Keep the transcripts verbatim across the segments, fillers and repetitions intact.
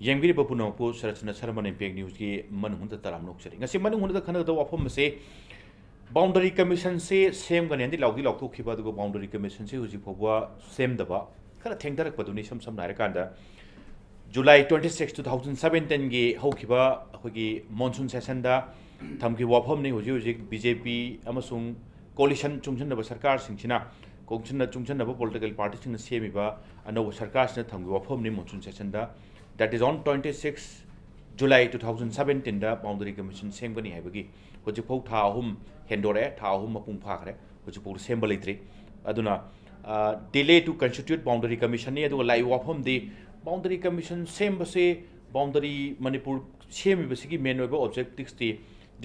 ꯌꯦꯡꯕꯤꯔꯤꯕ ꯄꯨꯝꯅꯃꯛꯄꯨ ꯁꯔꯠꯆꯟꯗ꯭ꯔ ꯁꯔꯃꯟ ꯏꯝꯄꯦꯛ ꯅ꯭ꯌꯨꯁꯀꯤ ꯃꯅꯨꯡ ꯍꯨꯠꯅ ꯇꯔꯥꯝꯅ ꯑꯣꯛꯆꯔꯤ꯫ ꯉꯁꯤ ꯃꯅꯨꯡ ꯍꯨꯠꯅ ꯈꯟꯅꯒꯗꯧꯕ ꯋꯥꯐꯝ ꯑꯁꯤ ꯕꯥꯎꯟꯗꯔꯤ ꯀꯃꯤꯁꯟꯁꯤ ꯁꯦꯝꯒꯅꯤ ꯍꯥꯏꯅꯗꯤ ꯂꯥꯎꯗꯤ ꯂꯥꯎꯊꯣꯛꯈꯤꯕ, ꯑꯗꯨꯒ ꯕꯥꯎꯟꯗꯔꯤ ꯀꯃꯤꯁꯟꯁꯤ ꯍꯧꯖꯤꯛ ꯐꯥꯎꯕ ꯁꯦꯝꯗꯕ ꯈꯔ ꯊꯦꯡꯊꯔꯛꯄꯗꯨꯅꯤ꯫ ꯏꯁꯝ ꯁꯝꯅ ꯍꯥꯏꯔꯀꯥꯟꯗ, July twenty six, two thousand seventeen ꯒꯤ ꯍꯧꯈꯤꯕ ꯑꯩꯈꯣꯏꯒꯤ ꯃꯣꯟꯁꯨꯟ ꯁꯦꯁꯟꯗ ꯊꯝꯈꯤꯕ ꯋꯥꯐꯝꯅꯤ꯫ ꯍꯧꯖꯤꯛ ꯍꯧꯖꯤꯛ ꯕꯤ ꯖꯦ ꯄꯤ ꯑꯃꯁꯨꯡ ꯀꯣꯂꯤꯁꯟ ꯆꯨꯡꯁꯤꯟꯅꯕ ꯁꯔꯀꯥꯔꯁꯤꯡꯁꯤꯅ, ꯆꯨꯡꯁꯤꯟꯅ-, ꯆꯨꯡꯁꯤꯟꯅꯕ ꯄꯣꯂꯤꯇꯤꯀꯦꯜ ꯄꯥꯔꯇꯤꯁꯤꯡꯅ ꯁꯦꯝꯃꯤꯕ ꯑꯅꯧꯕ ꯁꯔꯀꯥꯔꯁꯤꯅ ꯊꯝꯈꯤꯕ ꯋꯥꯐꯝꯅꯤ ꯃꯣꯟꯁꯨꯟ ꯁꯦꯁꯟꯗ꯫ That is on twenty six July two thousand seventeen the boundary commission ꯁꯦꯝꯒꯅꯤ ꯍꯥꯏꯕꯒꯤ꯫ ꯍꯧꯖꯤꯛꯐꯥꯎ ꯊꯥ ꯑꯍꯨꯝ ꯍꯦꯟꯗꯣꯔꯛꯑꯦ, ꯊꯥ ꯑꯍꯨꯝ ꯃꯄꯨꯡ ꯐꯥꯈ꯭ꯔꯦ, ꯍꯧꯖꯤꯛꯐꯥꯎ ꯁꯦꯝꯕ ꯂꯩꯇ꯭ꯔꯤ꯫ ꯑꯗꯨꯅ, ꯑ, delay to constitute boundary commission ꯅꯤ꯫ ꯑꯗꯨꯒ ꯂꯥꯛꯏꯕ ꯋꯥꯐꯝꯗꯤ, ꯕꯥꯎꯟꯗꯔꯤ ꯀꯃꯤꯁꯟ ꯁꯦꯝꯕꯁꯦ, ꯕꯥꯎꯟꯗꯔꯤ ꯃꯅꯤꯄꯨꯔ ꯁꯦꯝꯃꯤꯕꯁꯤꯒꯤ ꯃꯦꯟ ꯑꯣꯏꯕ ꯑꯣꯕꯖꯦꯛꯇꯤꯚꯁꯇꯤ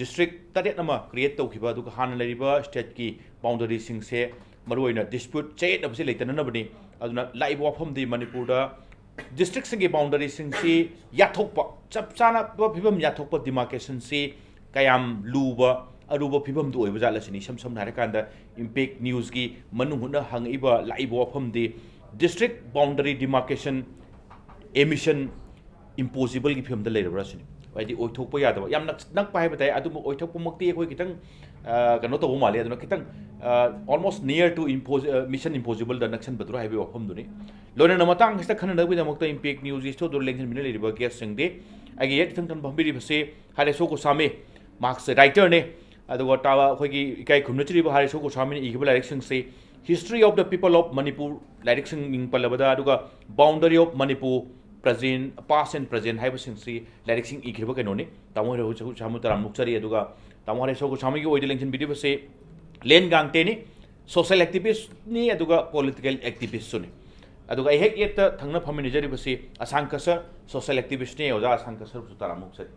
ꯗꯤꯁꯇ꯭ꯔꯤꯛ ꯇꯔꯦꯠ ꯑꯃ ꯀ꯭ꯔꯤꯌꯦꯠ ꯇꯧꯈꯤꯕ, ꯑꯗꯨꯒ ꯍꯥꯟꯅ ꯂꯩꯔꯤꯕ ꯁ꯭ꯇꯦꯠꯀꯤ ꯕꯥꯎꯟꯗꯔꯤꯁꯤꯡꯁꯦ, ꯃꯔꯨꯑꯣꯏꯅ ꯗꯤꯁꯄ꯭ꯌꯨꯠ ꯆꯌꯦꯠꯅꯕꯁꯦ ꯂꯩꯇꯅꯅꯕꯅꯤ꯫ ꯑꯗꯨꯅ ꯂꯥꯛꯏꯕ ꯋꯥꯐꯝꯗꯤ ꯃꯅꯤꯄꯨꯔꯗ ꯗꯤꯁꯇ꯭ꯔꯤꯛꯁꯤꯡꯒꯤ ꯕꯥꯎꯟꯗꯔꯤꯁꯤꯡꯁꯤ ꯌꯥꯊꯣꯛꯄ, ꯆꯞ ꯆꯥꯅꯕ ꯐꯤꯕꯝ ꯌꯥꯊꯣꯛꯄ, ꯗꯤꯃꯥꯔꯀꯦꯁꯟꯁꯤ ꯀꯌꯥꯝ ꯂꯨꯕ, ꯑꯔꯨꯕ ꯐꯤꯕꯝꯗꯨ ꯑꯣꯏꯕ ꯖꯥꯠꯂ ꯁꯤꯅꯤ꯫ ꯏꯁꯝ ꯁꯝꯅ ꯍꯥꯏꯔꯀꯥꯟꯗ, ꯏꯝꯄꯦꯛ ꯅ꯭ꯌꯨꯁꯀꯤ ꯃꯅꯨꯡ ꯍꯨꯠꯅ ꯍꯪꯉꯛꯏꯕ, ꯂꯥꯛꯏꯕ ꯋꯥꯐꯝꯗꯤ ꯗꯤꯁꯇ꯭ꯔꯤꯛ ꯕꯥꯎꯟꯗꯔꯤ ꯗꯤꯃꯥꯔꯀꯦꯁꯟ ꯑꯦꯃꯤꯁꯟ ꯏꯝꯄꯣꯁꯤꯕꯜꯒꯤ ꯐꯤꯕꯝꯗ ꯂꯩꯔꯕ꯭ꯔꯥ ꯁꯤꯅꯤ꯫ ꯍꯥꯏꯗꯤ ꯑꯣꯏꯊꯣꯛꯄ ꯌꯥꯗꯕ, ꯌꯥꯝ ꯅꯛ-, ꯅꯛꯄ ꯍꯥꯏꯕ ꯇꯥꯏ, ꯑꯗꯨꯕꯨ ꯑꯣꯏꯊꯣꯛꯄꯃꯛꯇꯤ ꯑꯩꯈꯣꯏ ꯈꯤꯇꯪ, ꯑ, ꯀꯩꯅꯣ ꯇꯧꯕ ꯃꯥꯜꯂꯤ꯫ ꯑꯗꯨꯅ ꯈꯤꯇꯪ, ꯑ, almost near to impos-, ꯑ, mission impossibleꯗ ꯅꯛꯁꯟꯕꯗꯨꯔꯥ ꯍꯥꯏꯕꯒꯤ ꯋꯥꯐꯝꯗꯨꯅꯤ꯫ ꯂꯣꯏꯅꯅ ꯃꯇꯥꯡ ꯑꯁꯤꯗ ꯈꯟꯅꯅꯕꯒꯤꯗꯃꯛꯇ ꯏꯝꯄꯦꯛ ꯅ꯭ꯌꯨꯁꯀꯤ ꯁ꯭ꯇꯨꯗꯤꯑꯣꯗ ꯂꯦꯡꯁꯤꯟꯕꯤꯅ ꯂꯩꯔꯤꯕ ꯒꯦꯁꯁꯤꯡꯗꯤ, ꯑꯩꯒꯤ ꯌꯦꯠ ꯏꯊꯪ ꯊꯪꯕ ꯐꯝꯕꯤꯔꯤꯕꯁꯤ ꯍꯔꯦꯁꯣ ꯒꯣꯁꯥꯃꯤ, ꯃꯍꯥꯛꯁꯦ ꯔꯥꯏꯇꯔꯅꯤ꯫ ꯑꯗꯨꯒ ꯇꯥ-, ꯑꯩꯈꯣꯏꯒꯤ ꯏꯀꯥꯏ ꯈꯨꯝꯅꯖꯔꯤꯕ ꯍꯔꯦꯁꯣ ꯒꯣꯁꯥꯃꯤꯅ ꯏꯈꯤꯕ ꯂꯥꯏꯔꯤꯛꯁꯤꯡꯁꯤ History of the People of Manipur ꯂꯥꯏꯔꯤꯛꯁꯤꯡ ꯃꯤꯡ ꯄꯜꯂꯕꯗ, ꯑꯗꯨꯒ Boundary of Manipur, Present, Past and Present ꯍꯥꯏꯕꯁꯤꯡꯁꯤ ꯂꯥꯏꯔꯤꯛꯁꯤꯡ ꯏꯈꯤꯕ ꯀꯩꯅꯣꯅꯤ꯫ ꯇꯥꯃꯣ ꯍꯔꯦꯁꯣ ꯒꯣꯁꯥꯃꯤ ꯇꯔꯥꯝꯅ ꯑꯣꯛꯆꯔꯤ꯫ ꯑꯗꯨꯒ ꯇꯥꯃꯣ ꯍꯔꯦꯁꯣ ꯒꯣꯁꯥꯃꯤꯒꯤ ꯑꯣꯏꯗ ꯂꯦꯡꯁꯤꯟꯕꯤꯔꯤꯕꯁꯤ ꯂꯦꯟ ꯒꯥꯡꯇꯦꯅꯤ, ꯁꯣꯁꯦꯜ ꯑꯦꯛꯇꯤꯚꯤꯁ꯭ꯠꯅꯤ, ꯑꯗꯨꯒ ꯄꯣꯂꯤꯇꯤꯀꯦꯜ ꯑꯦꯛꯇꯤꯚꯤꯁ꯭ꯠꯁꯨꯅꯤ꯫ ꯑꯗꯨꯒ ꯑꯩ ꯍꯦꯛ ꯌꯦꯠꯇ ꯊꯪꯅ ꯐꯝꯃꯤꯟꯅꯖꯔꯤꯕꯁꯤ ꯑꯁꯥꯡ ꯀꯁꯔ, ꯁꯣꯁꯦꯜ ꯑꯦꯛꯇꯤꯚꯤꯁ꯭ꯠꯅꯤ, ꯑꯣꯖꯥ ꯑꯁꯥꯡ ꯀꯁꯔꯕꯨꯁꯨ ꯇꯔꯥꯝꯅ ꯑꯣꯛꯆꯔꯤ꯫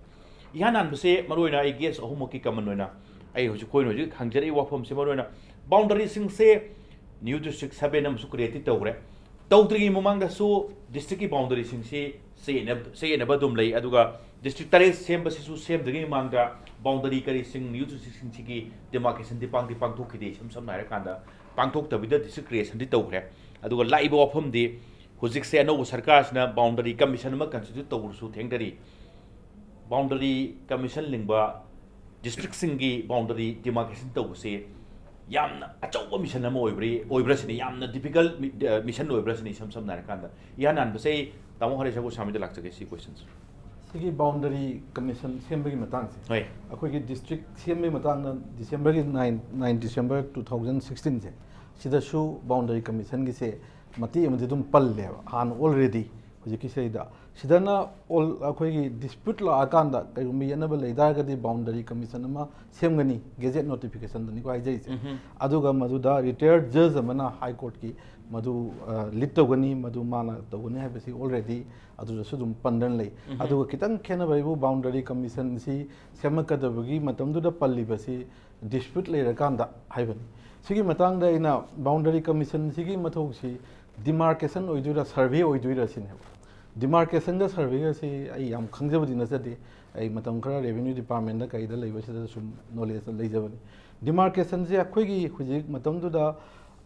ꯏꯍꯥꯟ ꯍꯥꯟꯕꯁꯦ, ꯃꯔꯨꯑꯣꯏꯅ ꯑꯩ ꯒꯦꯁ ꯑꯍꯨꯝꯃꯛꯀꯤ ꯀꯃꯟ ꯑꯣꯏꯅ ꯑꯩ ꯍꯧꯖꯤꯛ, ꯑꯩꯈꯣꯏꯅ ꯍꯧꯖꯤꯛ ꯍꯪꯖꯔꯛꯏ ꯋꯥꯐꯝꯁꯦ, ꯃꯔꯨꯑꯣꯏꯅ ꯕꯥꯎꯟꯗꯔꯤꯁꯤꯡꯁꯦ ꯅ꯭ꯌꯨ ꯗꯤꯁꯇ꯭ꯔꯤꯛ ꯁꯚꯦꯟ ꯑꯃꯁꯨ ꯀ꯭ꯔꯤꯌꯦꯠꯇꯤ ꯇꯧꯈ꯭ꯔꯦ꯫ ꯇꯧꯗ꯭ꯔꯤꯉꯩ ꯃꯃꯥꯡꯗꯁꯨ ꯗꯤꯁꯇ꯭ꯔꯤꯛꯀꯤ ꯕꯥꯎꯟꯗꯔꯤꯁꯤꯡꯁꯤ ꯆꯌꯦꯠꯅ-, ꯆꯌꯦꯠꯅꯕ ꯑꯗꯨꯝ ꯂꯩ꯫ ꯑꯗꯨꯒ ꯗꯤꯁꯇ꯭ꯔꯤꯛ ꯇꯔꯦꯠ ꯁꯦꯝꯕꯁꯤꯁꯨ ꯁꯦꯝꯗ꯭ꯔꯤꯉꯩ ꯃꯃꯥꯡꯗ ꯕꯥꯎꯟꯗꯔꯤ ꯀꯔꯤꯁꯤꯡ ꯅ꯭ꯌꯨ ꯗꯤꯁꯇ꯭ꯔꯤꯛꯁꯤꯡꯁꯤꯒꯤ ꯗꯤꯃꯥꯔꯀꯦꯁꯟꯗꯤ ꯄꯥꯡꯗꯤ ꯄꯥꯡꯊꯣꯛꯈꯤꯗꯦ꯫ ꯏꯁꯝ ꯁꯝꯅ ꯍꯥꯏꯔꯀꯥꯟꯗ, ꯄꯥꯡꯊꯣꯛꯇꯕꯤꯗ ꯗꯤꯁꯇ꯭ꯔꯤꯛ ꯀ꯭ꯔꯤꯌꯦꯁꯟꯗꯤ ꯇꯧꯈ꯭ꯔꯦ꯫ ꯑꯗꯨꯒ ꯂꯥꯛꯏꯕ ꯋꯥꯐꯝꯗꯤ ꯍꯧꯖꯤꯛꯁꯦ ꯑꯅꯧꯕ ꯁꯔꯀꯥꯔꯁꯤꯅ ꯕꯥꯎꯟꯗꯔꯤ ꯀꯃꯤꯁꯟ ꯑꯃ ꯀꯟꯁꯇꯤꯇ꯭ꯌꯨꯠ ꯇꯧꯔꯁꯨ ꯊꯦꯡꯊꯔꯤ꯫ ꯕꯥꯎꯟꯗꯔꯤ ꯀꯃꯤꯁꯟ ꯂꯤꯡꯕ ꯗꯤꯁꯇ꯭ꯔꯤꯛꯁꯤꯡꯒꯤ ꯕꯥꯎꯟꯗꯔꯤ ꯗꯤꯃꯥꯔꯀꯦꯁꯟ ꯇꯧꯕꯁꯦ ꯌꯥꯝꯅ ꯑꯆꯧꯕ ꯃꯤꯁꯟ ꯑꯃ ꯑꯣꯏꯕ꯭ꯔꯤ ꯑꯣꯏꯕ꯭ꯔꯥ ꯁꯤꯅꯤ, ꯌꯥꯝꯅ ꯗꯤꯐꯤꯀꯜꯠ ꯃꯤꯁꯟ ꯑꯣꯏꯕ꯭ꯔꯥ ꯁꯤꯅꯤ꯫ ꯏꯁꯝ ꯁꯝꯅ ꯍꯥꯏꯔꯀꯥꯟꯗ, ꯏꯍꯥꯟ ꯍꯥꯟꯕꯁꯦ ꯑꯩ ꯇꯥꯃꯣ ꯍꯔꯦꯁ ꯒꯣꯁ꯭ꯋꯥꯃꯤꯗ ꯂꯥꯛꯆꯒꯦ ꯁꯤ ꯀꯣꯏꯁꯟꯁꯦ꯫ ꯁꯤꯒꯤ ꯕꯥꯎꯟꯗꯔꯤ ꯀꯃꯤꯁꯟ ꯁꯦꯝꯕꯒꯤ ꯃꯇꯥꯡꯁꯦ, ꯍꯣꯏ꯫ ꯑꯩꯈꯣꯏꯒꯤ ꯗꯤꯁꯇ꯭ꯔꯤꯛ ꯁꯦꯝꯕꯒꯤ ꯃꯇꯥꯡꯗ ꯗꯤꯁꯦꯝꯕꯔꯒꯤ nine nine December two thousand ꯁꯤꯛꯁꯇꯤꯟꯁꯦ, ꯁꯤꯗꯁꯨ ꯕꯥꯎꯟꯗꯔꯤ ꯀꯃꯤꯁꯟꯒꯤꯁꯦ ꯃꯇꯦꯛ ꯑꯃꯗꯤ ꯑꯗꯨꯝ ꯄꯜꯂꯦꯕ ꯍꯥꯟꯅ ꯑꯣꯜꯔꯦꯗꯤ꯫ ꯍꯧꯖꯤꯛꯀꯤ ꯁꯤꯗꯩꯗ ꯁꯤꯗꯅ ꯑꯣꯜ ꯑꯩꯈꯣꯏꯒꯤ ꯗꯤꯁꯄ꯭ꯌꯨꯠ ꯂꯥꯛꯑꯀꯥꯟꯗ ꯀꯩꯒꯨꯝꯕ ꯌꯦꯠꯅꯕ ꯂꯩ ꯇꯥꯔꯒꯗꯤ ꯕꯥꯎꯟꯗꯔꯤ ꯀꯃꯤꯁꯟ ꯑꯃ ꯁꯦꯝꯒꯅꯤ, ꯒꯦꯖꯦꯠ ꯅꯣꯇꯤꯐꯤꯀꯦꯁꯟꯗꯅꯤꯀꯣ ꯍꯥꯏꯖꯔꯤꯁꯦ꯫ ꯎꯝꯍꯨꯝ꯫ ꯑꯗꯨꯒ ꯃꯗꯨꯗ ꯔꯤꯇꯥꯌꯔꯠ ꯖꯖ ꯑꯃꯅ ꯍꯥꯏ ꯀꯣꯔꯠꯀꯤ ꯃꯗꯨ ꯂꯤꯗ ꯇꯧꯒꯅꯤ, ꯃꯗꯨ ꯃꯥꯅ ꯇꯧꯒꯅꯤ ꯍꯥꯏꯕꯁꯤ ꯑꯣꯜꯔꯦꯗꯤ ꯑꯗꯨꯗꯁꯨ ꯑꯗꯨꯝ ꯄꯟꯗꯅ ꯂꯩ꯫ ꯎꯝꯍꯨꯝ꯫ ꯑꯗꯨꯒ ꯈꯤꯇꯪ ꯈꯦꯠꯅꯕ ꯍꯥꯏꯕꯨ ꯕꯥꯎꯟꯗꯔꯤ ꯀꯃꯤꯁꯟꯁꯤ ꯁꯦꯝꯃꯛꯀꯗꯕꯒꯤ ꯃꯇꯝꯗꯨꯗ ꯄꯜꯂꯤꯕꯁꯤ ꯗꯤꯁꯄ꯭ꯌꯨꯠ ꯂꯩꯔꯀꯥꯟꯗ ꯍꯥꯏꯕꯅꯤ꯫ ꯁꯤꯒꯤ ꯃꯇꯥꯡꯗ ꯑꯩꯅ ꯕꯥꯎꯟꯗꯔꯤ ꯀꯃꯤꯁꯟꯁꯤꯒꯤ ꯃꯊꯧꯁꯤ ꯗꯤꯃꯥꯔꯀꯦꯁꯟ ꯑꯣꯏꯗꯣꯏꯔꯥ ꯁꯔꯚꯦ ꯑꯣꯏꯗꯣꯏꯔꯥ ꯁꯤꯅꯦꯕ꯫ ꯗꯤꯃꯥꯔꯀꯦꯁꯟꯒ ꯁꯔꯚꯦꯒꯁꯤ ꯑꯩ ꯌꯥꯝ ꯈꯪꯖꯕꯗꯤ ꯅꯠꯆꯗꯦ꯫ ꯑꯩ ꯃꯇꯝ ꯈꯔ ꯔꯦꯚꯤꯅ꯭ꯌꯨ ꯗꯤꯄꯥꯔꯠꯃꯦꯟꯗ ꯀꯩꯗ ꯂꯩꯕꯁꯤꯗ ꯁꯨꯝ ꯅꯣꯂꯦꯖ ꯂꯩꯖꯕꯅꯤ꯫ ꯗꯤꯃꯥꯔꯀꯦꯁꯟꯁꯦ ꯑꯩꯈꯣꯏꯒꯤ ꯍꯧꯖꯤꯛ ꯃꯇꯝꯗꯨꯗ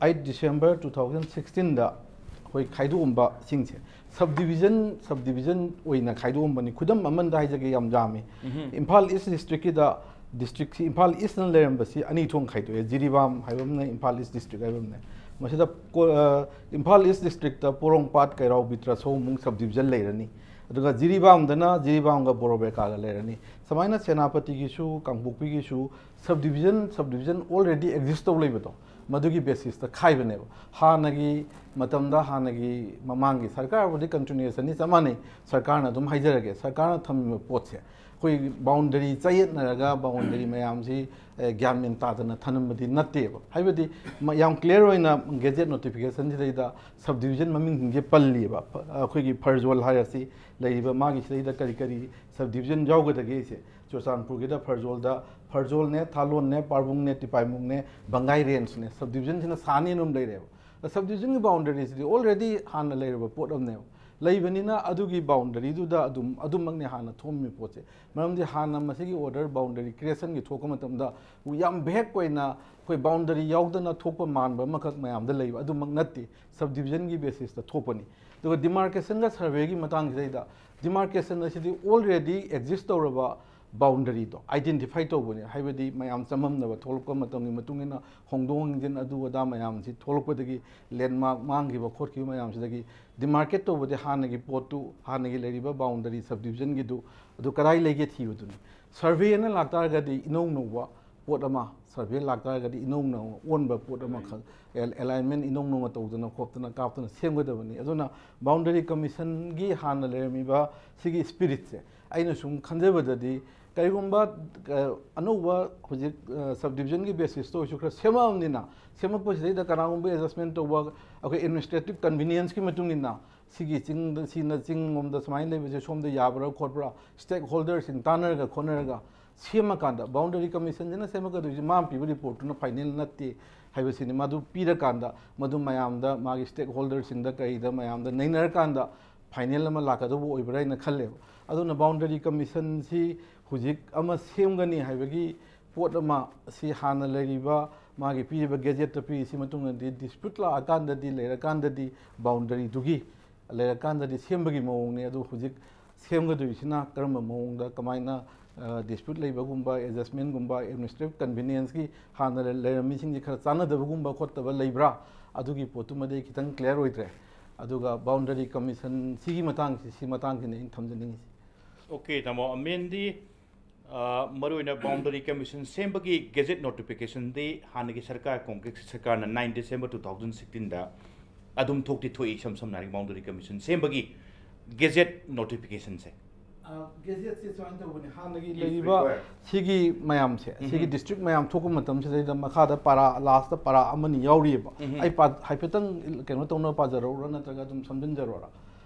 ꯑꯩꯠ ꯗꯤꯁꯦꯝꯕꯔ ꯇꯨ ꯊꯥꯎꯖꯟ ꯁꯤꯛꯁꯇꯤꯟꯗ ꯑꯩꯈꯣꯏ ꯈꯥꯏꯗꯣꯛꯑꯝꯕꯁꯤꯡꯁꯦ ꯁꯕ ꯗꯤꯕꯤꯖꯟ ꯁꯕ ꯗꯤꯕꯤꯖꯟ ꯑꯣꯏꯅ ꯈꯥꯏꯗꯣꯛꯑꯝꯕꯅꯤ꯫ ꯈꯨꯗꯝ ꯑꯃꯗ ꯍꯥꯏꯖꯒꯦ, ꯌꯥꯝ ꯌꯥꯝꯃꯤ꯫ ꯎꯝꯍꯨꯝ꯫ ꯏꯝꯐꯥꯜ ꯏꯁ ꯗꯤꯁꯇ꯭ꯔꯤꯛꯀꯤꯗ ꯗꯤꯁꯇ꯭ꯔꯤꯛꯁꯤ ꯏꯝꯐꯥꯜ ꯏꯁꯅ ꯂꯩꯔꯝꯕꯁꯤ ꯑꯅꯤ ꯊꯣꯛꯅ ꯈꯥꯏꯗꯣꯛꯑꯦ꯫ ꯖꯤꯔꯤꯕꯥꯝ ꯍꯥꯏꯕ ꯑꯃꯅ ꯏꯝꯐꯥꯜ ꯏꯁ ꯗꯤꯁꯇ꯭ꯔꯤꯛ ꯍꯥꯏꯕ ꯑꯃꯅ꯫ ꯃꯁꯤꯗ ꯀꯣ- ꯑ, ꯏꯝꯐꯥꯜ ꯏꯁ ꯗꯤꯁꯇ꯭ꯔꯤꯛꯇ ꯄꯣꯔꯣꯝꯄꯥꯠ, ꯀꯩꯔꯥꯎ, ꯕꯤꯇ꯭ꯔꯁꯧ ꯑꯃꯨꯛ ꯁꯕ ꯗꯤꯕꯤꯖꯟ ꯂꯩꯔꯅꯤ꯫ ꯑꯗꯨꯒ ꯖꯤꯔꯤꯕꯥꯝꯗꯅ ꯖꯤꯔꯤꯕꯥꯝꯒ ꯕꯣꯔꯣꯕꯦꯀꯥꯒ ꯂꯩꯔꯅꯤ꯫ ꯁꯨꯃꯥꯏꯅ ꯁꯦꯅꯥꯄꯇꯤꯒꯤꯁꯨ ꯀꯥꯡꯄꯣꯛꯄꯤꯒꯤꯁꯨ sub division sub division already exercise ꯇꯧ ꯂꯩꯕꯗꯣ, ꯃꯗꯨꯒꯤ ꯕꯦꯁꯤꯁꯇ ꯈꯥꯏꯕꯅꯦꯕ꯫ ꯍꯥꯟꯅꯒꯤ ꯃꯇꯝꯗ ꯍꯥꯟꯅꯒꯤ ꯃꯃꯥꯡꯒꯤ ꯁꯔꯀꯥꯔꯕꯨꯗꯤ ꯀꯟꯇꯤꯅ꯭ꯌꯨꯁꯟꯅꯤ ꯆꯞ ꯃꯥꯟꯅꯩ꯫ ꯁꯔꯀꯥꯔꯅ ꯑꯗꯨꯝ ꯍꯥꯏꯖꯔꯒꯦ, ꯁꯔꯀꯥꯔꯅ ꯊꯝꯃꯤꯕ ꯄꯣꯠꯁꯦ ꯑꯩꯈꯣꯏ ꯕꯥꯎꯟꯗꯔꯤ ꯆꯌꯦꯠꯅꯔꯒ ꯕꯥꯎꯟꯗꯔꯤ ꯃꯌꯥꯝꯁꯤ, ꯑꯦ, ꯒ꯭ꯌꯥꯟ ꯃꯦꯟ ꯇꯥꯗꯅ ꯊꯅꯝꯕꯗꯤ ꯅꯠꯇꯦꯕ꯫ ꯍꯥꯏꯕꯗꯤ ꯃ- ꯌꯥꯝ ꯀ꯭ꯂꯤꯌꯥꯔ ꯑꯣꯏꯅ ꯒꯦꯖꯦꯠ ꯅꯣꯇꯤꯐꯤꯀꯦꯁꯟꯁꯤꯗꯩꯗ ꯁꯕ ꯗꯤꯕꯤꯖꯟ ꯃꯃꯤꯡꯁꯤꯡꯁꯦ ꯄꯜꯂꯤꯕ꯫ ꯐ- ꯑꯩꯈꯣꯏꯒꯤ ꯐꯔꯖꯣꯜ ꯍꯥꯏꯔꯁꯤ, ꯂꯩꯔꯤꯕ ꯃꯥꯒꯤ ꯁꯤꯗꯩꯗ ꯀꯔꯤ ꯀꯔꯤ ꯁꯕ ꯗꯤꯕꯤꯖꯟ ꯌꯥꯎꯒꯗꯒꯦꯁꯦ꯫ ꯆꯨꯔꯆꯥꯟꯄꯨꯔꯒꯤꯗ ꯐꯔꯖꯣꯜꯗ, ꯐꯔꯖꯣꯜꯅꯦ, ꯊꯥꯂꯣꯟꯅꯦ, ꯄꯥꯔꯕꯨꯡꯅꯦ, ꯇꯤꯄꯥꯏꯃꯨꯡꯅꯦ, ꯕꯪꯒꯥꯏ ꯔꯦꯟꯖꯅꯦ, ꯁꯕ ꯗꯤꯕꯤꯖꯟꯁꯤꯅ ꯁꯥꯅꯤ ꯑꯗꯨꯝ ꯂꯩꯔꯦꯕ꯫ ꯁꯕ ꯗꯤꯕꯤꯖꯟꯒꯤ ꯕꯥꯎꯟꯗꯔꯤꯁꯤꯗꯤ ꯑꯣꯜꯔꯦꯗꯤ ꯍꯥꯟꯅ ꯂꯩꯔꯕ ꯄꯣꯠ ꯑꯃꯅꯦꯕ꯫ ꯂꯩꯕꯅꯤꯅ ꯑꯗꯨꯒꯤ ꯕꯥꯎꯟꯗꯔꯤꯗꯨꯗ ꯑꯗꯨꯝ ꯑꯗꯨꯃꯛꯅꯤ ꯍꯥꯟꯅ ꯊꯣꯛꯑꯝꯃꯤ ꯄꯣꯠꯁꯦ꯫ ꯃꯔꯝꯗꯤ ꯍꯥꯟꯅ ꯃꯁꯤꯒꯤ ꯑꯣꯔꯗꯔ ꯕꯥꯎꯟꯗꯔꯤ ꯀ꯭ꯔꯤꯌꯦꯁꯟꯒꯤ ꯊꯣꯛꯄ ꯃꯇꯝꯗ ꯌꯥꯝ ꯚꯦꯛ ꯑꯣꯏꯅ ꯑꯩꯈꯣꯏ ꯕꯥꯎꯟꯗꯔꯤ ꯌꯥꯎꯗꯅ ꯊꯣꯛꯄ ꯃꯥꯟꯕ ꯑꯃꯈꯛ ꯃꯌꯥꯝꯗ ꯂꯩꯕ, ꯑꯗꯨꯃꯛ ꯅꯠꯇꯦ꯫ ꯁꯕ ꯗꯤꯕꯤꯖꯟꯒꯤ ꯕꯦꯁꯤꯁꯇ ꯊꯣꯛꯄꯅꯤ꯫ ꯑꯗꯨꯒ ꯗꯤꯃꯥꯔꯀꯦꯁꯟꯒ ꯁꯔꯚꯦꯒꯤ ꯃꯇꯥꯡꯁꯤꯗꯩꯗ, ꯗꯤꯃꯥꯔꯀꯦꯁꯟ ꯑꯁꯤꯗꯤ ꯑꯣꯜꯔꯦꯗꯤ ꯑꯦꯛꯖꯤꯁ ꯇꯧꯔꯕ ꯕꯥꯎꯟꯗꯔꯤꯗꯣ ꯑꯥꯏꯗꯦꯟꯇꯤꯐꯥꯏ ꯇꯧꯕꯅꯤ꯫ ꯍꯥꯏꯕꯗꯤ ꯃꯌꯥꯝ ꯆꯃꯝꯅꯕ ꯊꯣꯛꯂꯛꯄ ꯃꯇꯝꯒꯤ ꯃꯇꯨꯡ ꯏꯟꯅ ꯍꯣꯡꯗꯣꯛ ꯍꯣꯡꯖꯤꯟ ꯑꯗꯨ ꯑꯗꯥ ꯃꯌꯥꯝꯁꯤ ꯊꯣꯛꯂꯛꯄꯗꯒꯤ, ꯂꯦꯟꯃꯥꯔꯛ ꯃꯥꯡꯈꯤꯕ ꯈꯣꯠꯈꯤꯕ ꯃꯌꯥꯝꯁꯤꯗꯒꯤ ꯗꯤꯃꯥꯔꯀꯦꯠ ꯇꯧꯕꯗꯤ ꯍꯥꯟꯅꯒꯤ ꯄꯣꯠꯇꯨ, ꯍꯥꯟꯅꯒꯤ ꯂꯩꯔꯤꯕ ꯕꯥꯎꯟꯗꯔꯤ ꯁꯕ ꯗꯤꯕꯤꯖꯟꯒꯤꯗꯨ ꯑꯗꯨ ꯀꯗꯥꯏ ꯂꯩꯒꯦ ꯊꯤꯕꯗꯨꯅꯤ꯫ ꯁꯔꯚꯦ ꯑꯅ ꯂꯥꯛꯇꯥꯔꯒꯗꯤ ꯏꯅꯧ ꯅꯧꯕ ꯄꯣꯠ ꯑꯃ, ꯁꯔꯚꯦ ꯂꯥꯛꯇꯥꯔꯒꯗꯤ ꯏꯅꯧ ꯅꯧꯅ ꯑꯣꯟꯕ ꯄꯣꯠ ꯑꯃꯈꯛ, ꯑꯦꯂꯥꯏꯟꯃꯦꯟ ꯏꯅꯧ ꯅꯧꯅ ꯇꯧꯗꯅ ꯈꯣꯠꯇꯅ ꯀꯥꯞꯇꯅ ꯁꯦꯝꯒꯗꯕꯅꯤ꯫ ꯑꯗꯨꯅ ꯕꯥꯎꯟꯗꯔꯤ ꯀꯃꯤꯁꯟꯒꯤ ꯍꯥꯟꯅ ꯂꯩꯔꯝꯃꯤꯕ ꯁꯤꯒꯤ ꯁ꯭ꯄꯤꯔꯤꯠꯁꯦ ꯑꯩꯅ ꯁꯨꯝ ꯈꯟꯖꯕꯗꯗꯤ, ꯀꯔꯤꯒꯨꯝꯕ ꯑ, ꯑꯅꯧꯕ ꯍꯧꯖꯤꯛ ꯁꯕ ꯗꯤꯕꯤꯖꯟꯒꯤ ꯕꯦꯁꯤꯁꯇ ꯑꯣꯏꯔꯁꯨ ꯈꯔ ꯁꯦꯝꯃꯛꯑꯕꯅꯤꯅ, ꯁꯦꯝꯃꯛꯄꯁꯤꯗꯩꯗ ꯀꯅꯥꯒꯨꯝꯕ ꯑꯦꯗꯖꯁꯃꯦꯟ ꯇꯧꯕ, ꯑꯩꯈꯣꯏ ꯑꯦꯗꯃꯤꯅꯤꯁꯇ꯭ꯔꯦꯇꯤꯚ ꯀꯟꯚꯤꯅꯤꯌꯦꯟꯁꯀꯤ ꯃꯇꯨꯡ ꯏꯟꯅ ꯁꯤꯒꯤ ꯆꯤꯡꯗ, ꯁꯤꯅ ꯆꯤꯡ ꯂꯣꯝꯗ ꯁꯨꯃꯥꯏꯅ ꯂꯩꯕꯁꯦ ꯁꯣꯝꯗ ꯌꯥꯕ꯭ꯔꯥ ꯈꯣꯠꯄ꯭ꯔꯥ, ꯁ꯭ꯇꯦꯛ ꯍꯣꯜꯗꯔꯁꯤꯡ ꯇꯥꯟꯅꯔꯒ ꯈꯣꯠꯅꯔꯒ ꯁꯦꯝꯃꯀꯥꯟꯗ, ꯕꯥꯎꯟꯗꯔꯤ ꯀꯃꯤꯁꯟꯁꯤꯅ ꯁꯦꯝꯃꯛꯀꯗꯣꯏꯁꯦ ꯃꯥꯅ ꯄꯤꯕ ꯔꯤꯄꯣꯔꯠꯇꯨꯅ ꯐꯥꯏꯅꯦꯜ ꯅꯠꯇꯦ ꯍꯥꯏꯕꯁꯤꯅꯤ꯫ ꯃꯗꯨ ꯄꯤꯔꯀꯥꯟꯗ ꯃꯗꯨ ꯃꯌꯥꯝꯗ, ꯃꯥꯒꯤ ꯁ꯭ꯇꯦꯛ ꯍꯣꯜꯗꯔꯁꯤꯡꯗ ꯀꯩꯗ ꯃꯌꯥꯝꯗ ꯅꯩꯅꯔꯀꯥꯟꯗ ꯐꯥꯏꯅꯦꯜ ꯑꯃ ꯂꯥꯛꯀꯗꯧꯕ ꯑꯣꯏꯕ꯭ꯔꯥ ꯍꯥꯏꯅ ꯈꯜꯂꯦꯕ꯫ ꯑꯗꯨꯅ ꯕꯥꯎꯟꯗꯔꯤ ꯀꯃꯤꯁꯟꯁꯤ ꯍꯧꯖꯤꯛ ꯑꯃ ꯁꯦꯝꯒꯅꯤ ꯍꯥꯏꯕꯒꯤ ꯄꯣꯠ ꯑꯃ, ꯁꯤ ꯍꯥꯟꯅ ꯂꯩꯔꯤꯕ ꯃꯥꯒꯤ ꯄꯤꯔꯤꯕ ꯒꯦꯖꯦꯠꯇ ꯄꯤꯔꯤꯁꯤ ꯃꯇꯨꯡ ꯏꯟꯅꯗꯤ, ꯗꯤꯁꯄ꯭ꯌꯨꯠ ꯂꯥꯛꯑꯀꯥꯟꯗꯗꯤ, ꯂꯩꯔꯀꯥꯟꯗꯗꯤ, ꯕꯥꯎꯟꯗꯔꯤꯗꯨꯒꯤ ꯂꯩꯔꯀꯥꯟꯗꯗꯤ ꯁꯦꯝꯕꯒꯤ ꯃꯑꯣꯡꯅꯤ꯫ ꯑꯗꯨ ꯍꯧꯖꯤꯛ ꯁꯦꯝꯒꯗꯣꯏꯁꯤꯅ ꯀꯔꯝꯕ ꯃꯑꯣꯡꯗ, ꯀꯃꯥꯏꯅ, ꯑ, ꯗꯤꯁꯄ꯭ꯌꯨꯠ ꯂꯩꯕꯒꯨꯝꯕ, ꯑꯦꯗꯖꯁꯃꯦꯟꯒꯨꯝꯕ, ꯑꯦꯗꯃꯤꯅꯤꯁꯇ꯭ꯔꯦꯇꯤꯚ ꯀꯟꯚꯤꯅꯤꯌꯦꯟꯁꯀꯤ ꯍꯥꯟꯅ ꯂꯩ-, ꯂꯩꯔꯝꯃꯤꯁꯤꯡꯁꯤ ꯈꯔ ꯆꯥꯟꯅꯗꯕꯒꯨꯝꯕ ꯈꯣꯠꯇꯕ ꯂꯩꯕ꯭ꯔꯥ? ꯑꯗꯨꯒꯤ ꯄꯣꯠꯇꯨꯃꯗꯤ ꯑꯩ ꯈꯤꯇꯪ ꯀ꯭ꯂꯤꯌꯥꯔ ꯑꯣꯏꯗ꯭ꯔꯦ꯫ ꯑꯗꯨꯒ ꯕꯥꯎꯟꯗꯔꯤ ꯀꯃꯤꯁꯟ ꯁꯤꯒꯤ ꯃꯇꯥꯡꯁꯤ, ꯁꯤ ꯃꯇꯥꯡꯁꯤꯅꯤ ꯑꯩꯅ ꯊꯝꯖꯅꯤꯡꯉꯤꯁꯤ꯫ ꯑꯣꯀꯦ, ꯇꯥꯃꯣ꯫ ꯑꯃꯦꯟꯗꯤ, ꯑ, ꯃꯔꯨꯑꯣꯏꯅ ꯕꯥꯎꯟꯗꯔꯤ ꯀꯃꯤꯁꯟ ꯁꯦꯝꯕꯒꯤ ꯒꯦꯖꯦꯠ ꯅꯣꯇꯤꯐꯤꯀꯦꯁꯟꯗꯤ ꯍꯥꯟꯅꯒꯤ ꯁꯔꯀꯥꯔ, ꯀꯣꯡꯒ꯭ꯔꯦꯁ ꯁꯔꯀꯥꯔꯅ ꯅꯥꯏꯟ ꯗꯤꯁꯦꯝꯕꯔ ꯇꯨ ꯊꯥꯎꯖꯟ ꯁꯤꯛꯁꯇꯤꯟꯗ ꯑꯗꯨꯝ ꯊꯣꯛꯇꯤ ꯊꯣꯛꯏ꯫ ꯏꯁꯝ ꯁꯝꯅ ꯍꯥꯏꯔꯒ, ꯕꯥꯎꯟꯗꯔꯤ ꯀꯃꯤꯁꯟ ꯁꯦꯝꯕꯒꯤ ꯒꯦꯖꯦꯠ ꯅꯣꯇꯤꯐꯤꯀꯦꯁꯟꯁꯦ꯫ ꯑ, ꯒꯦꯖꯦꯠꯁꯦ ꯁꯨꯃꯥꯏꯅ ꯇꯧꯕꯅꯤ, ꯍꯥꯟꯅꯒꯤ ꯂꯩꯔꯤꯕ ꯁꯤꯒꯤ ꯃꯌꯥꯝꯁꯦ, ꯁꯤꯒꯤ ꯗꯤꯁꯇ꯭ꯔꯤꯛ ꯃꯌꯥꯝ ꯊꯣꯛꯄ ꯃꯇꯝꯁꯤꯗꯩꯗ ꯃꯈꯥꯗ ꯄꯥꯔꯥ, ꯂꯥꯁꯇ ꯄꯥꯔꯥ ꯑꯃꯅꯤ ꯌꯥꯎꯔꯤꯑꯕ꯫ ꯑꯩ ꯄꯥ-, ꯍꯥꯏꯐꯦꯠꯇꯪ ꯀꯩꯅꯣ ꯇꯧꯅꯕ ꯄꯥꯖꯔꯛꯎꯔꯥ, ꯅꯠꯇ꯭ꯔꯒ ꯑꯗꯨꯝ ꯁꯝꯖꯤꯟꯖꯔꯛꯎꯔꯥ?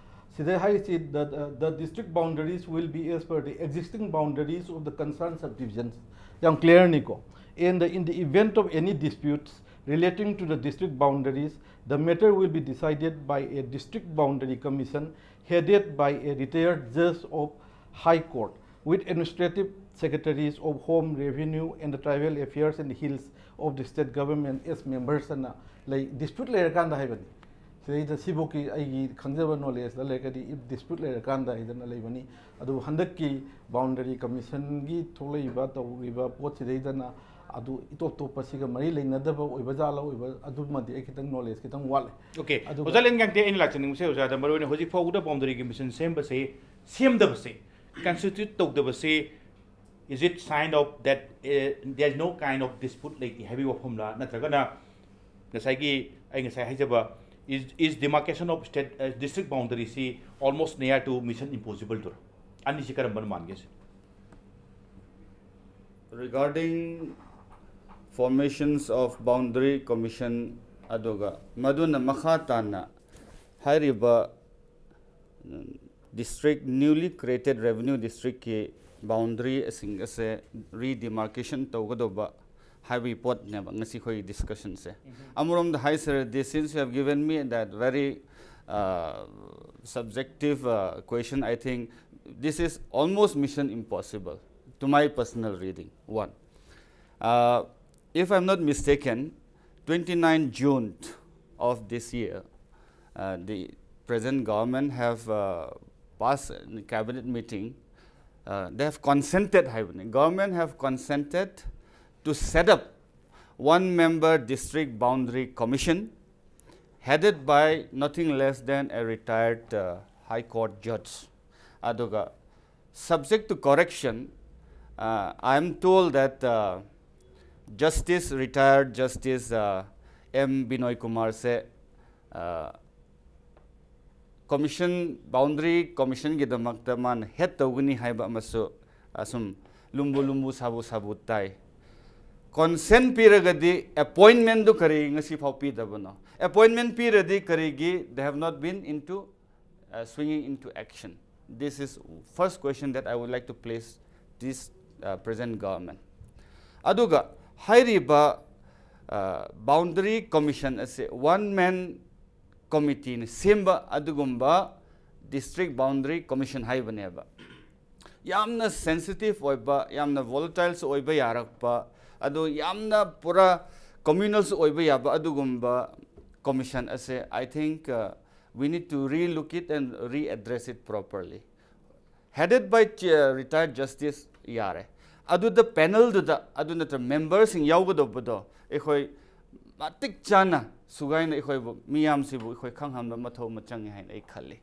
ꯁꯤꯗ ꯍꯥꯏꯔꯤꯁꯤ, "The, uh, the district boundaries will be as per the existing boundaries of the concerned subdivisions." ꯌꯥꯝ ꯀ꯭ꯂꯤꯌꯥꯔꯅꯤꯀꯣ꯫ "And in the event of any disputes, Relating to the district boundaries, the matter will be decided by a district boundary commission headed by a retired judge of High Court, with administrative secretaries of Home, Revenue and the Tribal Affairs and Hills of the state government as members ꯑꯅ ꯂꯩ꯫ Dispute ꯂꯩꯔꯀꯥꯟꯗ ꯍꯥꯏꯕꯅꯤ꯫ ꯁꯤꯗꯩꯗ ꯁꯤꯐꯧꯀꯤ ꯑꯩꯒꯤ ꯈꯪꯖꯕ knowledgeꯗ ꯂꯩꯔꯒꯗꯤ, if dispute ꯂꯩꯔꯀꯥꯟꯗ ꯍꯥꯏꯗꯅ ꯂꯩꯕꯅꯤ꯫ ꯑꯗꯨꯕꯨ ꯍꯟꯗꯛꯀꯤ boundary commissionꯒꯤ ꯊꯣꯛꯂꯛꯏꯕ ꯇꯧꯔꯤꯕ ꯄꯣꯠꯁꯤꯗꯩꯗꯅ ꯑꯗꯨ ꯏꯇꯣꯞ ꯇꯣꯞꯄꯁꯤꯒ ꯃꯔꯤ ꯂꯩꯅꯗꯕ ꯑꯣꯏꯕ ꯖꯥꯠꯂ ꯑꯣꯏꯕ, ꯑꯗꯨꯃꯗꯤ ꯑꯩ ꯈꯤꯇꯪ knowledge ꯈꯤꯇꯪ ꯋꯥꯠꯂꯦ꯫ Okay, ꯑꯗꯨꯒ ꯑꯣꯖꯥ ꯂꯦꯟꯒꯥꯡꯇꯦ, ꯑꯩꯅ ꯂꯥꯛꯆꯅꯤꯡꯕꯁꯦ ꯑꯣꯖꯥꯗ ꯃꯔꯨ ꯑꯣꯏꯅ ꯍꯧꯖꯤꯛ ꯐꯥꯎꯕꯗ boundary commission ꯁꯦꯝꯕꯁꯦ, ꯁꯦꯝꯗꯕꯁꯦ, constitute ꯇꯧꯗꯕꯁꯦ, is it sign of that, uh, there is no kind of dispute ꯂꯩꯇꯦ ꯍꯥꯏꯕꯒꯤ ꯋꯥꯐꯝꯂꯥ, ꯅꯠꯇ꯭ꯔꯒꯅ ꯉꯁꯥꯏꯒꯤ ꯑꯩ ꯉꯁꯥꯏ ꯍꯥꯏꯖꯕ is, is demarcation of state, uh, district boundary ꯁꯤ almost near to mission impossible ꯗꯨꯔ? ꯑꯅꯤꯁꯤ ꯀꯔꯝꯕꯅ ꯃꯥꯟꯒꯦ ꯁꯤ? Regarding formations of boundary commission ꯑꯗꯨꯒ ꯃꯗꯨꯅ ꯃꯈꯥ ꯇꯥꯅ ꯍꯥꯏꯔꯤꯕ district, newly created revenue districtꯀꯤ boundaryꯁꯤꯡ ꯑꯁꯦ redemarcation ꯇꯧꯒꯗꯧꯕ ꯍꯥꯏꯕꯒꯤ ꯄꯣꯠꯅꯦꯕ ꯉꯁꯤ ꯑꯩꯈꯣꯏꯒꯤ discussionꯁꯦ꯫ ꯑꯃꯔꯣꯝꯗ ꯍꯥꯏꯁꯤꯔꯗꯤ, since you have given me that very uh, subjective uh, question, I think this is almost mission impossible to my personal reading. One, uh, if I'm not mistaken, twenty-nine June of this year, uh, the present government have uh, passed in cabinet meeting, uh, they have consented, government have consented to set up one member district boundary commission headed by nothing less than a retired uh, High Court judge. ꯑꯗꯨꯒ subject to correction, uh, I am told that uh, Justice, retired Justice uh, M Binoy Kumar say uh, commission, boundary commissionꯒꯤꯗꯃꯛꯇ ꯃꯥꯅ head ꯇꯧꯒꯅꯤ ꯍꯥꯏꯕ ꯑꯃꯁꯨ ꯑꯁꯨꯝ ꯂꯨꯝꯕꯨ ꯂꯨꯝꯕꯨ ꯁꯥꯕꯨ ꯁꯥꯕꯨ ꯇꯥꯏ꯫ Consent ꯄꯤꯔꯒꯗꯤ appointmentꯗꯨ ꯀꯔꯤ ꯉꯁꯤ ꯐꯥꯎ ꯄꯤꯗꯕꯅꯣ? Appointment ꯄꯤꯔꯗꯤ ꯀꯔꯤꯒꯤ they have not been into uh, swinging into action? This is first question that I would like to place this uh, present government. ꯑꯗꯨꯒ ꯍꯥꯏꯔꯤꯕ Boundary Commission ꯑꯁꯦ one man committeeꯅ ꯁꯦꯝꯕ ꯑꯗꯨꯒꯨꯝꯕ District Boundary Commission ꯍꯥꯏꯕꯅꯦꯕ꯫ ꯌꯥꯝꯅ sensitive ꯑꯣꯏꯕ, ꯌꯥꯝꯅ volatileꯁꯨ ꯑꯣꯏꯕ ꯌꯥꯔꯛꯄ, ꯑꯗꯨ ꯌꯥꯝꯅ ꯄꯨꯔꯥ communalꯁꯨ ꯑꯣꯏꯕ ꯌꯥꯕ ꯑꯗꯨꯒꯨꯝꯕ commission ꯑꯁꯦ, I think, uh, we need to relook it and readdress it properly. Headed by ch- retired justice ꯌꯥꯔꯦ꯫ ꯑꯗꯨꯗ panelꯗꯨꯗ ꯑꯗꯨ ꯅꯠꯇ꯭ꯔ memberꯁꯤꯡ ꯌꯥꯎꯒꯗꯧꯕꯗꯣ ꯑꯩꯈꯣꯏ ꯃꯇꯤꯛ ꯆꯥꯅ ꯁꯨꯒꯥꯏꯅ ꯑꯩꯈꯣꯏꯕꯨ, ꯃꯤꯌꯥꯝꯁꯤꯕꯨ ꯑꯩꯈꯣꯏ ꯈꯪꯍꯟꯕ ꯃꯊꯧ ꯑꯃ ꯆꯪꯉꯤ ꯍꯥꯏꯅ ꯑꯩ ꯈꯜꯂꯤ꯫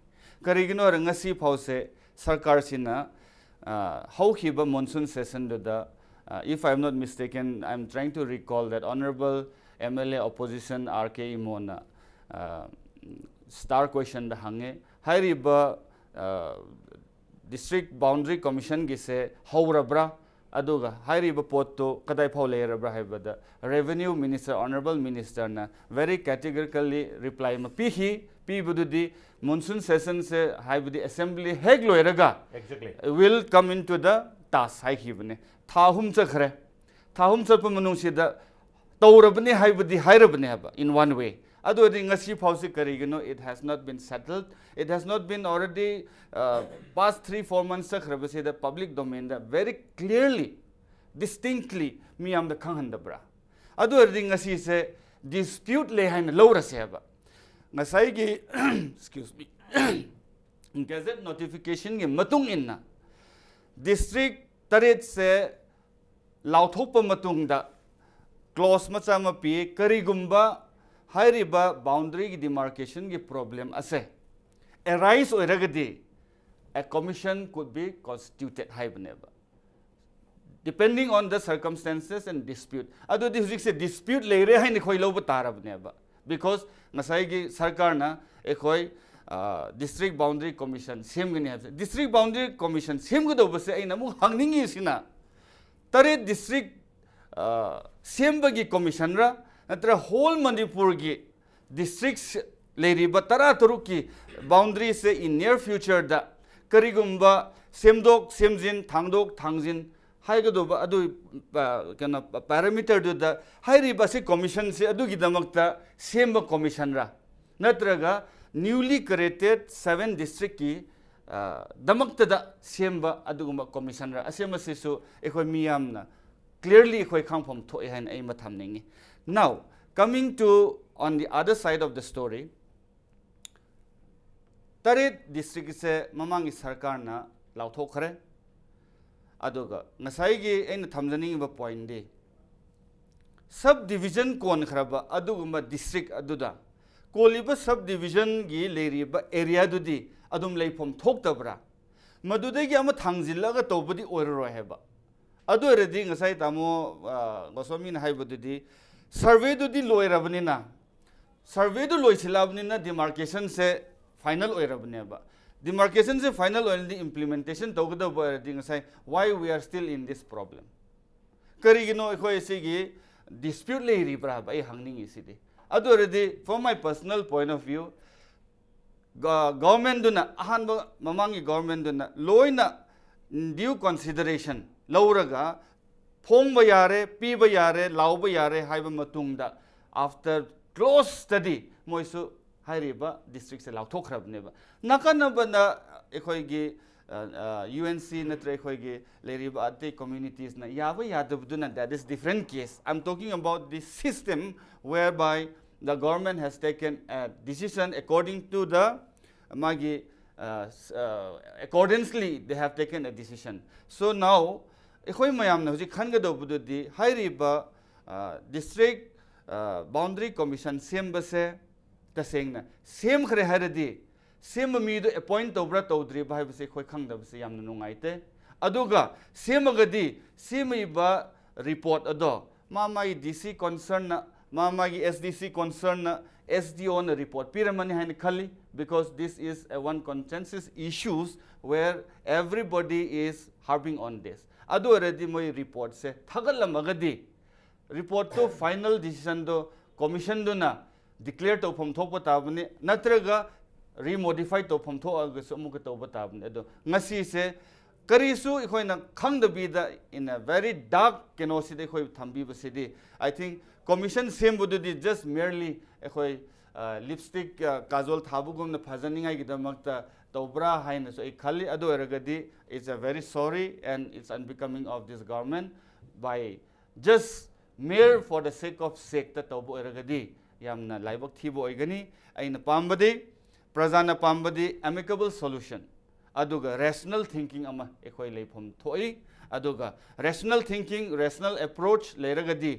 ꯀꯔꯤꯒꯤꯅꯣ ꯍꯥꯏꯔ ꯉꯁꯤ ꯐꯥꯎꯁꯦ ꯁꯔꯀꯥꯔꯁꯤꯅ, ꯑ, ꯍꯧꯈꯤꯕ monsoon sessionꯗꯨꯗ, ꯑ, if I am not mistaken, I am trying to recall that Honorable M L A opposition R K ꯏꯃꯣꯅ, ꯑ, star questionꯗ ꯍꯪꯉꯦ꯫ ꯍꯥꯏꯔꯤꯕ, ꯑ, District Boundary Commissionꯒꯤꯁꯦ ꯍꯧꯔꯕ꯭ꯔꯥ? ꯑꯗꯨꯒ ꯍꯥꯏꯔꯤꯕ ꯄꯣꯠꯇꯨ ꯀꯗꯥꯏ ꯐꯥꯎ ꯂꯩꯔꯕ꯭ꯔꯥ ꯍꯥꯏꯕꯗ Revenue Minister, Honorable Ministerꯅ very categorically reply ꯑꯃ ꯄꯤꯈꯤ꯫ ꯄꯤꯕꯗꯨꯗꯤ monsoon sessionꯁꯦ, ꯍꯥꯏꯕꯗꯤ assembly ꯍꯦꯛ ꯂꯣꯏꯔꯒ Exactly. will come into the task ꯍꯥꯏꯈꯤꯕꯅꯦ꯫ ꯊꯥ ꯑꯍꯨꯝ ꯆꯠꯈ꯭ꯔꯦ꯫ ꯊꯥ ꯑꯍꯨꯝ ꯆꯠꯄ ꯃꯅꯨꯡꯁꯤꯗ ꯇꯧꯔꯕꯅꯤ ꯍꯥꯏꯕꯗꯤ ꯍꯥꯏꯔꯕꯅꯦ ꯍꯥꯏꯕ, in one way꯫ ꯑꯗꯨ ꯑꯣꯏꯔꯗꯤ ꯉꯁꯤ ꯐꯥꯎꯁꯤ ꯀꯔꯤꯒꯤꯅꯣ it has not been settled, it has not been already, uh, past three four months ꯆꯠꯈ꯭ꯔꯕꯁꯤꯗ public domainꯗ very clearly, distinctly ꯃꯤꯌꯥꯝꯗ ꯈꯪꯍꯟꯗꯕ꯭ꯔꯥ? ꯑꯗꯨ ꯑꯣꯏꯔꯗꯤ ꯉꯁꯤꯁꯦ dispute ꯂꯩ ꯍꯥꯏꯅ ꯂꯧꯔꯁꯦ ꯍꯥꯏꯕ꯫ ꯉꯁꯥꯏꯒꯤ excuse me, gazette notificationꯒꯤ ꯃꯇꯨꯡ ꯏꯟꯅ district ꯇꯔꯦꯠꯁꯦ ꯂꯥꯎꯊꯣꯛꯄ ꯃꯇꯨꯡꯗ clause ꯃꯆꯥ ꯑꯃ ꯄꯤ꯫ ꯀꯔꯤꯒꯨꯝꯕ ꯍꯥꯏꯔꯤꯕ boundaryꯒꯤ demarcationꯒꯤ problem ꯑꯁꯦ arise ꯑꯣꯏꯔꯒꯗꯤ a commission could be constituted ꯍꯥꯏꯕꯅꯦꯕ, depending on the circumstances and dispute꯫ ꯑꯗꯨꯗꯤ ꯍꯧꯖꯤꯛꯁꯦ dispute ꯂꯩꯔꯦ ꯍꯥꯏꯅ ꯑꯩꯈꯣꯏ ꯂꯧꯕ ꯇꯥꯔꯕꯅꯦꯕ, because ꯉꯁꯥꯏꯒꯤ ꯁꯔꯀꯥꯔꯅ ꯑꯩꯈꯣꯏ, ꯑ, District Boundary Commission ꯁꯦꯝꯒꯅꯤ ꯍꯥꯏꯕꯁꯦ, District Boundary Commission ꯁꯦꯝꯒꯗꯧꯕꯁꯦ ꯑꯩꯅ ꯑꯃꯨꯛ ꯍꯪꯅꯤꯡꯉꯤꯁꯤꯅ, ꯇꯔꯦꯠ district, ꯑ, ꯁꯦꯝꯕꯒꯤ commissionꯔ, ꯅꯠꯇ꯭ꯔꯒ whole ꯃꯅꯤꯄꯨꯔꯒꯤ districts ꯂꯩꯔꯤꯕ ꯇꯔꯥ ꯇꯔꯨꯛꯀꯤ boundaryꯁꯦ in near futureꯗ ꯀꯔꯤꯒꯨꯝꯕ ꯁꯦꯝꯗꯣꯛ ꯁꯦꯝꯖꯤꯟ, ꯊꯥꯡꯗꯣꯛ ꯊꯥꯡꯖꯤꯟ ꯍꯥꯏꯒꯗꯧꯕ ꯑꯗꯨ ꯀꯩꯅꯣ ꯄꯦꯔꯥꯃꯤꯇꯔꯗꯨꯗ ꯍꯥꯏꯔꯤꯕ ꯑꯁꯤ ꯀꯣꯃꯤꯁꯟꯁꯦ ꯑꯗꯨꯒꯤꯗꯃꯛꯇ ꯁꯦꯝꯕ ꯀꯣꯃꯤꯁꯟꯔ, ꯅꯠꯇ꯭ꯔꯒ newly created seven districtꯀꯤ ꯗꯃꯛꯇꯗ ꯁꯦꯝꯕ ꯑꯗꯨꯒꯨꯝꯕ ꯀꯣꯃꯤꯁꯟꯔ? ꯑꯁꯤꯃꯁꯤꯁꯨ ꯑꯩꯈꯣꯏ ꯃꯤꯌꯥꯝꯅ clearly ꯑꯩꯈꯣꯏ ꯈꯪꯐꯝ ꯊꯣꯛꯑꯦ ꯍꯥꯏꯅ ꯑꯩ ꯑꯃ ꯊꯝꯅꯤꯡꯉꯤ꯫ Now, coming to on the other side of the story, ꯇꯔꯦꯠ ꯗꯤꯁꯇ꯭ꯔꯤꯛꯁꯦ ꯃꯃꯥꯡꯒꯤ ꯁꯔꯀꯥꯔꯅ ꯂꯥꯎꯊꯣꯛꯈ꯭ꯔꯦ꯫ ꯑꯗꯨꯒ ꯉꯁꯥꯏꯒꯤ ꯑꯩꯅ ꯊꯝꯖꯅꯤꯡꯉꯤꯕ ꯄꯣꯏꯟꯗꯤ, ꯁꯕ ꯗꯤꯕꯤꯖꯟ ꯀꯣꯟꯈ꯭ꯔꯕ ꯑꯗꯨꯒꯨꯝꯕ ꯗꯤꯁꯇ꯭ꯔꯤꯛ ꯑꯗꯨꯗ ꯀꯣꯜꯂꯤꯕ ꯁꯕ ꯗꯤꯕꯤꯖꯟꯒꯤ ꯂꯩꯔꯤꯕ ꯑꯦꯔꯤꯌꯥꯗꯨꯗꯤ ꯑꯗꯨꯝ ꯂꯩꯐꯝ ꯊꯣꯛꯇꯕ꯭ꯔꯥ? ꯃꯗꯨꯗꯒꯤ ꯑꯃ ꯊꯥꯡꯖꯤꯜꯂꯒ ꯇꯧꯕꯗꯤ ꯑꯣꯏꯔꯔꯣꯏ ꯍꯥꯏꯕ꯫ ꯑꯗꯨ ꯑꯣꯏꯔꯗꯤ ꯉꯁꯥꯏ ꯇꯥꯃꯣ ꯒꯣꯁ꯭ꯋꯥꯃꯤꯅ ꯍꯥꯏꯕꯗꯨꯗꯤ, ꯁꯔꯚꯦꯗꯨꯗꯤ ꯂꯣꯏꯔꯕꯅꯤꯅ, ꯁꯔꯚꯦꯗꯨ ꯂꯣꯏꯁꯤꯜꯂꯛꯑꯕꯅꯤꯅ ꯗꯤꯃꯥꯔꯀꯦꯁꯟꯁꯦ ꯐꯥꯏꯅꯦꯜ ꯑꯣꯏꯔꯕꯅꯦꯕ꯫ ꯗꯤꯃꯥꯔꯀꯦꯁꯟꯁꯦ ꯐꯥꯏꯅꯦꯜ ꯑꯣꯏꯔꯗꯤ ꯏꯝꯄ꯭ꯂꯤꯃꯦꯟꯇꯦꯁꯟ ꯇꯧꯒꯗꯧꯕ ꯑꯣꯏꯔꯗꯤ ꯉꯁꯥꯏ why we are still in this problem? ꯀꯔꯤꯒꯤꯅꯣ ꯑꯩꯈꯣꯏ ꯁꯤꯒꯤ ꯗꯤꯁꯄ꯭ꯌꯨꯠ ꯂꯩꯔꯤꯕ꯭ꯔꯥ ꯍꯥꯏꯕ ꯑꯩ ꯍꯪꯅꯤꯡꯉꯤꯁꯤꯗꯤ꯫ ꯑꯗꯨ ꯑꯣꯏꯔꯗꯤ, from my personal point of view, ꯒꯣꯚꯔꯟꯃꯦꯟꯗꯨꯅ, ꯑꯍꯥꯟꯕ ꯃꯃꯥꯡꯒꯤ ꯒꯣꯚꯔꯟꯃꯦꯟꯗꯨꯅ ꯂꯣꯏꯅ ꯗ꯭ꯌꯨ ꯀꯟꯁꯤꯗꯔꯦꯁꯟ ꯂꯧꯔꯒ ꯐꯣꯡꯕ ꯌꯥꯔꯦ, ꯄꯤꯕ ꯌꯥꯔꯦ, ꯂꯥꯎꯕ ꯌꯥꯔꯦ ꯍꯥꯏꯕ ꯃꯇꯨꯡꯗ, after close study, ꯃꯣꯏꯁꯨ ꯍꯥꯏꯔꯤꯕ ꯗꯤꯁꯇ꯭ꯔꯤꯛꯁꯦ ꯂꯥꯎꯊꯣꯛꯈ꯭ꯔꯕꯅꯦꯕ꯫ ꯅꯥꯀꯟ ꯑꯃꯅ ꯑꯩꯈꯣꯏꯒꯤ ꯌꯨ ꯑꯦꯟ ꯁꯤ ꯅꯠꯇ꯭ꯔꯒ ꯑꯩꯈꯣꯏꯒꯤ ꯂꯩꯔꯤꯕ ꯑꯇꯩ ꯀꯝꯃ꯭ꯌꯨꯅꯤꯇꯤꯁꯅ ꯌꯥꯕ ꯌꯥꯗꯕꯗꯨꯅ, that is different case. I'm talking about the system whereby the government has taken a decision according to the ꯃꯥꯒꯤ, uh, s- uh, accordingly they have taken a decision. So now, ꯑꯩꯈꯣꯏ ꯃꯌꯥꯝꯅ ꯍꯧꯖꯤꯛ ꯈꯟꯒꯗꯧꯕꯗꯨꯗꯤ, ꯍꯥꯏꯔꯤꯕ ꯗꯤꯁꯇ꯭ꯔꯤꯛ ꯕꯥꯎꯟꯗꯔꯤ ꯀꯣꯃꯤꯁꯟ ꯁꯦꯝꯕꯁꯦ ꯇꯁꯦꯡꯅ ꯁꯦꯝꯈ꯭ꯔꯦ ꯍꯥꯏꯔꯗꯤ, ꯁꯦꯝꯕ ꯃꯤꯗꯨ ꯑꯦꯄꯣꯏꯟ ꯇꯧꯕ꯭ꯔꯥ ꯇꯧꯗ꯭ꯔꯤꯕ ꯍꯥꯏꯕꯁꯦ ꯑꯩꯈꯣꯏ ꯈꯪꯗꯕꯁꯦ ꯌꯥꯝꯅ ꯅꯨꯡꯉꯥꯏꯇꯦ꯫ ꯑꯗꯨꯒ ꯁꯦꯝꯃꯒꯗꯤ, ꯁꯦꯝꯃꯤꯕ ꯔꯤꯄꯣꯔꯠ ꯑꯗꯣ ꯃꯥ ꯃꯥꯒꯤ ꯗꯤ ꯁꯤ ꯀꯣꯟꯁꯔꯟꯅ, ꯃꯥ ꯃꯥꯒꯤ ꯑꯦꯁ ꯗꯤ ꯁꯤ ꯀꯣꯟꯁꯔꯟꯅ, ꯑꯦꯁ ꯗꯤ ꯑꯣꯅ ꯔꯤꯄꯣꯔꯠ ꯄꯤꯔꯝꯃꯅꯤ ꯍꯥꯏꯅ ꯈꯜꯂꯤ, because this is a one contentious issues where everybody is harping on this. ꯑꯗꯨ ꯑꯣꯏꯔꯗꯤ ꯃꯣꯏ ꯔꯤꯄꯣꯔꯠꯁꯦ ꯊꯥꯒꯠꯂꯝꯃꯒꯗꯤ, ꯔꯤꯄꯣꯔꯠꯇꯨ, ꯐꯥꯏꯅꯦꯜ ꯗꯤꯁꯤꯖꯟꯗꯣ ꯀꯣꯃꯤꯁꯟꯗꯨꯅ ꯗꯤꯀ꯭ꯂꯦꯌꯔ ꯇꯧꯐꯝ ꯊꯣꯛꯄ ꯇꯥꯕꯅꯤ, ꯅꯠꯇ꯭ꯔꯒ ꯔꯤꯃꯣꯗꯤꯐꯥꯏ ꯇꯧꯐꯝ ꯊꯣꯛꯑꯒꯁꯨ ꯑꯃꯨꯛꯀ ꯇꯧꯕ ꯇꯥꯕꯅꯤ꯫ ꯑꯗꯣ ꯉꯁꯤꯁꯦ ꯀꯔꯤꯁꯨ ꯑꯩꯈꯣꯏꯅ ꯈꯪꯗꯕꯤꯗ in a very dark ꯀꯩꯅꯣꯁꯤꯗ ꯑꯩꯈꯣꯏ ꯊꯝꯕꯤꯕꯁꯤꯗꯤ, I think commission ꯁꯦꯝꯕꯗꯨꯗꯤ just merely ꯑꯩꯈꯣꯏ ꯂꯤꯞꯁꯇꯤꯛ ꯀꯥꯖꯣꯜ ꯊꯥꯕꯒꯨꯝꯅ ꯐꯖꯅꯤꯡꯉꯥꯏꯒꯤꯗꯃꯛꯇ ꯇꯧꯕ꯭ꯔꯥ ꯍꯥꯏꯅꯁꯨ ꯑꯩ ꯈꯜꯂꯤ꯫ ꯑꯗꯨ ꯑꯣꯏꯔꯒꯗꯤ it's a very sorry and it's unbecoming of this government by just mere for the sake of sakeꯇ ꯇꯧꯕ ꯑꯣꯏꯔꯒꯗꯤ ꯌꯥꯝꯅ ꯂꯥꯏꯕꯛ ꯊꯤꯕ ꯑꯣꯏꯒꯅꯤ꯫ ꯑꯩꯅ ꯄꯥꯝꯕꯗꯤ, ꯄ꯭ꯔꯖꯥꯅ ꯄꯥꯝꯕꯗꯤ amicable solution, ꯑꯗꯨꯒ rational thinking ꯑꯃ ꯑꯩꯈꯣꯏ ꯂꯩꯐꯝ ꯊꯣꯛꯏ꯫ ꯑꯗꯨꯒ rational thinking, rational approach ꯂꯩꯔꯒꯗꯤ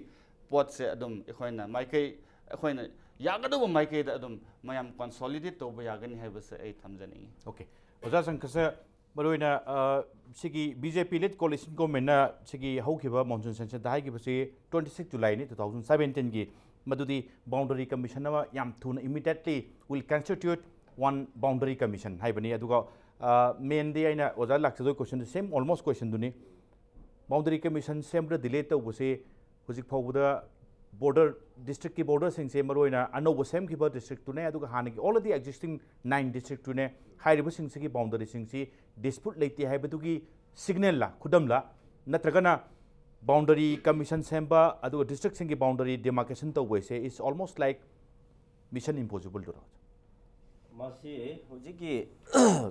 ꯄꯣꯠꯁꯦ ꯑꯗꯨꯝ ꯑꯩꯈꯣꯏꯅ ꯃꯥꯏꯀꯩ, ꯑꯩꯈꯣꯏꯅ ꯌꯥꯒꯗꯧꯕ ꯃꯥꯏꯀꯩꯗ ꯑꯗꯨꯝ ꯃꯌꯥꯝ consolidate ꯇꯧꯕ ꯌꯥꯒꯅꯤ ꯍꯥꯏꯕꯁꯦ ꯑꯩ ꯊꯝꯖꯅꯤꯡꯉꯤ꯫ Okay. ꯑꯣꯖꯥ ꯁꯪꯀꯔꯁꯦ, ꯃꯔꯨꯑꯣꯏꯅ ꯑ, ꯁꯤꯒꯤ B J P led coalition governmentꯅ ꯁꯤꯒꯤ ꯍꯧꯈꯤꯕ monsoon sessionꯗ ꯍꯥꯏꯈꯤꯕꯁꯤ twenty six Julyꯅꯤ two thousand seventeenꯒꯤ, ꯃꯗꯨꯗꯤ boundary commission ꯑꯃ ꯌꯥꯝ ꯊꯨꯅ immediately will constitute one boundary commission ꯍꯥꯏꯕꯅꯤ꯫ ꯑꯗꯨꯒ ꯃꯦꯟꯗꯤ ꯑꯩꯅ ꯑꯣꯖꯥ ꯂꯥꯛꯆꯗꯣꯏ questionꯗꯨ same almost questionꯗꯨꯅꯤ꯫ Boundary commission ꯁꯦꯝꯕꯗ delay ꯇꯧꯕꯁꯤ ꯍꯧꯖꯤꯛ ꯐꯥꯎꯕꯗ border districtꯀꯤ borderꯁꯤꯡꯁꯦ ꯃꯔꯨꯑꯣꯏꯅ ꯑꯅꯧꯕ ꯁꯦꯝꯈꯤꯕ districtꯇꯨꯅꯦ, ꯑꯗꯨꯒ ꯍꯥꯟꯅꯒꯤ already existing nine districtꯇꯨꯅꯦ꯫ ꯍꯥꯏꯔꯤꯕꯁꯤꯡꯁꯤꯒꯤ boundaryꯁꯤꯡꯁꯤ dispute ꯂꯩꯇꯦ ꯍꯥꯏꯕꯗꯨꯒꯤ signalꯂ, ꯈꯨꯗꯝꯂ, ꯅꯠꯇ꯭ꯔꯒꯅ boundary commission ꯁꯦꯝꯕ ꯑꯗꯨꯒ districtꯁꯤꯡꯒꯤ boundary demarcation ꯇꯧꯕ ꯍꯥꯏꯁꯦ is almost like mission impossibleꯗꯨꯔꯣ? ꯃꯁꯤ ꯍꯧꯖꯤꯛꯀꯤ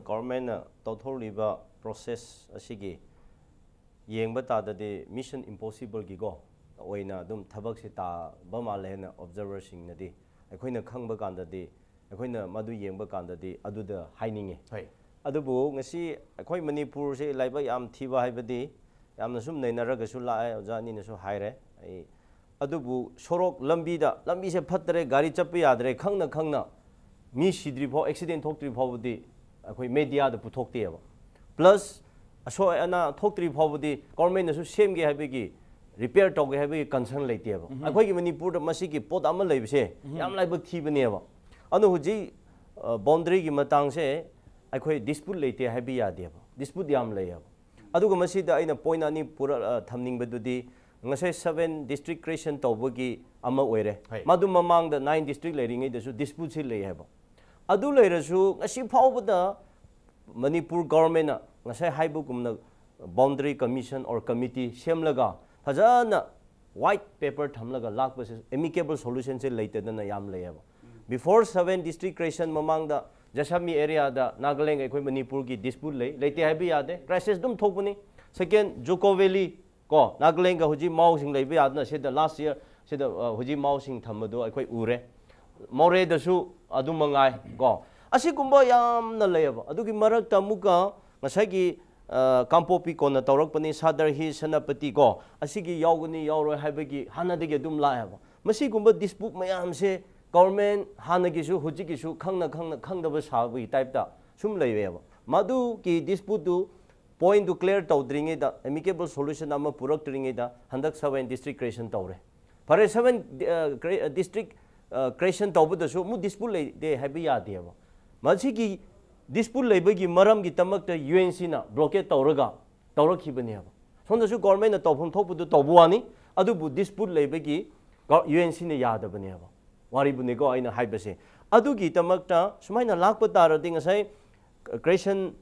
governmentꯅ ꯇꯧꯊꯣꯔꯛꯂꯤꯕ process ꯑꯁꯤꯒꯤ ꯌꯦꯡꯕ ꯇꯥꯔꯗꯤ mission impossibleꯒꯤꯀꯣ ꯑꯣꯏꯅ ꯑꯗꯨꯝ ꯊꯕꯛꯁꯦ ꯇꯥꯕ ꯃꯥꯜꯂꯦ ꯍꯥꯏꯅ observerꯁꯤꯡꯅꯗꯤ꯫ ꯑꯩꯈꯣꯏꯅ ꯈꯪꯕ ꯀꯥꯟꯗꯗꯤ, ꯑꯩꯈꯣꯏꯅ ꯃꯗꯨ ꯌꯦꯡꯕ ꯀꯥꯟꯗꯗꯤ ꯑꯗꯨꯗ ꯍꯥꯏꯅꯤꯡꯉꯤ꯫ ꯍꯣꯏ꯫ ꯑꯗꯨꯕꯨ ꯉꯁꯤ ꯑꯩꯈꯣꯏ ꯃꯅꯤꯄꯨꯔꯁꯦ ꯂꯥꯏꯕꯛ ꯌꯥꯝ ꯊꯤꯕ ꯍꯥꯏꯕꯗꯤ, ꯌꯥꯝꯅ ꯁꯨꯝ ꯅꯩꯅꯔꯒꯁꯨ ꯂꯥꯛꯑꯦ, ꯑꯣꯖꯥ ꯑꯅꯤꯅꯁꯨ ꯍꯥꯏꯔꯦ꯫ ꯑꯩ ꯑꯗꯨꯕꯨ ꯁꯣꯔꯣꯛ ꯂꯝꯕꯤꯗ, ꯂꯝꯕꯤꯁꯦ ꯐꯠꯇ꯭ꯔꯦ, ꯒꯥꯔꯤ ꯆꯠꯄ ꯌꯥꯗ꯭ꯔꯦ, ꯈꯪꯅ ꯈꯪꯅ ꯃꯤ ꯁꯤꯗ꯭ꯔꯤ ꯐꯥꯎ, accident ꯊꯣꯛꯇ꯭ꯔꯤ ꯐꯥꯎꯕꯗꯤ ꯑꯩꯈꯣꯏ mediaꯗ ꯄꯨꯊꯣꯛꯇꯦꯕ꯫ Plus ꯑꯁꯣꯏ ꯑꯅꯥ ꯊꯣꯛꯇ꯭ꯔꯤ ꯐꯥꯎꯕꯗꯤ governmentꯅꯁꯨ ꯁꯦꯝꯒꯦ ꯍꯥꯏꯕꯒꯤ, repair ꯇꯧꯒꯦ ꯍꯥꯏꯕꯒꯤ concern ꯂꯩꯇꯦꯕ꯫ ꯑꯩꯈꯣꯏꯒꯤ ꯃꯅꯤꯄꯨꯔꯗ ꯃꯁꯤꯒꯤ ꯄꯣꯠ ꯑꯃ ꯂꯩꯕꯁꯦ ꯌꯥꯝ ꯂꯥꯏꯕꯛ ꯊꯤꯕꯅꯦꯕ꯫ ꯑꯗꯣ ꯍꯧꯖꯤꯛ boundaryꯒꯤ ꯃꯇꯥꯡꯁꯦ ꯑꯩꯈꯣꯏ dispute ꯂꯩꯇꯦ ꯍꯥꯏꯕ ꯌꯥꯗꯦꯕ, dispute ꯌꯥꯝ ꯂꯩꯌꯦꯕ꯫ ꯑꯗꯨꯒ ꯃꯁꯤꯗ ꯑꯩꯅ point ꯑꯅꯤ ꯄꯨꯔꯛ-, ꯑ, ꯊꯝꯅꯤꯡꯕꯗꯨꯗꯤ, ꯉꯁꯥꯏ seven district creation ꯇꯧꯕꯒꯤ ꯑꯃ ꯑꯣꯏꯔꯦ꯫ ꯍꯣꯏ꯫ ꯃꯗꯨ ꯃꯃꯥꯡꯗ nine district ꯂꯩꯔꯤꯉꯩꯗꯁꯨ disputeꯁꯤ ꯂꯩ ꯍꯥꯏꯕ꯫ ꯑꯗꯨ ꯂꯩꯔꯁꯨ ꯉꯁꯤ ꯐꯥꯎꯕꯗ ꯃꯅꯤꯄꯨꯔ governmentꯅ ꯉꯁꯥꯏ ꯍꯥꯏꯕꯒꯨꯝꯅ boundary commission or committee ꯁꯦꯝꯂꯒ ꯐꯖꯅ white paper ꯊꯝꯂꯒ ꯂꯥꯛꯄꯁꯦ amicable solution ꯁꯦ ꯂꯩꯇꯗꯅ ꯌꯥꯝ ꯂꯩꯌꯦꯕ꯫ Before seven district creation ꯃꯃꯥꯡꯗ ꯖꯁꯥꯃꯤ area ꯗ ꯅꯥꯒꯥꯂꯦꯟꯒ ꯑꯩꯈꯣꯏ ꯃꯅꯤꯄꯨꯔꯒꯤ dispute ꯂꯩ, ꯂꯩꯇꯦ ꯍꯥꯏꯕ ꯌꯥꯗꯦ, crisis ꯑꯗꯨꯝ ꯊꯣꯛꯄꯅꯤ꯫ Second, ꯖꯨꯀꯣ valley ꯀꯣ, ꯅꯥꯒꯥꯂꯦꯟꯒ ꯍꯧꯖꯤꯛ ꯃꯥꯎꯁꯤꯡ ꯂꯩꯕ ꯌꯥꯗꯅ ꯁꯤꯗ last year ꯁꯤꯗ, ꯑ, ꯍꯧꯖꯤꯛ ꯃꯥꯎꯁꯤꯡ ꯊꯝꯕꯗꯣ ꯑꯩꯈꯣꯏ ꯎꯔꯦ꯫ ꯃꯣꯔꯦꯗꯁꯨ ꯑꯗꯨ ꯃꯉꯥꯏ ꯀꯣ꯫ ꯑꯁꯤꯒꯨꯝꯕ ꯌꯥꯝꯅ ꯂꯩꯌꯦꯕ꯫ ꯑꯗꯨꯒꯤ ꯃꯔꯛꯇ ꯑꯃꯨꯛꯀ ꯉꯁꯥꯏꯒꯤ, ꯑ, ꯀꯥꯡꯄꯣꯛꯄꯤ ꯀꯣꯟꯅ ꯇꯧꯔꯛꯄꯅꯤ, ꯁꯥꯗꯔ ꯍꯤ, ꯁꯦꯅꯥꯄꯇꯤ ꯀꯣ, ꯑꯁꯤꯒꯤ ꯌꯥꯎꯒꯅꯤ ꯌꯥꯎꯔꯣꯏ ꯍꯥꯏꯕꯒꯤ ꯍꯥꯟꯅꯗꯒꯤ ꯑꯗꯨꯝ ꯂꯥꯛꯑꯦꯕ꯫ ꯃꯁꯤꯒꯨꯝꯕ dispute ꯃꯌꯥꯝꯁꯦ government ꯍꯥꯟꯅꯒꯤꯁꯨ ꯍꯧꯖꯤꯛꯀꯤꯁꯨ ꯈꯪꯅ ꯈꯪꯅ ꯈꯪꯗꯕ ꯁꯥꯕꯒꯤ type ꯇ ꯁꯨꯝ ꯂꯩꯔꯦꯕ꯫ ꯃꯗꯨꯒꯤ dispute two point two clear ꯇꯧꯗ꯭ꯔꯤꯉꯩꯗ, amicable solution ꯑꯃ ꯄꯨꯔꯛꯇ꯭ꯔꯤꯉꯩꯗ ꯍꯟꯗꯛ seven district creation ꯇꯧꯔꯦ꯫ ꯐꯔꯦ, seven, ꯑ, cre-, ꯑ, district, ꯑ, creation ꯇꯧꯕꯗꯁꯨ ꯑꯃꯨꯛ dispute ꯂꯩꯇꯦ ꯍꯥꯏꯕ ꯌꯥꯗꯦꯕ꯫ ꯃꯁꯤꯒꯤ dispute ꯂꯩꯕꯒꯤ ꯃꯔꯝꯒꯤꯗꯃꯛꯇ U N C ꯅ blockade ꯇꯧꯔꯒ ꯇꯧꯔꯛꯈꯤꯕꯅꯦꯕ꯫ ꯁꯣꯝꯗꯁꯨ government ꯅ ꯇꯧꯐꯝ ꯊꯣꯛꯄꯗꯨ ꯇꯧꯕ ꯋꯥꯅꯤ, ꯑꯗꯨꯕꯨ dispute ꯂꯩꯕꯒꯤ ꯒ-, U N C ꯅ ꯌꯥꯗꯕꯅꯦꯕ꯫ ꯋꯥꯔꯤꯕꯨꯅꯤꯀꯣ ꯑꯩꯅ ꯍꯥꯏꯕꯁꯦ꯫ ꯑꯗꯨꯒꯤꯗꯃꯛꯇ ꯁꯨꯃꯥꯏꯅ ꯂꯥꯛꯄ ꯇꯥꯔꯗꯤ ꯉꯁꯥꯏ creation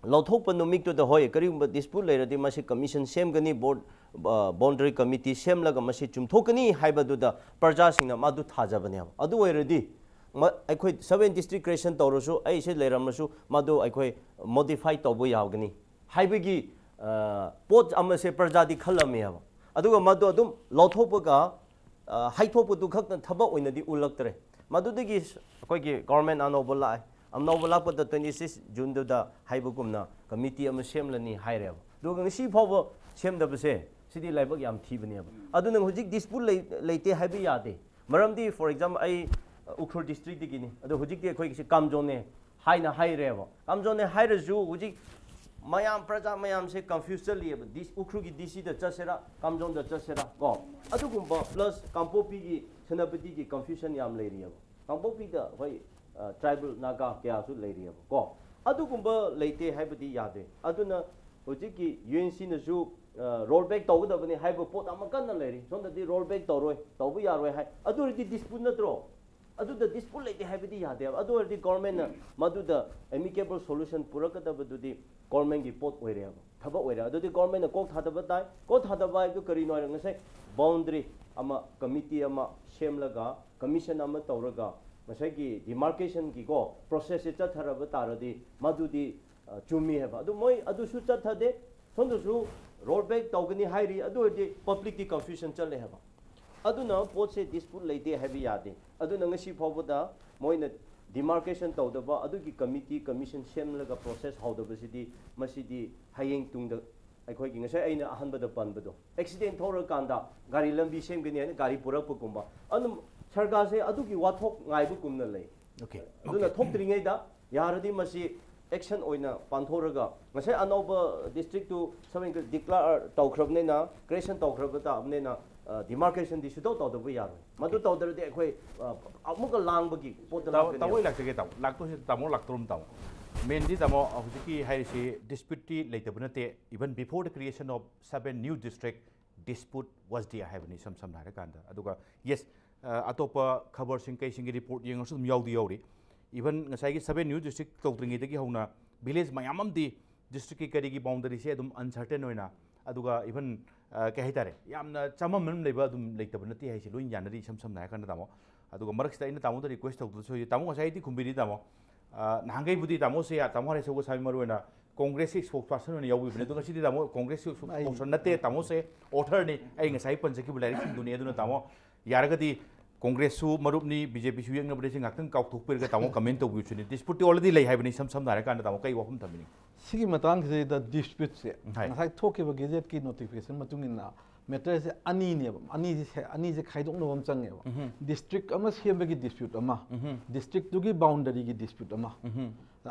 ꯂꯧꯊꯣꯛꯄ ꯅꯨꯃꯤꯠꯇꯨꯗ, ꯍꯣꯏ, ꯀꯔꯤꯒꯨꯝꯕ dispute ꯂꯩꯔꯗꯤ ꯃꯁꯤ commission ꯁꯦꯝꯒꯅꯤ, board, ꯑ, boundary committee ꯁꯦꯝꯂꯒ ꯃꯁꯤ ꯆꯨꯝꯊꯣꯛꯀꯅꯤ ꯍꯥꯏꯕꯗꯨꯗ ꯄ꯭ꯔꯖꯥꯁꯤꯡꯅ ꯃꯗꯨ ꯊꯥꯖꯕꯅꯦꯕ꯫ ꯑꯗꯨ ꯑꯣꯏꯔꯗꯤ ꯃ-, ꯑꯩꯈꯣꯏ seven district creation ꯇꯧꯔꯁꯨ, ꯑꯩꯁꯦ ꯂꯩꯔꯝꯃꯁꯨ, ꯃꯗꯨ ꯑꯩꯈꯣꯏ modify ꯇꯧꯕ ꯌꯥꯒꯅꯤ ꯍꯥꯏꯕꯒꯤ, ꯑ, ꯄꯣꯠ ꯑꯃꯁꯦ ꯄ꯭ꯔꯖꯥꯗꯤ ꯈꯜꯂꯝꯃꯦꯕ꯫ ꯑꯗꯨꯒ ꯃꯗꯨ ꯑꯗꯨꯝ ꯂꯧꯊꯣꯛꯄꯒ, ꯑ, ꯍꯥꯏꯊꯣꯛꯄꯗꯨ ꯈꯛꯇ ꯊꯕꯛ ꯑꯣꯏꯅꯗꯤ ꯎꯠꯂꯛꯇ꯭ꯔꯦ꯫ ꯃꯗꯨꯗꯒꯤ ꯁ-, ꯑꯩꯈꯣꯏꯒꯤ government ꯑꯅꯧꯕ ꯂꯥꯛꯑꯦ꯫ ꯑꯅꯧꯕ ꯂꯥꯛꯄꯗ twenty six June ꯗꯨꯗ ꯍꯥꯏꯕꯒꯨꯝꯅ committee ꯑꯃ ꯁꯦꯝꯂꯅꯤ ꯍꯥꯏꯔꯦꯕ꯫ ꯑꯗꯨꯒ ꯉꯁꯤ ꯐꯥꯎꯕ ꯁꯦꯝꯗꯕꯁꯦ ꯁꯤꯗꯤ ꯂꯥꯏꯕꯛ ꯌꯥꯝ ꯊꯤꯕꯅꯦꯕ꯫ ꯑꯗꯨꯅ ꯍꯧꯖꯤꯛ dispute ꯂꯩ-, ꯂꯩꯇꯦ ꯍꯥꯏꯕ ꯌꯥꯗꯦ꯫ ꯃꯔꯝꯗꯤ, for example, ꯑꯩ, ꯑ, ꯎꯈ꯭ꯔꯨꯜ district ꯇꯒꯤꯅꯤ, ꯑꯗꯣ ꯍꯧꯖꯤꯛꯇꯤ ꯑꯩꯈꯣꯏꯒꯤꯁꯤ ꯀꯥꯝꯖꯣꯟꯅꯦ ꯍꯥꯏꯅ ꯍꯥꯏꯔꯦꯕ꯫ ꯀꯥꯝꯖꯣꯟꯅꯦ ꯍꯥꯏꯔꯁꯨ ꯍꯧꯖꯤꯛ ꯃꯌꯥꯝ, ꯄ꯭ꯔꯖꯥ ꯃꯌꯥꯝꯁꯦ confuse ꯆꯠꯂꯤꯑꯕ꯫ ꯗꯤ-, ꯎꯈ꯭ꯔꯨꯜꯒꯤ D C ꯗ ꯆꯠꯁꯤꯔꯥ, ꯀꯥꯝꯖꯣꯟꯗ ꯆꯠꯁꯤꯔꯥ ꯀꯣ? ꯑꯗꯨꯒꯨꯝꯕ plus ꯀꯥꯡꯄꯣꯛꯄꯤꯒꯤ, ꯁꯦꯅꯥꯄꯇꯤꯒꯤ confusion ꯌꯥꯝ ꯂꯩꯔꯤꯑꯕ꯫ ꯀꯥꯡꯄꯣꯛꯄꯤꯗ, ꯍꯣꯏ, ꯑ, tribal ꯅꯥꯒꯥ ꯀꯌꯥꯁꯨ ꯂꯩꯔꯤꯑꯕ ꯀꯣ? ꯑꯗꯨꯒꯨꯝꯕ ꯂꯩꯇꯦ ꯍꯥꯏꯕꯗꯤ ꯌꯥꯗꯦ꯫ ꯑꯗꯨꯅ ꯍꯧꯖꯤꯛꯀꯤ U N C ꯅꯁꯨ, ꯑ, roll back ꯇꯧꯒꯗꯕꯅꯤ ꯍꯥꯏꯕ ꯄꯣꯠ ꯑꯃ ꯀꯟꯅ ꯂꯩꯔꯤ꯫ ꯁꯣꯝꯗꯗꯤ roll back ꯇꯧꯔꯣꯏ, ꯇꯧꯕ ꯌꯥꯔꯣꯏ ꯍꯥꯏ꯫ ꯑꯗꯨ ꯑꯣꯏꯔꯗꯤ dispute ꯅꯠꯇ꯭ꯔꯣ? ꯑꯗꯨꯗ dispute ꯂꯩꯇꯦ ꯍꯥꯏꯕꯗꯤ ꯌꯥꯗꯦꯕ꯫ ꯑꯗꯨ ꯑꯣꯏꯔꯗꯤ government ꯅ ꯃꯗꯨꯗ amicable solution ꯄꯨꯔꯛꯀꯗꯕꯗꯨꯗꯤ government ꯀꯤ ꯄꯣꯠ ꯑꯣꯏꯔꯦꯕ, ꯊꯕꯛ ꯑꯣꯏꯔꯦ꯫ ꯑꯗꯨꯗꯤ government ꯅ ꯀꯣꯛ ꯊꯥꯗꯕ ꯇꯥꯏ꯫ ꯀꯣꯛ ꯊꯥꯗꯕ ꯍꯥꯏꯕꯗꯨ ꯀꯔꯤꯅꯣ ꯍꯥꯏꯔ, ꯉꯁꯥꯏ boundary ꯑꯃ, committee ꯑꯃ ꯁꯦꯝꯂꯒ, commission ꯑꯃ ꯇꯧꯔꯒ, ꯉꯁꯥꯏꯒꯤ demarcation ꯒꯤꯀꯣ process ꯁꯦ ꯆꯠꯊꯔꯕ ꯇꯥꯔꯗꯤ ꯃꯗꯨꯗꯤ ꯑ, ꯆꯨꯝꯃꯤ ꯍꯥꯏꯕ꯫ ꯑꯗꯨ ꯃꯣꯏ ꯑꯗꯨꯁꯨ ꯆꯠꯊꯗꯦ, ꯁꯣꯝꯗꯁꯨ roll back ꯇꯧꯒꯅꯤ ꯍꯥꯏꯔꯤ꯫ ꯑꯗꯨ ꯑꯣꯏꯔꯗꯤ public ꯇꯤ confusion ꯆꯠꯂꯦ ꯍꯥꯏꯕ꯫ ꯑꯗꯨꯅ ꯄꯣꯠꯁꯦ dispute ꯂꯩꯇꯦ ꯍꯥꯏꯕ ꯌꯥꯗꯦ꯫ ꯑꯗꯨꯅ ꯉꯁꯤ ꯐꯥꯎꯕꯗ ꯃꯣꯏꯅ demarcation ꯇꯧꯗꯕ, ꯑꯗꯨꯒꯤ committee commission ꯁꯦꯝꯂꯒ process ꯍꯧꯗꯕꯁꯤꯗꯤ, ꯃꯁꯤꯗꯤ ꯍꯌꯦꯡ ꯇꯨꯡꯗ ꯑꯩꯈꯣꯏꯒꯤ ꯉꯁꯥꯏ ꯑꯩꯅ ꯑꯍꯥꯟꯕꯗ ꯄꯟꯕꯗꯣ, accident ꯊꯣꯛꯂꯀꯥꯟꯗ ꯒꯥꯔꯤ ꯂꯝꯕꯤ ꯁꯦꯝꯒꯅꯤ ꯍꯥꯏꯅ ꯒꯥꯔꯤ ꯄꯨꯔꯛꯄꯒꯨꯝꯕ, ꯑꯗꯨꯝ ꯁꯔꯀꯥꯔꯁꯦ ꯑꯗꯨꯒꯤ ꯋꯥꯊꯣꯛ ꯉꯥꯏꯕꯒꯨꯝꯅ ꯂꯩ꯫ Okay. ꯑꯗꯨꯅ ꯊꯣꯛꯇ꯭ꯔꯤꯉꯩꯗ ꯌꯥꯔꯗꯤ ꯃꯁꯤ action ꯑꯣꯏꯅ ꯄꯥꯡꯊꯣꯛꯂꯒ, ꯉꯁꯥꯏ ꯑꯅꯧꯕ district two sub declare ꯇꯧꯈ꯭ꯔꯕꯅꯤꯅ, creation ꯇꯧꯈ꯭ꯔꯕ ꯇꯥꯕꯅꯤꯅ, ꯑ, demarcation ꯗꯤ ꯁꯨꯇꯧ ꯇꯧꯗꯕ ꯌꯥꯔꯣꯏ꯫ ꯃꯗꯨ ꯇꯧꯗ꯭ꯔꯗꯤ ꯑꯩꯈꯣꯏ, ꯑ, ꯑꯃꯨꯛꯀ ꯂꯥꯡꯕꯒꯤ ꯄꯣꯠꯇ ꯇꯥꯃꯣ ꯂꯥꯛꯀꯅꯤ꯫ ꯇꯥꯃꯣ ꯑꯩ ꯂꯥꯛꯆꯒꯦ ꯇꯥꯃꯣ꯫ ꯂꯥꯛꯇꯣꯏꯁꯤ ꯇꯥꯃꯣ ꯂꯥꯛꯇꯧꯔꯝ ꯇꯥꯃꯣ꯫ Main ꯗꯤ ꯇꯥꯃꯣ ꯍꯧꯖꯤꯛꯀꯤ ꯍꯥꯏꯔꯤꯁꯤ dispute ꯇꯤ ꯂꯩꯇꯕ ꯅꯠꯇꯦ꯫ Even before the creation of seven new district, dispute was there ꯍꯥꯏꯕꯅꯤ ꯏꯁꯝ ꯁꯝꯅ ꯍꯥꯏꯔꯀꯥꯟꯗ꯫ ꯑꯗꯨꯒ yes, ꯑ, ꯑꯇꯣꯞꯄ ꯈꯕꯔꯁꯤꯡ ꯀꯩꯁꯤꯡꯒꯤ report ꯌꯦꯡꯉꯁꯨ ꯑꯗꯨꯝ ꯌꯥꯎꯗꯤ ꯌꯥꯎꯔꯤ꯫ Even ꯉꯁꯥꯏꯒꯤ seven new district ꯇꯧꯗ꯭ꯔꯤꯉꯩꯗꯒꯤ ꯍꯧꯅ village ꯃꯌꯥꯝ ꯑꯃꯗꯤ district ꯀꯤ ꯀꯔꯤꯒꯤ boundary ꯁꯦ ꯑꯗꯨꯝ uncertain ꯑꯣꯏꯅ, ꯑꯗꯨꯒ even, ꯑ, ꯀꯩ ꯍꯥꯏꯇꯥꯔꯦ, ꯌꯥꯝꯅ ꯆꯃꯝꯅꯅ ꯂꯩꯕ ꯑꯗꯨꯝ ꯂꯩꯇꯕ ꯅꯠꯇꯦ ꯍꯥꯏꯁꯦ ꯂꯣꯏ ꯌꯥꯅꯔꯤ ꯏꯁꯝ ꯁꯝꯅ ꯍꯥꯏꯔꯀꯥꯟꯗ ꯇꯥꯃꯣ꯫ ꯑꯗꯨꯒ ꯃꯔꯛꯁꯤꯗ ꯑꯩꯅ ꯇꯥꯃꯣꯗ request ꯇꯧꯗꯕꯁꯨ ꯌꯥꯏ꯫ ꯇꯥꯃꯣ ꯉꯁꯥꯏ ꯑꯩꯗꯤ ꯈꯨꯝꯕꯤꯔꯤ ꯇꯥꯃꯣ꯫ ꯑ, ꯅꯍꯥꯟꯈꯩꯕꯨꯗꯤ ꯇꯥꯃꯣꯁꯦ, ꯇꯥꯃꯣ ꯍꯔꯦꯁ ꯒꯣꯁꯥꯃꯤ ꯃꯔꯨ ꯑꯣꯏꯅ Congress ꯀꯤ spokesperson ꯑꯣꯏꯅ ꯌꯥꯎꯕꯤꯕꯅꯦ꯫ ꯑꯗꯣ ꯉꯁꯤꯗꯤ ꯇꯥꯃꯣ Congress ꯀꯤ spokesperson ꯅꯠꯇꯦ, ꯇꯥꯃꯣꯁꯦ author ꯅꯤ꯫ ꯑꯩ ꯉꯁꯥꯏ ꯄꯟꯖꯈꯤꯕ ꯂꯥꯏꯔꯤꯛꯁꯤꯡꯗꯨꯅꯤ꯫ ꯑꯗꯨꯅ ꯇꯥꯃꯣ ꯌꯥꯔꯒꯗꯤ Congress ꯁꯨ ꯃꯔꯨꯞꯅꯤ, BJP ꯁꯨ ꯌꯦꯛꯅꯕꯅꯤ, ꯁꯤ ꯉꯥꯛꯇꯪ ꯀꯥꯎꯊꯣꯛꯄꯤꯔꯒ ꯇꯥꯃꯣ comment ꯇꯧꯕꯤꯌꯨ ꯁꯤꯅꯤ꯫ Dispute ꯇꯤ already ꯂꯩ ꯍꯥꯏꯕꯅꯤ ꯏꯁꯝ ꯁꯝꯅ ꯍꯥꯏꯔꯀꯥꯟꯗ꯫ ꯇꯥꯃꯣ ꯀꯩ ꯋꯥꯐꯝ ꯊꯝꯕꯤꯅꯤꯡꯉꯤ? ꯁꯤꯒꯤ ꯃꯇꯥꯡꯁꯤꯗꯩꯗ dispute ꯁꯦ ꯍꯥꯏ꯫ ꯉꯁꯥꯏ ꯊꯣꯛꯈꯤꯕ Gazette ꯀꯤ notification ꯃꯇꯨꯡ ꯏꯟꯅ matter ꯁꯦ ꯑꯅꯤꯅꯦꯕ꯫ ꯑꯅꯤꯁꯦ ꯁꯦ-, ꯑꯅꯤꯁꯦ ꯈꯥꯏꯗꯣꯛꯅꯕ ꯑꯃ ꯆꯪꯉꯦꯕ꯫ District ꯑꯃ ꯁꯦꯝꯕꯒꯤ dispute ꯑꯃ, district ꯇꯨꯒꯤ boundary ꯒꯤ dispute ꯑꯃ꯫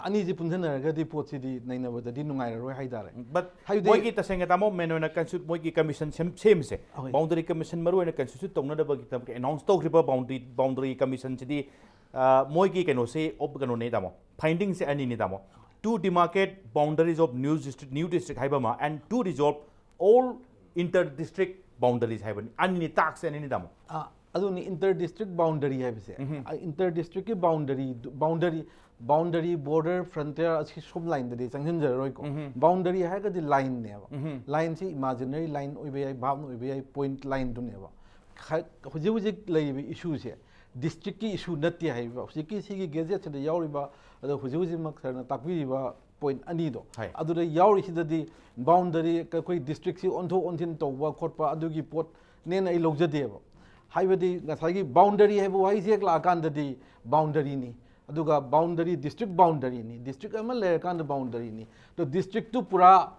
ꯑꯅꯤꯁꯦ ꯄꯨꯟꯁꯤꯟꯅꯔꯒꯗꯤ ꯄꯣꯠꯁꯤꯗꯤ ꯅꯩꯅꯕꯗꯗꯤ ꯅꯨꯡꯉꯥꯏꯔꯔꯣꯏ ꯍꯥꯏꯇꯥꯔꯦ꯫ But ꯍꯥꯏꯕꯗꯤ ꯃꯣꯏꯒꯤ ꯇꯁꯦꯡꯅ ꯇꯥꯃꯣ main ꯑꯣꯏꯅ constitu-, ꯃꯣꯏꯒꯤ commission ꯁꯦꯝ-, ꯁꯦꯝꯃꯤꯁꯦ, ꯑꯍꯣꯏ꯫ Boundary Commission ꯃꯔꯨ ꯑꯣꯏꯅ constitute ꯇꯧꯅꯗꯕꯒꯤꯗꯃꯛ announce ꯇꯧꯈ꯭ꯔꯤꯕ boundary, boundary commission ꯁꯤꯗꯤ, ꯑ, ꯃꯣꯏꯒꯤ ꯀꯩꯅꯣꯁꯦ ꯑꯣꯞ ꯀꯩꯅꯣꯅꯦ ꯇꯥꯃꯣ, finding ꯁꯦ ꯑꯅꯤꯅꯤ ꯇꯥꯃꯣ꯫ To demarcate boundaries of new district, new district ꯍꯥꯏꯕ ꯑꯃ, and to resolve all inter district boundaries ꯍꯥꯏꯕꯅꯤ꯫ ꯑꯅꯤꯅꯤ, task ꯑꯅꯤꯅꯤ ꯇꯥꯃꯣ꯫ ꯑ, ꯑꯗꯨꯅꯤ inter district boundary ꯍꯥꯏꯕꯁꯦ꯫ ꯎꯝꯍꯨꯝ꯫ Inter districtꯀꯤ boundary, boundary, boundary, border, frontier ꯑꯁꯤ ꯁꯨꯝ ꯂꯥꯏꯟꯗꯗꯤ ꯆꯪꯁꯤꯟꯖꯔꯔꯣꯏꯀꯣ꯫ ꯎꯝꯍꯨꯝ꯫ Boundary ꯍꯥꯏꯔꯒꯗꯤ ꯂꯥꯏꯟꯅꯦꯕ꯫ ꯎꯝꯍꯨꯝ꯫ ꯂꯥꯏꯟꯁꯤ ꯏꯃꯥꯖꯤꯅꯔꯤ ꯂꯥꯏꯟ ꯑꯣꯏꯕ ꯌꯥꯏ, ꯚꯥꯞꯅ ꯑꯣꯏꯕ ꯌꯥꯏ, ꯄꯣꯏꯟꯠ ꯂꯥꯏꯟꯗꯨꯅꯦꯕ꯫ ꯈ-, ꯍꯧꯖꯤꯛ ꯍꯧꯖꯤꯛ ꯂꯩꯔꯤꯕ ꯏꯁꯨꯁꯦ ꯗꯤꯁꯇ꯭ꯔꯤꯛꯀꯤ ꯏꯁꯨ ꯅꯠꯇꯦ ꯍꯥꯏꯕ꯫ ꯍꯧꯖꯤꯛꯀꯤ ꯁꯤꯒꯤ ꯒꯦꯖꯦꯠꯁꯤꯗ ꯌꯥꯎꯔꯤꯕ, ꯑꯗꯣ ꯍꯧꯖꯤꯛ ꯍꯧꯖꯤꯛꯃꯛ ꯁꯥꯔꯅ ꯇꯥꯛꯄꯤꯔꯤꯕ ꯄꯣꯏꯟꯠ ꯑꯅꯤꯗꯣ, ꯍꯣꯏ꯫ ꯑꯗꯨꯗ ꯌꯥꯎꯔꯤꯁꯤꯗꯗꯤ ꯕꯥꯎꯟꯗꯔꯤ, ꯑꯩꯈꯣꯏ ꯗꯤꯁꯇ꯭ꯔꯤꯛꯁꯤ ꯑꯣꯟꯊꯣꯛ ꯑꯣꯟꯁꯤꯟ ꯇꯧꯕ ꯈꯣꯠꯄ ꯑꯗꯨꯒꯤ ꯄꯣꯠꯅꯦꯅ ꯑꯩ ꯂꯧꯖꯗꯦꯕ꯫ ꯍꯥꯏꯕꯗꯤ ꯉꯁꯥꯏꯒꯤ ꯕꯥꯎꯟꯗꯔꯤ ꯍꯥꯏꯕ ꯋꯥꯍꯩꯁꯦ ꯍꯦꯛ ꯂꯥꯛꯑꯀꯥꯟꯗꯗꯤ ꯕꯥꯎꯟꯗꯔꯤꯅꯤ, ꯑꯗꯨꯒ ꯕꯥꯎꯟꯗꯔꯤ, ꯗꯤꯁꯇ꯭ꯔꯤꯛ ꯕꯥꯎꯟꯗꯔꯤꯅꯤ, ꯗꯤꯁꯇ꯭ꯔꯤꯛ ꯑꯃ ꯂꯩꯔꯀꯥꯟꯗ ꯕꯥꯎꯟꯗꯔꯤꯅꯤ꯫ ꯑꯗꯣ ꯗꯤꯁꯇ꯭ꯔꯤꯛꯇꯨ ꯄꯨꯔꯥ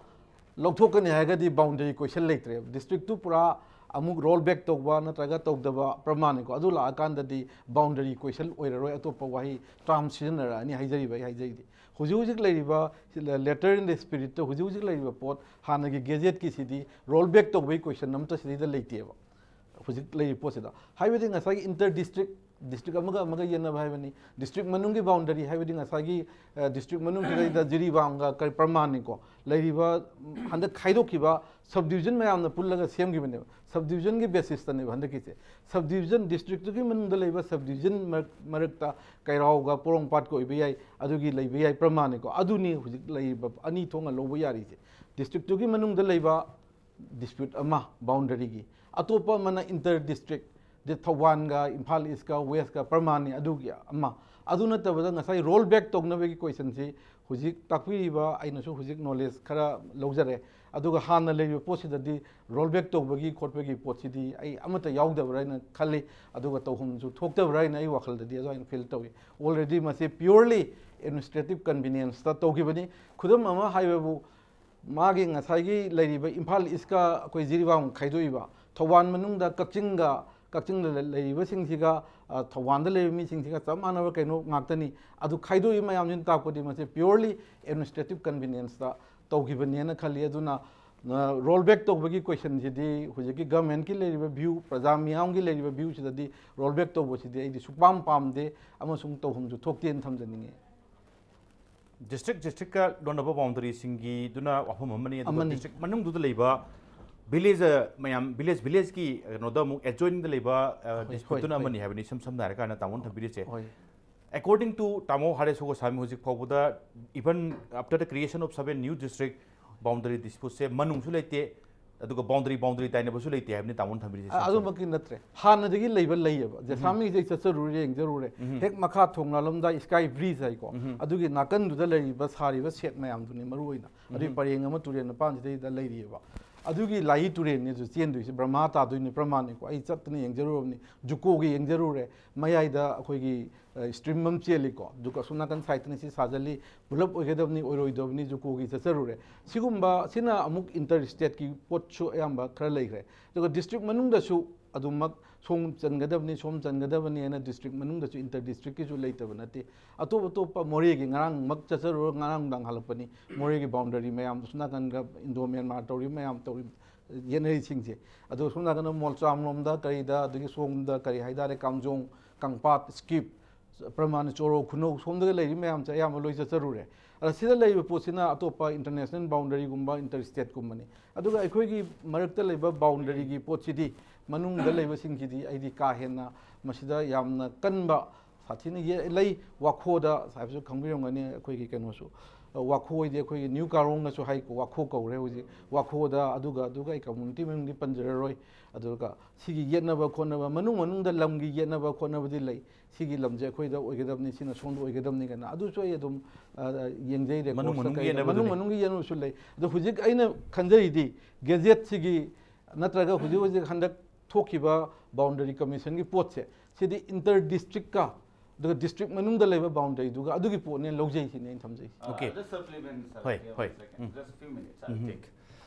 ꯂꯧꯊꯣꯛꯀꯅꯤ ꯍꯥꯏꯔꯒꯗꯤ ꯕꯥꯎꯟꯗꯔꯤ ꯀꯣꯏꯁꯟ ꯂꯩꯇ꯭ꯔꯦꯕ꯫ ꯗꯤꯁꯇ꯭ꯔꯤꯛꯇꯨ ꯄꯨꯔꯥ ꯑꯃꯨꯛ ꯔꯣꯜ ꯕꯦꯛ ꯇꯧꯕ ꯅꯠꯇ꯭ꯔꯒ ꯇꯧꯗꯕ ꯄ꯭ꯔꯃꯥꯟꯅꯤꯀꯣ꯫ ꯑꯗꯨ ꯂꯥꯛꯑꯀꯥꯟꯗꯗꯤ ꯕꯥꯎꯟꯗꯔꯤ ꯀꯣꯏꯁꯟ ꯑꯣꯏꯔꯔꯣꯏ, ꯑꯇꯣꯞꯄ ꯋꯥꯍꯩ ꯇꯥꯔꯝ ꯁꯤꯖꯤꯟꯅꯔꯛꯑꯅꯤ ꯍꯥꯏꯖꯔꯤꯕ ꯑꯩ ꯍꯥꯏꯖꯔꯤꯗꯤ꯫ ꯍꯧꯖꯤꯛ ꯍꯧꯖꯤꯛ ꯂꯩꯔꯤꯕ letter in the spiritꯇ ꯍꯧꯖꯤꯛ ꯍꯧꯖꯤꯛ ꯂꯩꯔꯤꯕ ꯄꯣꯠ ꯍꯥꯟꯅꯒꯤ ꯒꯦꯖꯦꯠꯀꯤꯁꯤꯗꯤ ꯔꯣꯜ ꯕꯦꯛ ꯇꯧꯕꯒꯤ ꯀꯣꯏꯁꯟ ꯑꯃꯠꯇ ꯁꯤꯗꯩꯗ ꯂꯩꯇꯦꯕ꯫ ꯍꯧꯖꯤꯛ ꯂꯩꯔꯤꯕ ꯄꯣꯠꯁꯤꯗ ꯍꯥꯏꯕꯗꯤ ꯉꯁꯥꯏꯒꯤ inter district, ꯗꯤꯁꯇ꯭ꯔꯤꯛ ꯑꯃꯒ ꯑꯃꯒ ꯌꯦꯟꯅꯕ ꯍꯥꯏꯕꯅꯤ꯫ ꯗꯤꯁꯇ꯭ꯔꯤꯛ ꯃꯅꯨꯡꯒꯤ ꯕꯥꯎꯟꯗꯔꯤ ꯍꯥꯏꯕꯗꯤ ꯉꯁꯥꯏꯒꯤ, ꯑ, ꯗꯤꯁꯇ꯭ꯔꯤꯛ ꯃꯅꯨꯡꯁꯤꯗꯩꯗ ꯖꯤꯔꯤꯕꯥꯝꯒ ꯀꯔꯤ ꯄ꯭ꯔꯃꯥꯟꯅꯤꯀꯣ, ꯂꯩꯔꯤꯕ, ꯎꯝ, ꯍꯟꯗꯛ ꯈꯥꯏꯗꯣꯛꯈꯤꯕ ꯁꯕ ꯗꯤꯕꯤꯖꯟ ꯃꯌꯥꯝꯅ ꯄꯨꯜꯂꯒ ꯁꯦꯝꯈꯤꯕꯅꯦꯕ꯫ ꯁꯕ ꯗꯤꯕꯤꯖꯟꯒꯤ ꯕꯦꯁꯤꯁꯇꯅꯦꯕ ꯍꯟꯗꯛꯀꯤꯁꯦ꯫ ꯁꯕ ꯗꯤꯕꯤꯖꯟ, ꯗꯤꯁꯇ꯭ꯔꯤꯛꯇꯨꯒꯤ ꯃꯅꯨꯡꯗ ꯂꯩꯕ ꯁꯕ ꯗꯤꯕꯤꯖꯟ ꯃꯔꯛ-, ꯃꯔꯛꯇ ꯀꯩꯔꯥꯎꯒ ꯄꯣꯔꯣꯝꯄꯥꯠꯀ ꯑꯣꯏꯕ ꯌꯥꯏ, ꯑꯗꯨꯒꯤ ꯂꯩꯕ ꯌꯥꯏ ꯄ꯭ꯔꯃꯥꯟꯅꯤꯀꯣ꯫ ꯑꯗꯨꯅꯤ ꯍꯧꯖꯤꯛ ꯂꯩꯔꯤꯕ ꯑꯅꯤ ꯊꯣꯛꯅ ꯂꯧꯕ ꯌꯥꯔꯤꯁꯦ꯫ ꯗꯤꯁꯇ꯭ꯔꯤꯛꯇꯨꯒꯤ ꯃꯅꯨꯡꯗ ꯂꯩꯕ ꯗꯤꯁꯄ꯭ꯌꯨꯠ ꯑꯃ ꯕꯥꯎꯟꯗꯔꯤꯒꯤ, ꯑꯇꯣꯞꯄ ꯑꯃꯅ ꯏꯟꯇꯔ ꯗꯤꯁꯇ꯭ꯔꯤꯛ, ꯗ ꯊꯧꯕꯥꯜꯒ ꯏꯝꯐꯥꯜ ꯏꯁꯀ ꯋꯦꯁꯀ ꯄ꯭ꯔꯃꯥꯟꯅꯤ ꯑꯗꯨꯒꯤ ꯑꯃ꯫ ꯑꯗꯨ ꯅꯠꯇꯕꯗ ꯉꯁꯥꯏ ꯔꯣꯜ ꯕꯦꯛ ꯇꯧꯅꯕꯒꯤ ꯀꯣꯏꯁꯟꯁꯤ ꯍꯧꯖꯤꯛ ꯇꯥꯛꯄꯤꯔꯤꯕ, ꯑꯩꯅꯁꯨ ꯍꯧꯖꯤꯛ ꯅꯣꯂꯦꯖ ꯈꯔ ꯂꯧꯖꯔꯦ, ꯑꯗꯨꯒ ꯍꯥꯟꯅ ꯂꯩꯔꯤꯕ ꯄꯣꯠꯁꯤꯗꯗꯤ ꯔꯣꯜ ꯕꯦꯛ ꯇꯧꯕꯒꯤ ꯈꯣꯠꯄꯒꯤ ꯄꯣꯠꯁꯤꯗꯤ ꯑꯩ ꯑꯃꯠꯇ ꯌꯥꯎꯗꯕ꯭ꯔꯥ ꯍꯥꯏꯅ ꯈꯜꯂꯤ, ꯑꯗꯨꯒ ꯇꯧꯐꯝꯁꯨ ꯊꯣꯛꯇꯕ꯭ꯔꯥ ꯍꯥꯏꯅ ꯑꯩ ꯋꯥꯈꯜꯗꯗꯤ ꯑꯗꯨꯃꯥꯏꯅ ꯐꯤꯜ ꯇꯧꯏ꯫ ꯑꯣꯜꯔꯦꯗꯤ ꯃꯁꯤ ꯄ꯭ꯌꯨꯔꯂꯤ ꯑꯦꯗꯃꯤꯅꯤꯁꯇ꯭ꯔꯦꯇꯤꯞ ꯀꯟꯚꯤꯅꯤꯌꯦꯟꯁꯇ ꯇꯧꯈꯤꯕꯅꯤ꯫ ꯈꯨꯗꯝ ꯑꯃ ꯍꯥꯏꯕꯕꯨ, ꯃꯥꯒꯤ ꯉꯁꯥꯏꯒꯤ ꯂꯩꯔꯤꯕ ꯏꯝꯐꯥꯜ ꯏꯁꯀ ꯑꯩꯈꯣꯏ ꯖꯤꯔꯤꯕꯥꯝ ꯈꯥꯏꯗꯣꯛꯏꯕ, ꯊꯧꯕꯥꯜ ꯃꯅꯨꯡꯗ ꯀꯛꯆꯤꯡꯒ, ꯀꯛꯆꯤꯡꯗ ꯂꯩ-, ꯂꯩꯔꯤꯕꯁꯤꯡꯁꯤꯒ, ꯑ, ꯊꯧꯕꯥꯜꯗ ꯂꯩꯔꯤꯕ ꯃꯤꯁꯤꯡꯁꯤꯒ ꯆꯞ ꯃꯥꯟꯅꯕ ꯀꯩꯅꯣ ꯉꯥꯛꯇꯅꯤ꯫ ꯑꯗꯨ ꯈꯥꯏꯗꯣꯛꯏ ꯃꯌꯥꯝꯁꯤꯅ ꯇꯥꯛꯄꯗꯤ ꯃꯁꯤ ꯄ꯭ꯌꯨꯔꯂꯤ ꯑꯦꯗꯃꯤꯅꯤꯁꯇ꯭ꯔꯦꯇꯤꯞ ꯀꯟꯚꯤꯅꯤꯌꯦꯟꯁꯇ ꯇꯧꯈꯤꯕꯅꯦꯅ ꯈꯜꯂꯤ꯫ ꯑꯗꯨꯅ, ꯑ, ꯔꯣꯜ ꯕꯦꯛ ꯇꯧꯕꯒꯤ ꯀꯣꯏꯁꯟꯁꯤꯗꯤ ꯍꯧꯖꯤꯛꯀꯤ ꯒꯚꯔꯟꯃꯦꯟꯠꯀꯤ ꯂꯩꯔꯤꯕ ꯚ꯭ꯌꯨ, ꯄ꯭ꯔꯖꯥ ꯃꯤꯌꯥꯝꯒꯤ ꯂꯩꯔꯤꯕ ꯚ꯭ꯌꯨꯁꯤꯗꯗꯤ ꯔꯣꯜ ꯕꯦꯛ ꯇꯧꯕꯁꯤꯗꯤ ꯑꯩꯗꯤ ꯁꯨꯛꯄꯥꯝ ꯄꯥꯝꯗꯦ ꯑꯃꯁꯨꯡ ꯇꯧꯐꯝꯁꯨ ꯊꯣꯛꯇꯦꯅ ꯊꯝꯖꯅꯤꯡꯉꯤ꯫ ꯗꯤꯁꯇ꯭ꯔꯤꯛ ꯗꯤꯁꯇ꯭ꯔꯤꯛꯀ ꯂꯣꯟꯅꯕ ꯕꯥꯎꯟꯗꯔꯤꯁꯤꯡꯒꯤꯗꯨꯅ ꯋꯥꯐꯝ ꯑꯃꯅꯤ, ꯑꯗꯨꯒ ꯑꯃꯅꯤ꯫ ꯗꯤꯁꯇ꯭ꯔꯤꯛ ꯃꯅꯨꯡꯗꯨꯗ ꯂꯩꯕ ꯚꯤꯂꯦꯖ ꯃꯌꯥꯝ ꯚꯤꯂꯦꯖ ꯚꯤꯂꯦꯖꯀꯤ ꯀꯩꯅꯣꯗ ꯑꯃꯨꯛ ꯑꯦꯖꯣꯏꯟꯗ ꯂꯩꯕ ꯍꯣꯏ, ꯗꯤꯁꯄ꯭ꯌꯨꯠꯇꯨꯅ ꯍꯣꯏ. ꯑꯃꯅꯤ ꯍꯥꯏꯕꯅꯤ, ꯏꯁꯝ ꯁꯝꯅ ꯍꯥꯏꯔꯀꯥꯟꯗ ꯇꯥꯃꯣꯅ ꯊꯝꯕꯤꯔꯤꯁꯦ꯫ ꯍꯣꯏ. According to ꯇꯥꯃꯣ ꯍꯔꯦꯁꯣ ꯒꯣꯁꯥꯃꯤ, ꯍꯧꯖꯤꯛ ꯐꯥꯎꯕꯗ even after the creation of seven new district, boundary dispute ꯁꯦ ꯃꯅꯨꯡꯁꯨ ꯂꯩꯇꯦ, ꯑꯗꯨꯒ ꯕꯥꯎꯟꯗꯔꯤ ꯕꯥꯎꯟꯗꯔꯤ ꯇꯥꯏꯅꯕꯁꯨ ꯂꯩꯇꯦ ꯍꯥꯏꯕꯅꯤ ꯇꯥꯃꯣꯅ ꯊꯝꯕꯤꯔꯤꯁꯦ꯫ ꯑ- ꯑꯗꯨꯃꯛꯇꯤ ꯅꯠꯇ꯭ꯔꯦ꯫ ꯍꯥꯟꯅꯗꯒꯤ ꯂꯩꯕ ꯂꯩꯌꯦꯕ ꯖꯦꯁꯥꯃꯤꯁꯦ ꯑꯩ ꯆꯠꯆꯔꯨꯔꯦ, ꯌꯦꯡꯖꯔꯨꯔꯦ꯫ ꯍꯦꯛ ꯃꯈꯥ ꯊꯣꯡ ꯂꯥꯜꯂꯝꯗꯥꯏ ꯁ꯭ꯀꯥꯏ ꯕ꯭ꯔꯤꯖ ꯍꯥꯏꯀꯣ, ꯑꯗꯨꯒꯤ ꯅꯥꯀꯟꯗꯨꯗ ꯂꯩꯔꯤꯕ ꯁꯥꯔꯤꯕ ꯁꯦꯠ ꯃꯌꯥꯝꯗꯨꯅꯤ ꯃꯔꯨ ꯑꯣꯏꯅ꯫ ꯑꯗꯨꯒꯤ ꯄꯔꯦꯡ ꯑꯃ ꯇꯨꯔꯦꯜ ꯃꯄꯥꯟꯁꯤꯗꯩꯗ ꯂꯩꯔꯤꯑꯕ꯫ ꯑꯗꯨꯒꯤ ꯂꯥꯍꯤ ꯇꯨꯔꯦꯜꯅꯤꯁꯨ ꯆꯦꯟꯗꯣꯏꯁꯦ, ꯕ꯭ꯔꯍꯃꯥ ꯇꯥꯗꯣꯏꯅꯤ, ꯕ꯭ꯔꯍꯃꯥꯅꯤꯀꯣ꯫ ꯑꯩ ꯆꯠꯇꯅ ꯌꯦꯡꯖꯔꯨꯔꯕꯅꯤ, ꯖꯨꯀꯣꯒꯤ ꯌꯦꯡꯖꯔꯨꯔꯦ꯫ ꯃꯌꯥꯏꯗ ꯑꯩꯈꯣꯏꯒꯤ ꯁ꯭ꯇ꯭ꯔꯤꯝ ꯑꯃ ꯆꯦꯜꯂꯤꯀꯣ, ꯑꯗꯨꯒ ꯑꯁꯣꯝ ꯅꯥꯀꯟ ꯁꯥꯏꯠꯇꯅ ꯁꯤ ꯁꯥꯖꯜꯂꯤ, ꯄꯨꯂꯞ ꯑꯣꯏꯒꯗꯕꯅꯤ, ꯑꯣꯏꯔꯣꯏꯗꯕꯅꯤ, ꯖꯨꯀꯣꯒꯤ ꯆꯠꯆꯔꯨꯔꯦ꯫ ꯁꯤꯒꯨꯝꯕ ꯁꯤꯅ ꯑꯃꯨꯛ ꯏꯟꯇꯔ ꯁ꯭ꯇꯦꯠꯀꯤ ꯄꯣꯠꯁꯨ ꯑꯌꯥꯝꯕ ꯈꯔ ꯂꯩꯈ꯭ꯔꯦ꯫ ꯑꯗꯨꯒ ꯗꯤꯁꯇ꯭ꯔꯤꯛ ꯃꯅꯨꯡꯗꯁꯨ ꯑꯗꯨꯃꯛ ꯁꯣꯝ ꯆꯟꯒꯗꯕꯅꯤ, ꯁꯣꯝ ꯆꯟꯒꯗꯕꯅꯤ ꯍꯥꯏꯅ ꯗꯤꯁꯇ꯭ꯔꯤꯛ ꯃꯅꯨꯡꯗꯁꯨ ꯏꯟꯇꯔ ꯗꯤꯁꯇ꯭ꯔꯤꯛꯀꯤꯁꯨ ꯂꯩꯇꯕ ꯅꯠꯇꯦ꯫ ꯑꯇꯣꯞ ꯑꯇꯣꯞꯄ ꯃꯣꯔꯦꯒꯤ ꯉꯔꯥꯡꯃꯛ ꯆꯠꯆꯔꯨꯔ ꯉꯔꯥꯡ ꯅꯨꯡꯗꯥꯡ ꯍꯜꯂꯛꯄꯅꯤ꯫ ꯃꯣꯔꯦꯒꯤ ꯕꯥꯎꯟꯗꯔꯤ ꯃꯌꯥꯝꯗꯣ ꯁꯣꯝ ꯅꯥꯀꯟꯒ ꯏꯟꯗꯣ ꯃ꯭ꯌꯥꯟꯃꯥꯔ ꯇꯧꯔꯤꯕ ꯃꯌꯥꯝ ꯇꯧꯔꯤ ꯌꯦꯠꯅꯔꯤꯁꯤꯡꯁꯦ꯫ ꯑꯗꯣ ꯁꯣꯝ ꯅꯥꯀꯟꯗ ꯃꯣꯜꯆꯥꯝ ꯂꯣꯝꯗ ꯀꯔꯤꯗ, ꯑꯗꯒꯤ ꯁꯣꯝꯗ ꯀꯔꯤ ꯍꯥꯏꯇꯥꯔꯦ, ꯀꯥꯝꯖꯣꯡ, ꯀꯪꯄꯥꯠ, ꯁ꯭ꯀꯤꯞ, ꯄ꯭ꯔꯃꯥꯟ, ꯆꯣꯔꯣ, ꯈꯨꯅꯧ ꯁꯣꯝꯗꯒ ꯂꯩꯔꯤ ꯃꯌꯥꯝꯁꯦ ꯑꯌꯥꯝꯕ ꯂꯣꯏ ꯆꯠꯆꯔꯨꯔꯦ꯫ ꯑꯗ ꯁꯤꯗ ꯂꯩꯔꯤꯕ ꯄꯣꯠꯁꯤꯅ ꯑꯇꯣꯞꯄ ꯏꯟꯇꯔꯅꯦꯁꯅꯦꯜ ꯕꯥꯎꯟꯗꯔꯤꯒꯨꯝꯕ ꯏꯟꯇꯔ ꯁ꯭ꯇꯦꯠꯀꯨꯝꯕꯅꯤ꯫ ꯑꯗꯨꯒ ꯑꯩꯈꯣꯏꯒꯤ ꯃꯔꯛꯇ ꯂꯩꯕ ꯕꯥꯎꯟꯗꯔꯤꯒꯤ ꯄꯣꯠꯁꯤꯗꯤ ꯃꯅꯨꯡꯗ ꯂꯩꯕꯁꯤꯡꯁꯤꯗꯤ ꯑꯩꯗꯤ ꯀꯥ ꯍꯦꯟꯅ ꯃꯁꯤꯗ ꯌꯥꯝꯅ ꯀꯟꯕ ꯁꯥꯊꯤꯅ ꯌꯦ- ꯂꯩ꯫ ꯋꯥꯈꯣꯗ ꯍꯥꯏꯕꯁꯨ ꯈꯪꯕꯤꯔꯝꯒꯅꯤ, ꯑꯩꯈꯣꯏꯒꯤ ꯀꯩꯅꯣꯁꯨ꯫ ꯑ, ꯋꯥꯈꯣ ꯍꯥꯏꯗꯤ ꯑꯩꯈꯣꯏꯒꯤ ꯅ꯭ꯌꯨ ꯀꯥꯔꯣꯡꯅꯁꯨ ꯍꯥꯏꯀꯣ, ꯋꯥꯈꯣ ꯀꯧꯔꯦ ꯍꯧꯖꯤꯛ꯫ ꯋꯥꯈꯣꯗ ꯑꯗꯨꯒ ꯑꯗꯨꯒ ꯑꯩ ꯀꯝꯃ꯭ꯌꯨꯅꯤꯇꯤ ꯃꯃꯤꯡꯗꯤ ꯄꯟꯖꯔꯔꯣꯏ꯫ ꯑꯗꯨꯒ ꯁꯤꯒꯤ ꯌꯦꯠꯅꯕ ꯈꯣꯠꯅꯕ, ꯃꯅꯨꯡ ꯃꯅꯨꯡꯗ ꯂꯝꯒꯤ ꯌꯦꯠꯅꯕ ꯈꯣꯠꯅꯕꯗꯤ ꯂꯩ꯫ ꯁꯤꯒꯤ ꯂꯝꯁꯦ ꯑꯩꯈꯣꯏꯗ ꯑꯣꯏꯒꯗꯕꯅꯤ, ꯁꯤꯅ ꯁꯣꯝꯗ ꯑꯣꯏꯒꯗꯕꯅꯤ ꯀꯥꯏꯅ ꯑꯗꯨꯁꯨ ꯑꯩ ꯑꯗꯨꯝ, ꯑ, ꯑ, ꯌꯦꯡꯖꯩ꯫ ꯃꯅꯨꯡ ꯔꯦꯀꯣꯔꯠꯁꯇ ꯃꯅꯨꯡꯒꯤ ꯀꯩꯗ ꯌꯦꯠꯅꯕꯗꯨꯅꯤ꯫ ꯃꯅꯨꯡ ꯃꯅꯨꯡꯒꯤ ꯌꯦꯠꯅꯕꯁꯨ ꯂꯩ꯫ ꯑꯗꯣ ꯍꯧꯖꯤꯛ ꯑꯩꯅ ꯈꯟꯖꯔꯤꯗꯤ ꯒꯦꯖꯦꯠꯁꯤꯒꯤ ꯅꯠꯇ꯭ꯔꯒ ꯍꯧꯖꯤꯛ ꯍꯧꯖꯤꯛ ꯍꯟꯗꯛ ꯊꯣꯛꯈꯤꯕ ꯕꯥꯎꯟꯗꯔꯤ ꯀꯃꯤꯁꯟꯒꯤ ꯄꯣꯠꯁꯦ, ꯁꯤꯗꯤ ꯏꯟꯇꯔ ꯗꯤꯁꯇ꯭ꯔꯤꯛꯀ ꯑꯗꯨꯒ ꯗꯤꯁꯇ꯭ꯔꯤꯛ ꯃꯅꯨꯡꯗ ꯂꯩꯕ ꯕꯥꯎꯟꯗꯔꯤꯗꯨꯒ ꯑꯗꯨꯒꯤ ꯄꯣꯠꯅꯦ ꯂꯧꯖꯩ ꯁꯤꯅꯦ ꯑꯩꯅ ꯊꯝꯖꯩ꯫ Uh, Okay. I'll just supplement, sir. ꯍꯣꯏ, Give me ꯍꯣꯏ. a second. Um. Just a few minutes, I'll take.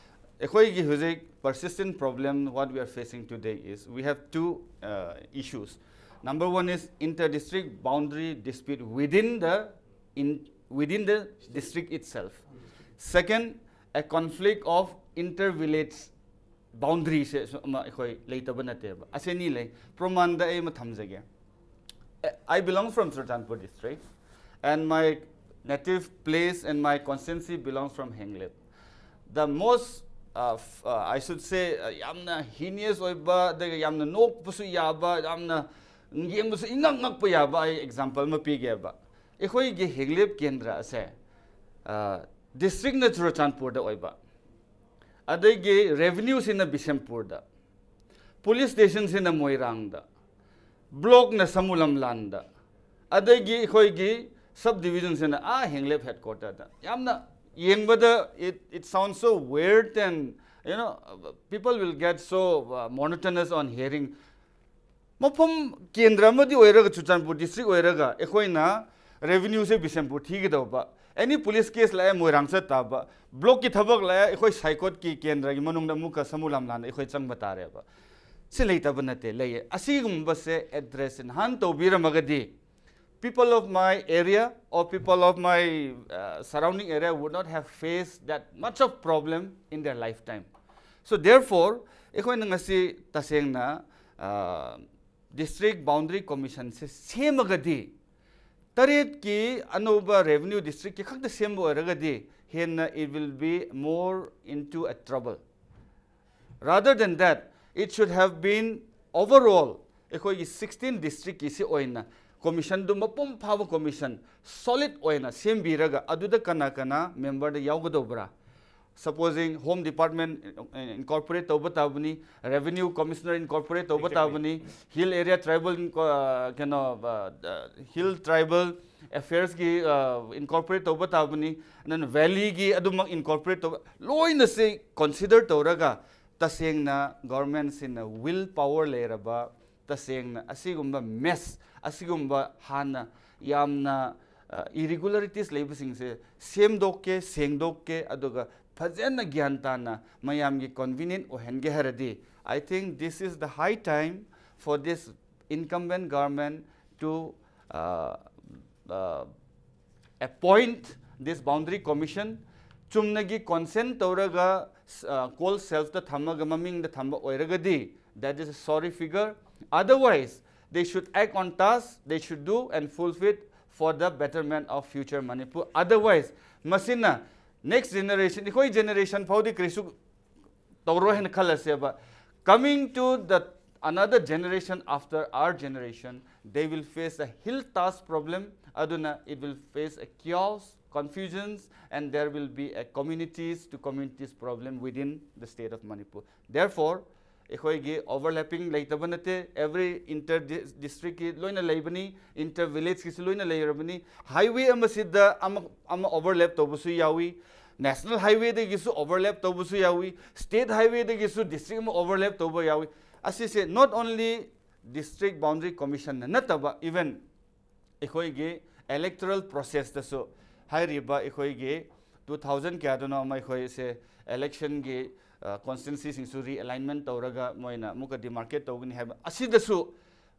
ꯑꯩꯈꯣꯏꯒꯤ ꯍꯧꯖꯤꯛ persistent problem what we are facing today is we have two uh, issues. Number one is inter-district boundary dispute within the in within the district itself. Second, a conflict of inter-village boundary ꯁꯦ ꯑꯃ ꯑꯩꯈꯣꯏ ꯂꯩꯇꯕ ꯅꯠꯇꯦꯕ꯫ ꯑꯁꯤ ꯑꯅꯤ ꯂꯩ꯫ ꯄ꯭ꯔꯃꯥꯟꯗ ꯑꯩ ꯑꯃ ꯊꯝꯖꯒꯦ꯫ I belong from Churachandpur district, and my native place and my constituency belongs from Henglep. The most I should say, ꯌꯥꯝꯅ heinous ꯑꯣꯏꯕ, ꯑꯗꯨꯒ ꯌꯥꯝꯅ ꯅꯣꯛꯄꯁꯨ ꯌꯥꯕ, ꯌꯥꯝꯅ ꯌꯦꯡꯕꯁꯨ ꯏꯉꯛ ꯉꯛꯄ ꯌꯥꯕ ꯑꯩ example ꯑꯃ ꯄꯤꯒꯦꯕ. ꯑꯩꯈꯣꯏꯒꯤ ꯍꯦꯡꯂꯦꯞ ꯀꯦꯟꯗ꯭ꯔ ꯑꯁꯦ districtꯅ ꯆꯨꯔꯆꯥꯟꯄꯨꯔꯗ ꯑꯣꯏꯕ, ꯑꯗꯒꯤ revenueꯁꯤꯅ ꯕꯤꯁꯦꯝꯄꯨꯔꯗ, police stationꯁꯤꯅ ꯃꯣꯏꯔꯥꯡꯗ, blockꯅ ꯁꯃꯨ ꯂꯝꯂꯥꯟꯗ, ꯑꯗꯒꯤ ꯑꯩꯈꯣꯏꯒꯤ subdivisionꯁꯤꯅ ꯑꯥ ꯍꯦꯡꯂꯦꯞ headquarterꯗ. ꯌꯥꯝꯅ ꯌꯦꯡꯕꯗ it, it sounds so weird and, you know, people will get so uh, monotonous on hearing. ꯃꯐꯝ ꯀꯦꯟꯗ꯭ꯔ ꯑꯃꯗꯤ ꯑꯣꯏꯔꯒ, ꯆꯨꯔꯆꯥꯟꯄꯨꯔ district ꯑꯣꯏꯔꯒ, ꯑꯩꯈꯣꯏꯅ revenueꯁꯦ ꯕꯤꯁꯦꯝꯄꯨꯔ ꯊꯤꯒꯗꯧꯕ, any police case ꯂꯥꯛꯑꯦ ꯃꯣꯏꯔꯥꯡ ꯆꯠ ꯇꯥꯕ, blockꯀꯤ ꯊꯕꯛ ꯂꯥꯛꯑꯦ ꯑꯩꯈꯣꯏ ꯁꯥꯏꯀꯣꯠꯀꯤ ꯀꯦꯟꯗ꯭ꯔꯒꯤ ꯃꯅꯨꯡꯗ ꯑꯃꯨꯛꯀ ꯁꯃꯨ ꯂꯝꯂꯥꯟꯗ ꯑꯩꯈꯣꯏ ꯆꯪꯕ ꯇꯥꯔꯦꯕ꯫ ꯁꯤ ꯂꯩꯇꯕ ꯅꯠꯇꯦ, ꯂꯩꯌꯦ꯫ ꯑꯁꯤꯒꯨꯝꯕꯁꯦ address ꯅꯍꯥꯟ ꯇꯧꯕꯤꯔꯝꯃꯒꯗꯤ, people of my area or people of my uh, surrounding area would not have faced that much of problem in their lifetime. So therefore, ꯑꯩꯈꯣꯏꯅ ꯉꯁꯤ ꯇꯁꯦꯡꯅ district boundary commissionꯁꯦ ꯁꯦꯝꯃꯒꯗꯤ, ꯇꯔꯦꯠꯀꯤ ꯑꯅꯧꯕ revenue districtꯀꯤ ꯈꯛꯇ ꯁꯦꯝꯕ ꯑꯣꯏꯔꯒꯗꯤ, ꯍꯦꯟꯅ it will be more into a trouble. Rather than that, it should have been overall ꯑꯩꯈꯣꯏꯒꯤ sixteen districtꯀꯤꯁꯤ ꯑꯣꯏꯅ commissionꯗꯨ ꯃꯄꯨꯡ ꯐꯥꯕ commission, solid ꯑꯣꯏꯅ ꯁꯦꯝꯕꯤꯔꯒ, ꯑꯗꯨꯗ ꯀꯅꯥ ꯀꯅꯥ memberꯗ ꯌꯥꯎꯒꯗꯧꯕ꯭ꯔꯥ? Supposing Home Department incorporate ꯇꯧꯕ ꯇꯥꯕꯅꯤ, Revenue Commissioner incorporate ꯇꯧꯕ ꯇꯥꯕꯅꯤ, Hill Area Tribal, ꯀꯩꯅꯣ, Hill Tribal Affairsꯀꯤ incorporate ꯇꯧꯕ ꯇꯥꯕꯅꯤ, ꯑꯗꯨꯅ valleyꯒꯤ ꯑꯗꯨꯃꯛ incorporate ꯇꯧꯕ, ꯂꯣꯏꯅꯁꯤ consider ꯇꯧꯔꯒ, ꯇꯁꯦꯡꯅ governmentꯁꯤꯅ will power ꯂꯩꯔꯕ, ꯇꯁꯦꯡꯅ ꯑꯁꯤꯒꯨꯝꯕ mess, ꯑꯁꯤꯒꯨꯝꯕ ꯍꯥꯟꯅ ꯌꯥꯝꯅ irregularities ꯂꯩꯕꯁꯤꯡꯁꯦ ꯁꯦꯝꯗꯣꯛꯀꯦ, ꯁꯦꯡꯗꯣꯛꯀꯦ, ꯑꯗꯨꯒ ꯐꯖꯅ ꯒ꯭ꯌꯥꯟ ꯇꯥꯅ ꯃꯌꯥꯝꯒꯤ convenient ꯑꯣꯏꯍꯟꯒꯦ ꯍꯥꯏꯔꯗꯤ, I think this is the high time for this incumbent government to uh, uh, appoint this boundary commission. ꯆꯨꯝꯅꯒꯤ consent ꯇꯧꯔꯒ, uh, cold shelfꯇ ꯊꯝꯃꯒ ꯃꯃꯤꯡꯗ ꯊꯝꯕ ꯑꯣꯏꯔꯒꯗꯤ, that is a sorry figure. Otherwise, they should act on task, they should do and fulfill for the betterment of future Manipur. Otherwise, ꯃꯁꯤꯅ next generation, ꯑꯩꯈꯣꯏ generation ꯐꯥꯎꯗꯤ ꯀꯔꯤꯁꯨ ꯇꯧꯔꯣꯏ ꯍꯥꯏꯅ ꯈꯜꯂꯁꯦꯕ, coming to the another generation after our generation, they will face a hill task problem. ꯑꯗꯨꯅ it will face a chaos, confusions, and there will be a communities to communities problem within the state of Manipur. Therefore, ꯑꯩꯈꯣꯏꯒꯤ overlapping ꯂꯩꯇꯕ ꯅꯠꯇꯦ꯫ Every inter districtꯀꯤ ꯂꯣꯏꯅ ꯂꯩꯕꯅꯤ, inter villageꯀꯤꯁꯨ ꯂꯣꯏꯅ ꯂꯩꯔꯕꯅꯤ꯫ Highway ꯑꯃꯁꯤꯗ ꯑꯃ ꯑꯃ overlap ꯇꯧꯕꯁꯨ ꯌꯥꯎꯏ, national highwayꯗꯒꯤꯁꯨ overlap ꯇꯧꯕꯁꯨ ꯌꯥꯎꯏ, state highwayꯗꯒꯤꯁꯨ district ꯑꯃ overlap ꯇꯧꯕ ꯌꯥꯎꯏ꯫ ꯑꯁꯤꯁꯦ not only district boundary commissionꯅ ꯅꯠꯇꯕ, even ꯑꯩꯈꯣꯏꯒꯤ electoral processꯇꯁꯨ ꯍꯥꯏꯔꯤꯕ ꯑꯩꯈꯣꯏꯒꯤ two thousand ꯀꯌꯥꯗꯅꯣ ꯑꯃ ꯑꯩꯈꯣꯏꯁꯦ electionꯒꯤ constituencyꯁꯤꯡꯁꯨ realignment ꯇꯧꯔꯒ ꯃꯣꯏꯅ ꯑꯃꯨꯛꯀ demarcate ꯇꯧꯒꯅꯤ ꯍꯥꯏꯕ ꯑꯁꯤꯗꯁꯨ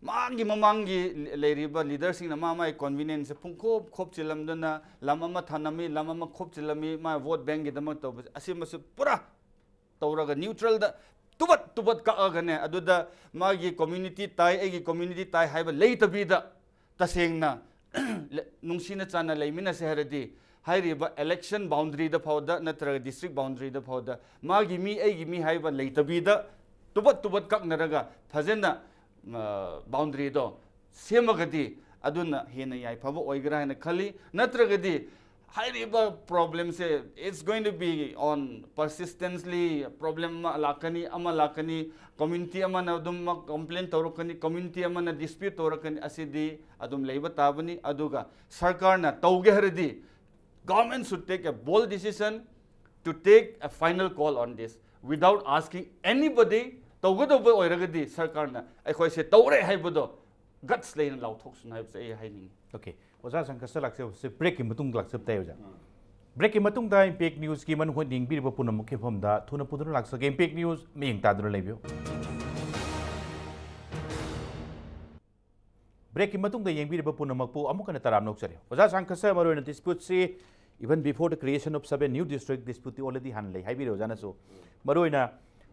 ꯃꯥꯒꯤ ꯃꯃꯥꯡꯒꯤ ꯂꯩꯔꯤꯕ leaderꯁꯤꯡꯅ ꯃꯥ ꯃꯥꯒꯤ convenience ꯄꯨꯡꯈꯣꯞ ꯈꯣꯞꯆꯤꯜꯂꯝꯗꯅ ꯂꯝ ꯑꯃ ꯊꯥꯅꯝꯃꯤ, ꯂꯝ ꯑꯃ ꯈꯣꯞꯆꯤꯜꯂꯝꯃꯤ, ꯃꯥ vote bankꯀꯤꯗꯃꯛ ꯇꯧꯕꯁꯦ, ꯑꯁꯤꯃꯁꯨ ꯄꯨꯔꯥ ꯇꯧꯔꯒ neutralꯗ ꯇꯨꯕꯠ ꯇꯨꯕꯠ ꯀꯛꯑꯒꯅꯦ, ꯑꯗꯨꯗ ꯃꯥꯒꯤ community ꯇꯥꯏ, ꯑꯩꯒꯤ community ꯇꯥꯏ ꯍꯥꯏꯕ ꯂꯩꯇꯕꯤꯗ, ꯇꯁꯦꯡꯅ ꯅꯨꯡꯁꯤꯅ ꯆꯥꯟꯅ ꯂꯩꯃꯤꯟꯅꯁꯦ ꯍꯥꯏꯔꯗꯤ, ꯍꯥꯏꯔꯤꯕ election boundaryꯗ ꯐꯥꯎꯗ ꯅꯠꯇ꯭ꯔꯒ district boundaryꯗ ꯐꯥꯎꯗ ꯃꯥꯒꯤ ꯃꯤ, ꯑꯩꯒꯤ ꯃꯤ ꯍꯥꯏꯕ ꯂꯩꯇꯕꯤꯗ, ꯇꯨꯕꯠ ꯇꯨꯕꯠ ꯀꯛꯅꯔꯒ ꯐꯖꯅ boundaryꯗꯣ ꯁꯦꯝꯃꯒꯗꯤ, ꯑꯗꯨꯅ ꯍꯦꯟꯅ ꯌꯥꯏꯐꯕ ꯑꯣꯏꯒꯦꯔꯥ ꯍꯥꯏꯅ ꯈꯜꯂꯤ꯫ ꯅꯠꯇ꯭ꯔꯒꯗꯤ ꯍꯥꯏꯔꯤꯕ problemꯁꯦ, it's going to be on persistently, problem ꯑꯃ ꯂꯥꯛꯀꯅꯤ, ꯑꯃ ꯂꯥꯛꯀꯅꯤ, community ꯑꯃꯅ ꯑꯗꯨꯝ complain ꯇꯧꯔꯛꯀꯅꯤ, community ꯑꯃꯅ dispute ꯇꯧꯔꯛꯀꯅꯤ꯫ ꯑꯁꯤꯗꯤ ꯑꯗꯨꯝ ꯂꯩꯕ ꯇꯥꯕꯅꯤ꯫ ꯑꯗꯨꯒ ꯁꯔꯀꯥꯔꯅ ꯇꯧꯒꯦ ꯍꯥꯏꯔꯗꯤ, government should take a bold decision to take a final call on this without asking anybody. ꯇꯧꯒꯗꯧꯕ ꯑꯣꯏꯔꯒꯗꯤ ꯁꯔꯀꯥꯔꯅ ꯑꯩꯈꯣꯏꯁꯦ ꯇꯧꯔꯦ ꯍꯥꯏꯕꯗꯣ guts ꯂꯩꯅ ꯂꯥꯎꯊꯣꯛꯁꯅꯨ ꯍꯥꯏꯕꯁꯦ ꯑꯩ ꯍꯥꯏꯅꯤꯡꯉꯤ꯫ Okay, ꯑꯣꯖꯥ ꯁꯪꯀꯔꯁꯇ ꯂꯥꯛꯆꯕꯁꯦ breakꯀꯤ ꯃꯇꯨꯡꯗ ꯂꯥꯛꯆꯕ ꯇꯥꯏ ꯑꯣꯖꯥ꯫ Breakꯀꯤ ꯃꯇꯨꯡꯗ Impact Newsꯀꯤ ꯃꯅꯨꯡ ꯍꯨꯠꯅ ꯌꯦꯡꯕꯤꯔꯤꯕ ꯄꯨꯝꯅꯃꯛꯀꯤ ꯃꯐꯝꯗ ꯊꯨꯅ ꯄꯨꯗꯨꯅ ꯂꯥꯛꯆꯒꯦ꯫ Impact News ꯃꯤꯠꯌꯦꯡ ꯇꯥꯗꯨꯅ ꯂꯩꯕꯤꯌꯨ꯫ Breakꯀꯤ ꯃꯇꯨꯡꯗ ꯌꯦꯡꯕꯤꯔꯤꯕ ꯄꯨꯝꯅꯃꯛꯄꯨ ꯑꯃꯨꯛ ꯍꯟꯅ ꯇꯔꯥꯝꯅ ꯑꯣꯛꯆꯔꯤ꯫ ꯑꯣꯖꯥ ꯁꯪꯀꯔꯁꯇ ꯃꯔꯨꯑꯣꯏꯅ disputeꯁꯤ even before the creation of seven new district disputeꯇꯤ already ꯍꯥꯟꯅ ꯂꯩ ꯍꯥꯏꯕꯤꯔꯦ ꯑꯣꯖꯥꯅꯁꯨ꯫ ꯃꯔꯨꯑꯣꯏꯅ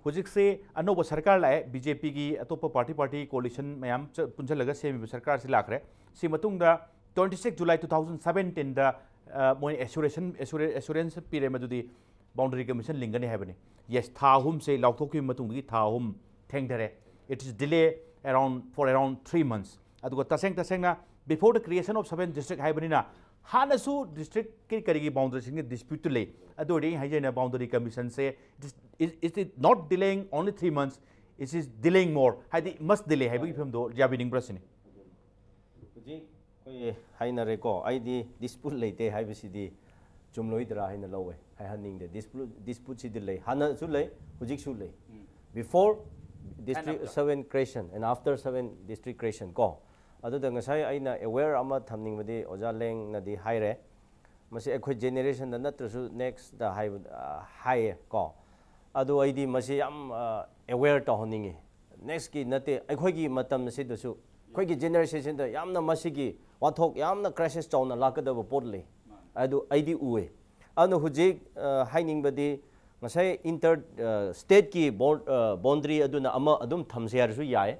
ꯍꯧꯖꯤꯛꯁꯦ ꯑꯅꯧꯕ ꯁꯔꯀꯥꯔ ꯂꯥꯛꯑꯦ, BJPꯒꯤ ꯑꯇꯣꯞꯄ party party coalition ꯃꯌꯥꯝ ꯆ- ꯄꯨꯟꯁꯤꯜꯂꯒ ꯁꯦꯝꯃꯤꯕ ꯁꯔꯀꯥꯔꯁꯤ ꯂꯥꯛꯈ꯭ꯔꯦ꯫ ꯁꯤ ꯃꯇꯨꯡꯗ twenty six July two thousand seventeenꯗ ꯃꯣꯏ assuration assurance ꯄꯤꯔꯦ, ꯃꯗꯨꯗꯤ Boundary Commission ꯂꯤꯡꯒꯅꯤ ꯍꯥꯏꯕꯅꯤ꯫ Yes, ꯊꯥ ꯑꯍꯨꯝꯁꯦ ꯂꯥꯎꯊꯣꯛꯈꯤꯕ ꯃꯇꯨꯡꯗꯒꯤ ꯊꯥ ꯑꯍꯨꯝ ꯊꯦꯡꯊꯔꯦ꯫ It is delay around, for around three months. ꯑꯗꯨꯒ ꯇꯁꯦꯡ ꯇꯁꯦꯡꯅ, before the creation of seven district ꯍꯥꯏꯕꯅꯤꯅ, ꯍꯥꯟꯅꯁꯨ district ꯀꯤ ꯀꯔꯤꯒꯤ boundary ꯁꯤꯡꯒꯤ dispute ꯇꯨ ꯂꯩ꯫ ꯑꯗꯨ ꯑꯣꯏꯔꯗꯤ ꯑꯩ ꯍꯥꯏꯖꯩꯅ, boundary commission say, it is, it is not delaying only three months, it is delaying more, ꯍꯥꯏꯗꯤ must delay ꯍꯥꯏꯕꯒꯤ ꯐꯤꯕꯝꯗꯣ ꯌꯥꯕꯤꯅꯤꯡꯕ꯭ꯔꯥ ꯁꯤꯅꯤ꯫ ꯍꯧꯖꯤꯛ ꯑꯩꯈꯣꯏ ꯍꯥꯏꯅꯔꯦꯀꯣ, ꯑꯩꯗꯤ dispute ꯂꯩꯇꯦ ꯍꯥꯏꯕꯁꯤꯗꯤ ꯆꯨꯝꯂꯣꯏꯗ꯭ꯔꯥ ꯍꯥꯏꯅ ꯂꯧꯋꯦ꯫ ꯍꯥꯏꯍꯟꯅꯤꯡꯗꯦ꯫ Dispute, dispute ꯁꯤꯗꯤ ꯂꯩ, ꯍꯥꯟꯅꯁꯨ ꯂꯩ, ꯍꯧꯖꯤꯛꯁꯨ ꯂꯩ꯫ Before district seven creation and after seven district creation ꯀꯣ꯫ ꯑꯗꯨꯗ ꯉꯁꯥꯏ ꯑꯩꯅ aware ꯑꯃ ꯊꯝꯅꯤꯡꯕꯗꯤ, ꯑꯣꯖꯥ ꯂꯦꯡꯅꯗꯤ ꯍꯥꯏꯔꯦ, ꯃꯁꯤ ꯑꯩꯈꯣꯏ generation ꯗ ꯅꯠꯇ꯭ꯔꯁꯨ next ꯇ ꯍꯥꯏꯕ, ꯑ, ꯍꯥꯏꯌꯦ ꯀꯣ꯫ ꯑꯗꯨ ꯑꯩꯗꯤ ꯃꯁꯤ ꯌꯥꯝ, ꯑ, aware ꯇꯧꯍꯟꯅꯤꯡꯉꯤ꯫ Next ꯀꯤ ꯅꯠꯇꯦ, ꯑꯩꯈꯣꯏꯒꯤ ꯃꯇꯝ ꯑꯁꯤꯗꯁꯨ, ꯑꯩꯈꯣꯏꯒꯤ generation ꯗ ꯌꯥꯝꯅ ꯃꯁꯤꯒꯤ ꯋꯥꯊꯣꯛ, ꯌꯥꯝꯅ crisis ꯆꯥꯎꯅ ꯂꯥꯛꯀꯗꯕ ꯄꯣꯠ ꯂꯩ꯫ ꯑꯗꯨ ꯑꯩꯗꯤ ꯎꯏ꯫ ꯑꯗꯨꯅ ꯍꯧꯖꯤꯛ, ꯑ, ꯍꯥꯏꯅꯤꯡꯕꯗꯤ, ꯉꯁꯥꯏ inter, ꯑ, state ꯀꯤ bound-, ꯑ, boundary ꯑꯗꯨꯅ ꯑꯃ ꯑꯗꯨꯝ ꯊꯝꯁꯦ ꯍꯥꯏꯔꯁꯨ ꯌꯥꯏ꯫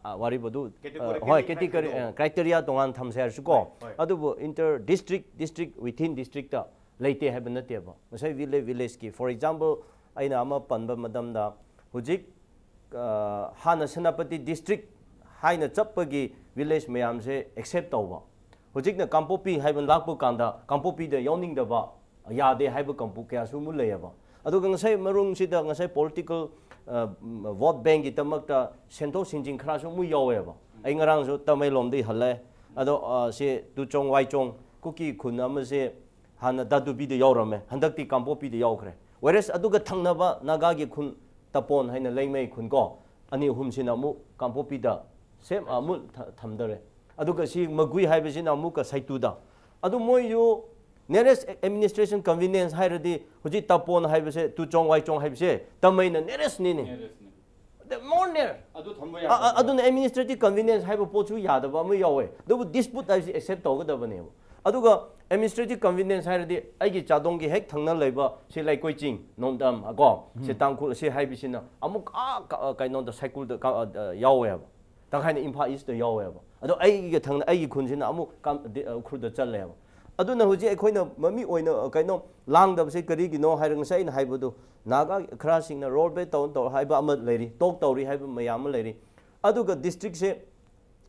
ꯑ, ꯋꯥꯔꯤꯕꯨ ꯑꯗꯨ, ꯑ, ꯍꯣꯏ, category, ꯑ, criteria ꯇꯣꯉꯥꯟ ꯊꯝꯁꯦ ꯍꯥꯏꯔꯁꯨ ꯀꯣ꯫ ꯑꯗꯨꯕꯨ inter district, district within district ꯇ ꯂꯩꯇꯦ ꯍꯥꯏꯕ ꯅꯠꯇꯦꯕ꯫ ꯉꯁꯥꯏ village, village ꯀꯤ, for example, ꯑꯩꯅ ꯑꯃ ꯄꯟꯕ ꯃꯇꯝꯗ, ꯍꯧꯖꯤꯛ, ꯑ, ꯍꯥꯟꯅ ꯁꯦꯅꯥꯄꯇꯤ district ꯍꯥꯏꯅ ꯆꯠꯄꯒꯤ village ꯃꯌꯥꯝꯁꯦ accept ꯇꯧꯕ, ꯍꯧꯖꯤꯛꯅ ꯀꯥꯡꯄꯣꯛꯄꯤ ꯍꯥꯏꯕ ꯂꯥꯛꯄ ꯀꯥꯟꯗ ꯀꯥꯡꯄꯣꯛꯄꯤꯗ ꯌꯥꯎꯅꯤꯡꯗꯕ, ꯌꯥꯗꯦ ꯍꯥꯏꯕ ꯀꯥꯡꯕꯨ ꯀꯌꯥꯁꯨ ꯑꯃꯨꯛ ꯂꯩꯌꯦꯕ꯫ ꯑꯗꯨꯒ ꯉꯁꯥꯏ ꯃꯔꯨꯡꯁꯤꯗ ꯉꯁꯥꯏ political, ꯑ, vote bank ꯒꯤꯗꯃꯛꯇ ꯁꯦꯟꯊꯣꯛ ꯁꯦꯟꯖꯤꯟ ꯈꯔꯁꯨ ꯑꯃꯨꯛ ꯌꯥꯎꯋꯦꯕ꯫ ꯑꯩ ꯉꯔꯥꯡꯁꯨ ꯇꯃꯩꯂꯣꯝꯗꯒꯤ ꯍꯜꯂꯦ꯫ ꯑꯗꯣ, ꯑ, ꯁꯤ ꯇꯨꯆꯣꯡ ꯋꯥꯏꯆꯣꯡ ꯀꯨꯀꯤ ꯈꯨꯟ ꯑꯃꯁꯦ ꯍꯥꯟꯅ ꯗꯥꯗꯨꯕꯤꯗ ꯌꯥꯎꯔꯝꯃꯦ, ꯍꯟꯗꯛꯇꯤ ꯀꯥꯡꯄꯣꯛꯄꯤꯗ ꯌꯥꯎꯈ꯭ꯔꯦ꯫ Whereas ꯑꯗꯨꯒ ꯊꯪꯅꯕ ꯅꯥꯒꯥꯒꯤ ꯈꯨꯟ ꯇꯄꯣꯟ ꯍꯥꯏꯅ ꯂꯩꯃꯩ ꯈꯨꯟ ꯀꯣ, ꯑꯅꯤ ꯑꯍꯨꯝꯁꯤꯅ ꯑꯃꯨꯛ ꯀꯥꯡꯄꯣꯛꯄꯤꯗ same ꯑꯃꯨꯛ ꯊ-, ꯊꯝꯗꯔꯦ꯫ ꯑꯗꯨꯒ ꯁꯤ ꯃꯒꯨꯏ ꯍꯥꯏꯕꯁꯤꯅ ꯑꯃꯨꯛꯀ ꯁꯩꯇꯨꯗ꯫ ꯑꯗꯨ ꯃꯣꯏꯁꯨ nearest administration convenience ꯍꯥꯏꯔꯗꯤ ꯍꯧꯖꯤꯛ ꯇꯄꯣꯟ ꯍꯥꯏꯕꯁꯦ, ꯇꯨꯆꯣꯡ ꯋꯥꯏꯆꯣꯡ ꯍꯥꯏꯕꯁꯦ ꯇꯃꯩꯅ nearest ꯅꯤꯅꯦ꯫ Nearest ꯅꯤ꯫ The more near. ꯑꯗꯨ ꯊꯝꯕ ꯑ, ꯑ, ꯌꯥꯗꯕ꯫ ꯑꯗꯨꯅ administrative convenience ꯍꯥꯏꯕ ꯄꯣꯠꯁꯨ ꯌꯥꯗꯕ ꯑꯃ ꯌꯥꯎꯋꯦ꯫ ꯑꯗꯨꯕꯨ dispute ꯍꯥꯏꯕꯁꯤ accept ꯇꯧꯒꯗꯕꯅꯦꯕ꯫ ꯑꯗꯨꯒ administrative convenience ꯍꯥꯏꯔꯗꯤ ꯑꯩꯒꯤ ꯆꯥꯗꯣꯡꯒꯤ ꯍꯦꯛ ꯊꯪꯅ ꯂꯩꯕ ꯁꯤ ꯂꯩꯀꯣꯏ ꯆꯤꯡ, ꯅꯣꯡꯗꯝ ꯀꯣ, ꯁꯤ ꯇꯥꯡꯈꯨꯜ ꯑꯁꯤ ꯍꯥꯏꯕꯁꯤꯅ ꯑꯃꯨꯛ ꯑꯥ ꯀ-, ꯑ, ꯀꯩꯅꯣꯗ ꯁꯥꯏꯀꯨꯜꯗ ꯀ-, ꯑ, ꯑ, ꯌꯥꯎꯋꯦꯕ꯫ ꯇꯪꯈꯥꯏꯅ ꯏꯝꯐꯥꯜ East ꯇ ꯌꯥꯎꯋꯦꯕ꯫ ꯑꯗꯣ ꯑꯩꯒ ꯊꯪꯅ, ꯑꯩꯒꯤ ꯈꯨꯟꯁꯤꯅ ꯑꯃꯨꯛ ꯀꯝ-, ꯗꯤ-, ꯑ, ꯎꯈ꯭ꯔꯨꯜꯗ ꯆꯠꯂꯦꯕ꯫ ꯑꯗꯨꯅ ꯍꯧꯖꯤꯛ ꯑꯩꯈꯣꯏꯅ ꯃꯃꯤ ꯑꯣꯏꯅ ꯀꯩꯅꯣ ꯂꯥꯡꯗꯕꯁꯦ ꯀꯔꯤꯒꯤꯅꯣ ꯍꯥꯏꯔꯒ ꯉꯁꯥꯏ ꯑꯩꯅ ꯍꯥꯏꯕꯗꯣ, ꯅꯥꯒꯥ ꯈꯔꯁꯤꯡꯅ ꯔꯣꯜ ꯕꯦꯛ ꯇꯧ ꯇꯧ ꯍꯥꯏꯕ ꯑꯃ ꯂꯩꯔꯤ, ꯇꯣꯛ ꯇꯧꯔꯤ ꯍꯥꯏꯕ ꯃꯌꯥꯝ ꯑꯃ ꯂꯩꯔꯤ꯫ ꯑꯗꯨꯒ ꯗꯤꯁꯇ꯭ꯔꯤꯛꯁꯦ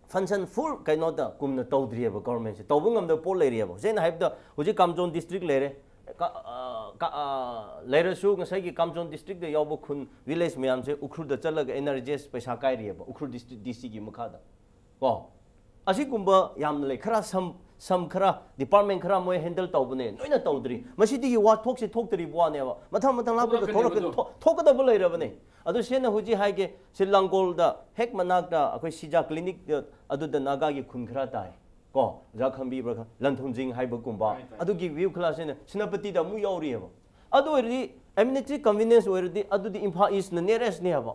ꯐꯪꯁꯟ ꯐꯨꯜ ꯀꯩꯅꯣꯗ ꯀꯨꯝꯅ ꯇꯧꯗ꯭ꯔꯤꯑꯕ, ꯒꯣꯔꯃꯦꯟꯁꯦ ꯇꯧꯕ ꯉꯝꯗꯕ ꯄꯣꯠ ꯂꯩꯔꯤꯑꯕ꯫ ꯍꯧꯖꯤꯛ ꯑꯩꯅ ꯍꯥꯏꯕꯗ ꯍꯧꯖꯤꯛ ꯀꯥꯝꯖꯣꯟ ꯗꯤꯁꯇ꯭ꯔꯤꯛ ꯂꯩꯔꯦ꯫ ꯀ- ꯑ, ꯀ- ꯑ, ꯂꯩꯔꯁꯨ ꯉꯁꯥꯏꯒꯤ ꯀꯥꯝꯖꯣꯟ ꯗꯤꯁꯇ꯭ꯔꯤꯛꯇ ꯌꯥꯎꯕ ꯈꯨꯟ, ꯚꯤꯂꯦꯖ ꯃꯌꯥꯝꯁꯦ ꯎꯈ꯭ꯔꯨꯜꯗ ꯆꯠꯂꯒ ꯑꯦꯟ ꯑꯥꯔ ꯖꯤ ꯑꯦꯁ ꯄꯩꯁꯥ ꯀꯥꯏꯔꯤꯑꯕ, ꯎꯈ꯭ꯔꯨꯜ ꯗꯤꯁꯇ꯭ꯔꯤꯛ ꯗꯤ ꯁꯤꯒꯤ ꯃꯈꯥꯗ꯫ ꯀꯣ, ꯑꯁꯤꯒꯨꯝꯕ ꯌꯥꯝꯅ ꯂꯩ꯫ ꯈꯔ ꯁꯝ ꯁꯝ ꯈꯔ ꯗꯤꯄꯥꯔꯠꯃꯦꯟ ꯈꯔ ꯃꯣꯏ ꯍꯦꯟꯗꯜ ꯇꯧꯕꯅꯦ, ꯂꯣꯏꯅ ꯇꯧꯗ꯭ꯔꯤ꯫ ꯃꯁꯤꯗꯒꯤ ꯋꯥ ꯊꯣꯛꯁꯤ ꯊꯣꯛꯇ꯭ꯔꯤꯕ ꯋꯥꯅꯦꯕ, ꯃꯊꯪ ꯃꯊꯪ ꯂꯥꯛꯄꯗ ꯊꯣꯛꯂꯛꯀꯅꯤ, ꯊꯣꯛꯂꯛꯀꯅꯦꯕ ꯑꯗꯣ꯫ ꯊꯣꯛ- ꯊꯣꯛꯀꯗꯕ ꯂꯩꯔꯕꯅꯦ꯫ ꯑꯗꯨ ꯁꯦꯡꯅ ꯍꯧꯖꯤꯛ ꯍꯥꯏꯒꯦ, ꯁꯤ ꯂꯥꯡꯒꯣꯜꯗ ꯍꯦꯛ ꯃꯅꯥꯛꯇ ꯑꯩꯈꯣꯏ ꯁꯤꯖꯥ ꯀ꯭ꯂꯤꯅꯤꯛ, ꯑꯗꯨꯗ ꯅꯥꯒꯥꯒꯤ ꯈꯨꯟ ꯈꯔ ꯇꯥꯏ꯫ ꯀꯣ, ꯑꯣꯖꯥ ꯈꯪꯕꯤꯕ꯭ꯔꯥ ꯈꯪ-, ꯂꯟꯊꯨꯝꯖꯤꯡ ꯍꯥꯏꯕꯒꯨꯝꯕ꯫ ꯇꯥꯏ, ꯇꯥꯏ꯫ ꯑꯗꯨꯒꯤ ꯚ꯭ꯌꯨ ꯈꯨꯂꯥꯁꯤꯅ ꯁꯦꯅꯥꯄꯇꯤꯗ ꯑꯃꯨꯛ ꯌꯧꯔꯤꯑꯕ꯫ ꯑꯗꯨ ꯑꯣꯏꯔꯗꯤ ꯑꯦꯗꯃꯤꯅꯤꯁꯇ꯭ꯔꯦꯇꯤꯚ ꯀꯟꯚꯤꯅꯤꯌꯟꯁ ꯑꯣꯏꯔꯗꯤ ꯑꯗꯨꯗꯤ ꯏꯝꯐꯥꯜ ꯏꯁꯅ ꯅꯤꯌꯔꯦꯁꯅꯦ ꯍꯥꯏꯕ꯫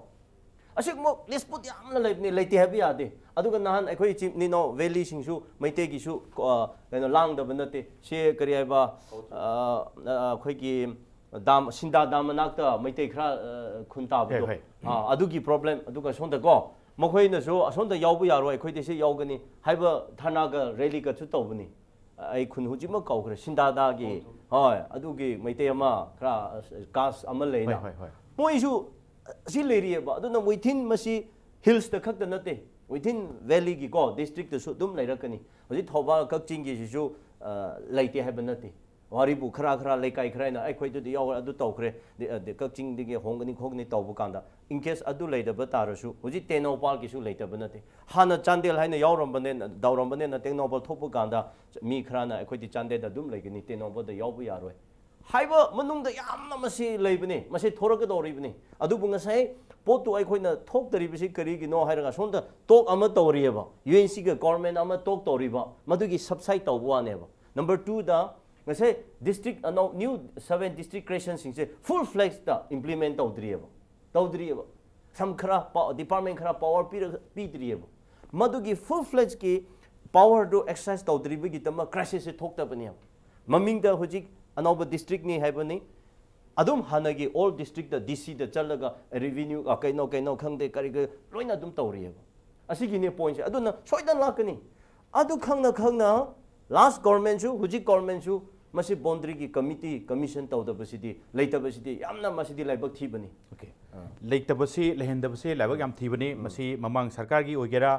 ꯑꯁꯤꯒꯨꯝꯕ ꯗꯤꯁꯄ꯭ꯌꯨꯠ ꯌꯥꯝꯅ ꯂꯩꯕꯅꯦ, ꯂꯩꯇꯦ ꯍꯥꯏꯕ ꯌꯥꯗꯦ꯫ ꯑꯗꯨꯒ ꯅꯍꯥꯟ ꯑꯩꯈꯣꯏ ꯏꯆꯤꯟ ꯏꯅꯥꯎ ꯚꯦꯂꯤꯁꯤꯡꯁꯨ, ꯃꯩꯇꯩꯒꯤꯁꯨ, ꯑ, ꯀꯩꯅꯣ, ꯂꯥꯡꯗꯕ ꯅꯠꯇꯦ꯫ ꯁꯤ ꯀꯔꯤ ꯍꯥꯏꯕ, ꯑ, ꯑ, ꯑꯩꯈꯣꯏꯒꯤ ꯗꯥꯝ, ꯁꯤꯟꯗꯥ ꯗꯥꯝ ꯃꯅꯥꯛꯇ ꯃꯩꯇꯩ ꯈꯔ, ꯑ, ꯈꯨꯟ ꯇꯥꯕꯗꯣ꯫ ꯍꯣꯏ, ꯍꯣꯏ꯫ ꯑ, ꯑꯗꯨꯒꯤ ꯄ꯭ꯔꯣꯕ꯭ꯂꯦꯝ꯫ ꯑꯗꯨꯒ ꯁꯣꯝꯗꯀꯣ, ꯃꯈꯣꯏꯅꯁꯨ ꯑꯁꯣꯝꯗ ꯌꯥꯎꯕ ꯌꯥꯔꯣꯏ, ꯑꯩꯈꯣꯏꯗꯤ ꯁꯤ ꯌꯥꯎꯒꯅꯤ ꯍꯥꯏꯕ ꯙꯔꯅꯥꯒ ꯔꯦꯂꯤꯒꯁꯨ ꯇꯧꯕꯅꯤ꯫ ꯑꯩ ꯈꯨꯟ ꯍꯧꯖꯤꯛꯃꯛ ꯀꯥꯎꯈ꯭ꯔꯦ, ꯁꯤꯟꯗꯥꯗꯥꯒꯤ꯫ ꯑꯣ, ꯍꯣꯏ, ꯑꯗꯨꯒꯤ ꯃꯩꯇꯩ ꯑꯃ ꯈꯔ, ꯑ, ꯀꯥꯁ ꯑꯃ ꯂꯩꯅ꯫ ꯍꯣꯏ, ꯍꯣꯏ, ꯍꯣꯏ꯫ ꯃꯣꯏꯁꯨ, ꯑ, ꯁꯤ ꯂꯩꯔꯤꯑꯕ꯫ ꯑꯗꯨꯅ within ꯃꯁꯤ ꯍꯤꯜꯁꯇ ꯈꯛꯇ ꯅꯠꯇꯦ, within ꯚꯦꯂꯤꯒꯤꯀꯣ, ꯗꯤꯁꯇ꯭ꯔꯤꯛꯇꯁꯨ ꯑꯗꯨꯝ ꯂꯩꯔꯛꯀꯅꯤ꯫ ꯍꯧꯖꯤꯛ ꯊꯧꯕꯥꯜ ꯀꯛꯆꯤꯡꯒꯤꯁꯤꯁꯨ, ꯑ, ꯂꯩꯇꯦ ꯍꯥꯏꯕ ꯅꯠꯇꯦ꯫ ꯋꯥꯔꯤꯕꯨ ꯈꯔ ꯈꯔ ꯂꯩꯀꯥꯏ ꯈꯔꯅ ꯑꯩꯈꯣꯏꯗꯨꯗꯤ ꯌꯥꯎꯔꯦ, ꯑꯗꯨ ꯇꯧꯈ꯭ꯔꯦ, ꯗꯤ-, ꯑ, ꯗꯤ-, ꯀꯛꯆꯤꯡꯗꯒꯤ ꯍꯣꯡꯒꯅꯤ ꯈꯣꯠꯀꯅꯤ ꯇꯧꯕ ꯀꯥꯟꯗ, in case ꯑꯗꯨ ꯂꯩꯇꯕ ꯇꯥꯔꯁꯨ, ꯍꯧꯖꯤꯛ ꯇꯦꯡꯅꯧꯄꯥꯜꯒꯤꯁꯨ ꯂꯩꯇꯕ ꯅꯠꯇꯦ꯫ ꯍꯥꯟꯅ ꯆꯥꯟꯗꯦꯜ ꯍꯥꯏꯅ ꯌꯥꯎꯔꯝꯕꯅꯦꯅ, ꯇꯧꯔꯝꯕꯅꯦꯅ ꯇꯦꯡꯅꯧꯄꯥꯜ ꯊꯣꯛꯄ ꯀꯥꯟꯗ ꯃꯤ ꯈꯔꯅ ꯑꯩꯈꯣꯏꯗꯤ ꯆꯥꯟꯗꯦꯜꯗ ꯑꯗꯨꯝ ꯂꯩꯒꯅꯤ, ꯇꯦꯡꯅꯧꯄꯥꯜꯗ ꯌꯥꯎꯕ ꯌꯥꯔꯣꯏ ꯍꯥꯏꯕ ꯃꯅꯨꯡꯗ ꯌꯥꯝꯅ ꯃꯁꯤ ꯂꯩꯕꯅꯤ, ꯃꯁꯤ ꯊꯣꯔꯛꯀꯗꯧꯔꯤꯕꯅꯤ꯫ ꯑꯗꯨꯕꯨ ꯉꯁꯥꯏ ꯄꯣꯠꯇꯨ ꯑꯩꯈꯣꯏꯅ ꯊꯣꯛꯇꯔꯤꯕꯁꯤ ꯀꯔꯤꯒꯤꯅꯣ ꯍꯥꯏꯔꯒ, ꯁꯣꯝꯗ ꯇꯣꯛ ꯑꯃ ꯇꯧꯔꯤꯑꯕ, ꯌꯨ ꯑꯦꯟ ꯁꯤꯒ ꯒꯣꯔꯃꯦꯟ ꯑꯃ ꯇꯣꯛ ꯇꯧꯔꯤꯕ, ꯃꯗꯨꯒꯤ ꯁꯕꯁꯥꯏꯠ ꯇꯧꯕ ꯋꯥꯅꯦꯕ꯫ ꯅꯝꯕꯔ ꯇꯨꯗ, ꯉꯁꯥꯏ ꯗꯤꯁꯇ꯭ꯔꯤꯛ ꯑꯅꯧ, ꯅ꯭ꯌꯨ ꯁꯕꯦꯟ ꯗꯤꯁꯇ꯭ꯔꯤꯛ ꯀ꯭ꯔꯤꯌꯦꯁꯟꯁꯤꯡꯁꯦ ꯐꯨꯜ ꯐ꯭ꯂꯦꯖꯇ ꯏꯝꯄ꯭ꯂꯤꯃꯦꯟ ꯇꯧꯗ꯭ꯔꯤꯑꯕ, ꯇꯧꯗ꯭ꯔꯤꯑꯕ꯫ ꯁꯝ ꯈꯔ ꯄꯥ-, ꯗꯤꯄꯥꯔꯠꯃꯦꯟ ꯈꯔ ꯄꯥꯋꯔ ꯄꯤꯔꯒ ꯄꯤꯗ꯭ꯔꯤꯑꯕ꯫ ꯃꯗꯨꯒꯤ ꯐꯨꯜ ꯐ꯭ꯂꯦꯖꯀꯤ ꯄꯥꯋꯔꯗꯨ ꯑꯦꯛꯁꯔꯁꯥꯏꯁ ꯇꯧꯗ꯭ꯔꯤꯕꯒꯤꯗꯃꯛ ꯀ꯭ꯔꯥꯏꯁꯤꯁꯁꯦ ꯊꯣꯛꯇꯕꯅꯦꯕ꯫ ꯃꯃꯤꯡꯗ ꯍꯧꯖꯤꯛ ꯑꯅꯧꯕ ꯗꯤꯁꯇ꯭ꯔꯤꯛꯅꯤ ꯍꯥꯏꯕꯅꯤ, ꯑꯗꯨꯝ ꯍꯥꯟꯅꯒꯤ ꯑꯣꯜ ꯗꯤꯁꯇ꯭ꯔꯤꯛꯇ ꯗꯤ ꯁꯤꯗ ꯆꯠꯂꯒ ꯔꯤꯚꯤꯅ꯭ꯌꯨ, ꯑ, ꯀꯩꯅꯣ, ꯀꯩꯅꯣ ꯈꯪꯗꯦ, ꯀꯔꯤ ꯀꯔꯤ ꯂꯣꯏꯅ ꯑꯗꯨꯝ ꯇꯧꯔꯤꯑꯕ꯫ ꯑꯁꯤꯒꯤꯅꯦ ꯄꯣꯏꯟꯁꯦ꯫ ꯑꯗꯨꯅ ꯁꯣꯏꯗꯅ ꯂꯥꯛꯀꯅꯤ꯫ ꯑꯗꯨ ꯈꯪꯅ ꯈꯪꯅ ꯂꯥꯁ ꯒꯣꯔꯃꯦꯟꯁꯨ ꯍꯧꯖꯤꯛ ꯒꯣꯔꯃꯦꯟꯁꯨ ꯃꯁꯤ ꯕꯥꯎꯟꯗꯔꯤꯒꯤ ꯀꯃꯤꯇꯤ ꯀꯃꯤꯁꯟ ꯇꯧꯗꯕꯁꯤꯗꯤ, ꯂꯩꯇꯕꯁꯤꯗꯤ ꯌꯥꯝꯅ ꯃꯁꯤꯗꯤ ꯂꯥꯏꯕꯛ ꯊꯤꯕꯅꯤ꯫ Okay. ꯂꯩꯇꯕꯁꯤ, ꯂꯩꯍꯟꯗꯕꯁꯤ ꯂꯥꯏꯕꯛ ꯌꯥꯝ ꯊꯤꯕꯅꯤ꯫ ꯃꯁꯤ ꯃꯃꯥꯡ ꯁꯔꯀꯥꯔꯒꯤ ꯑꯣꯏꯒꯦꯔꯥ,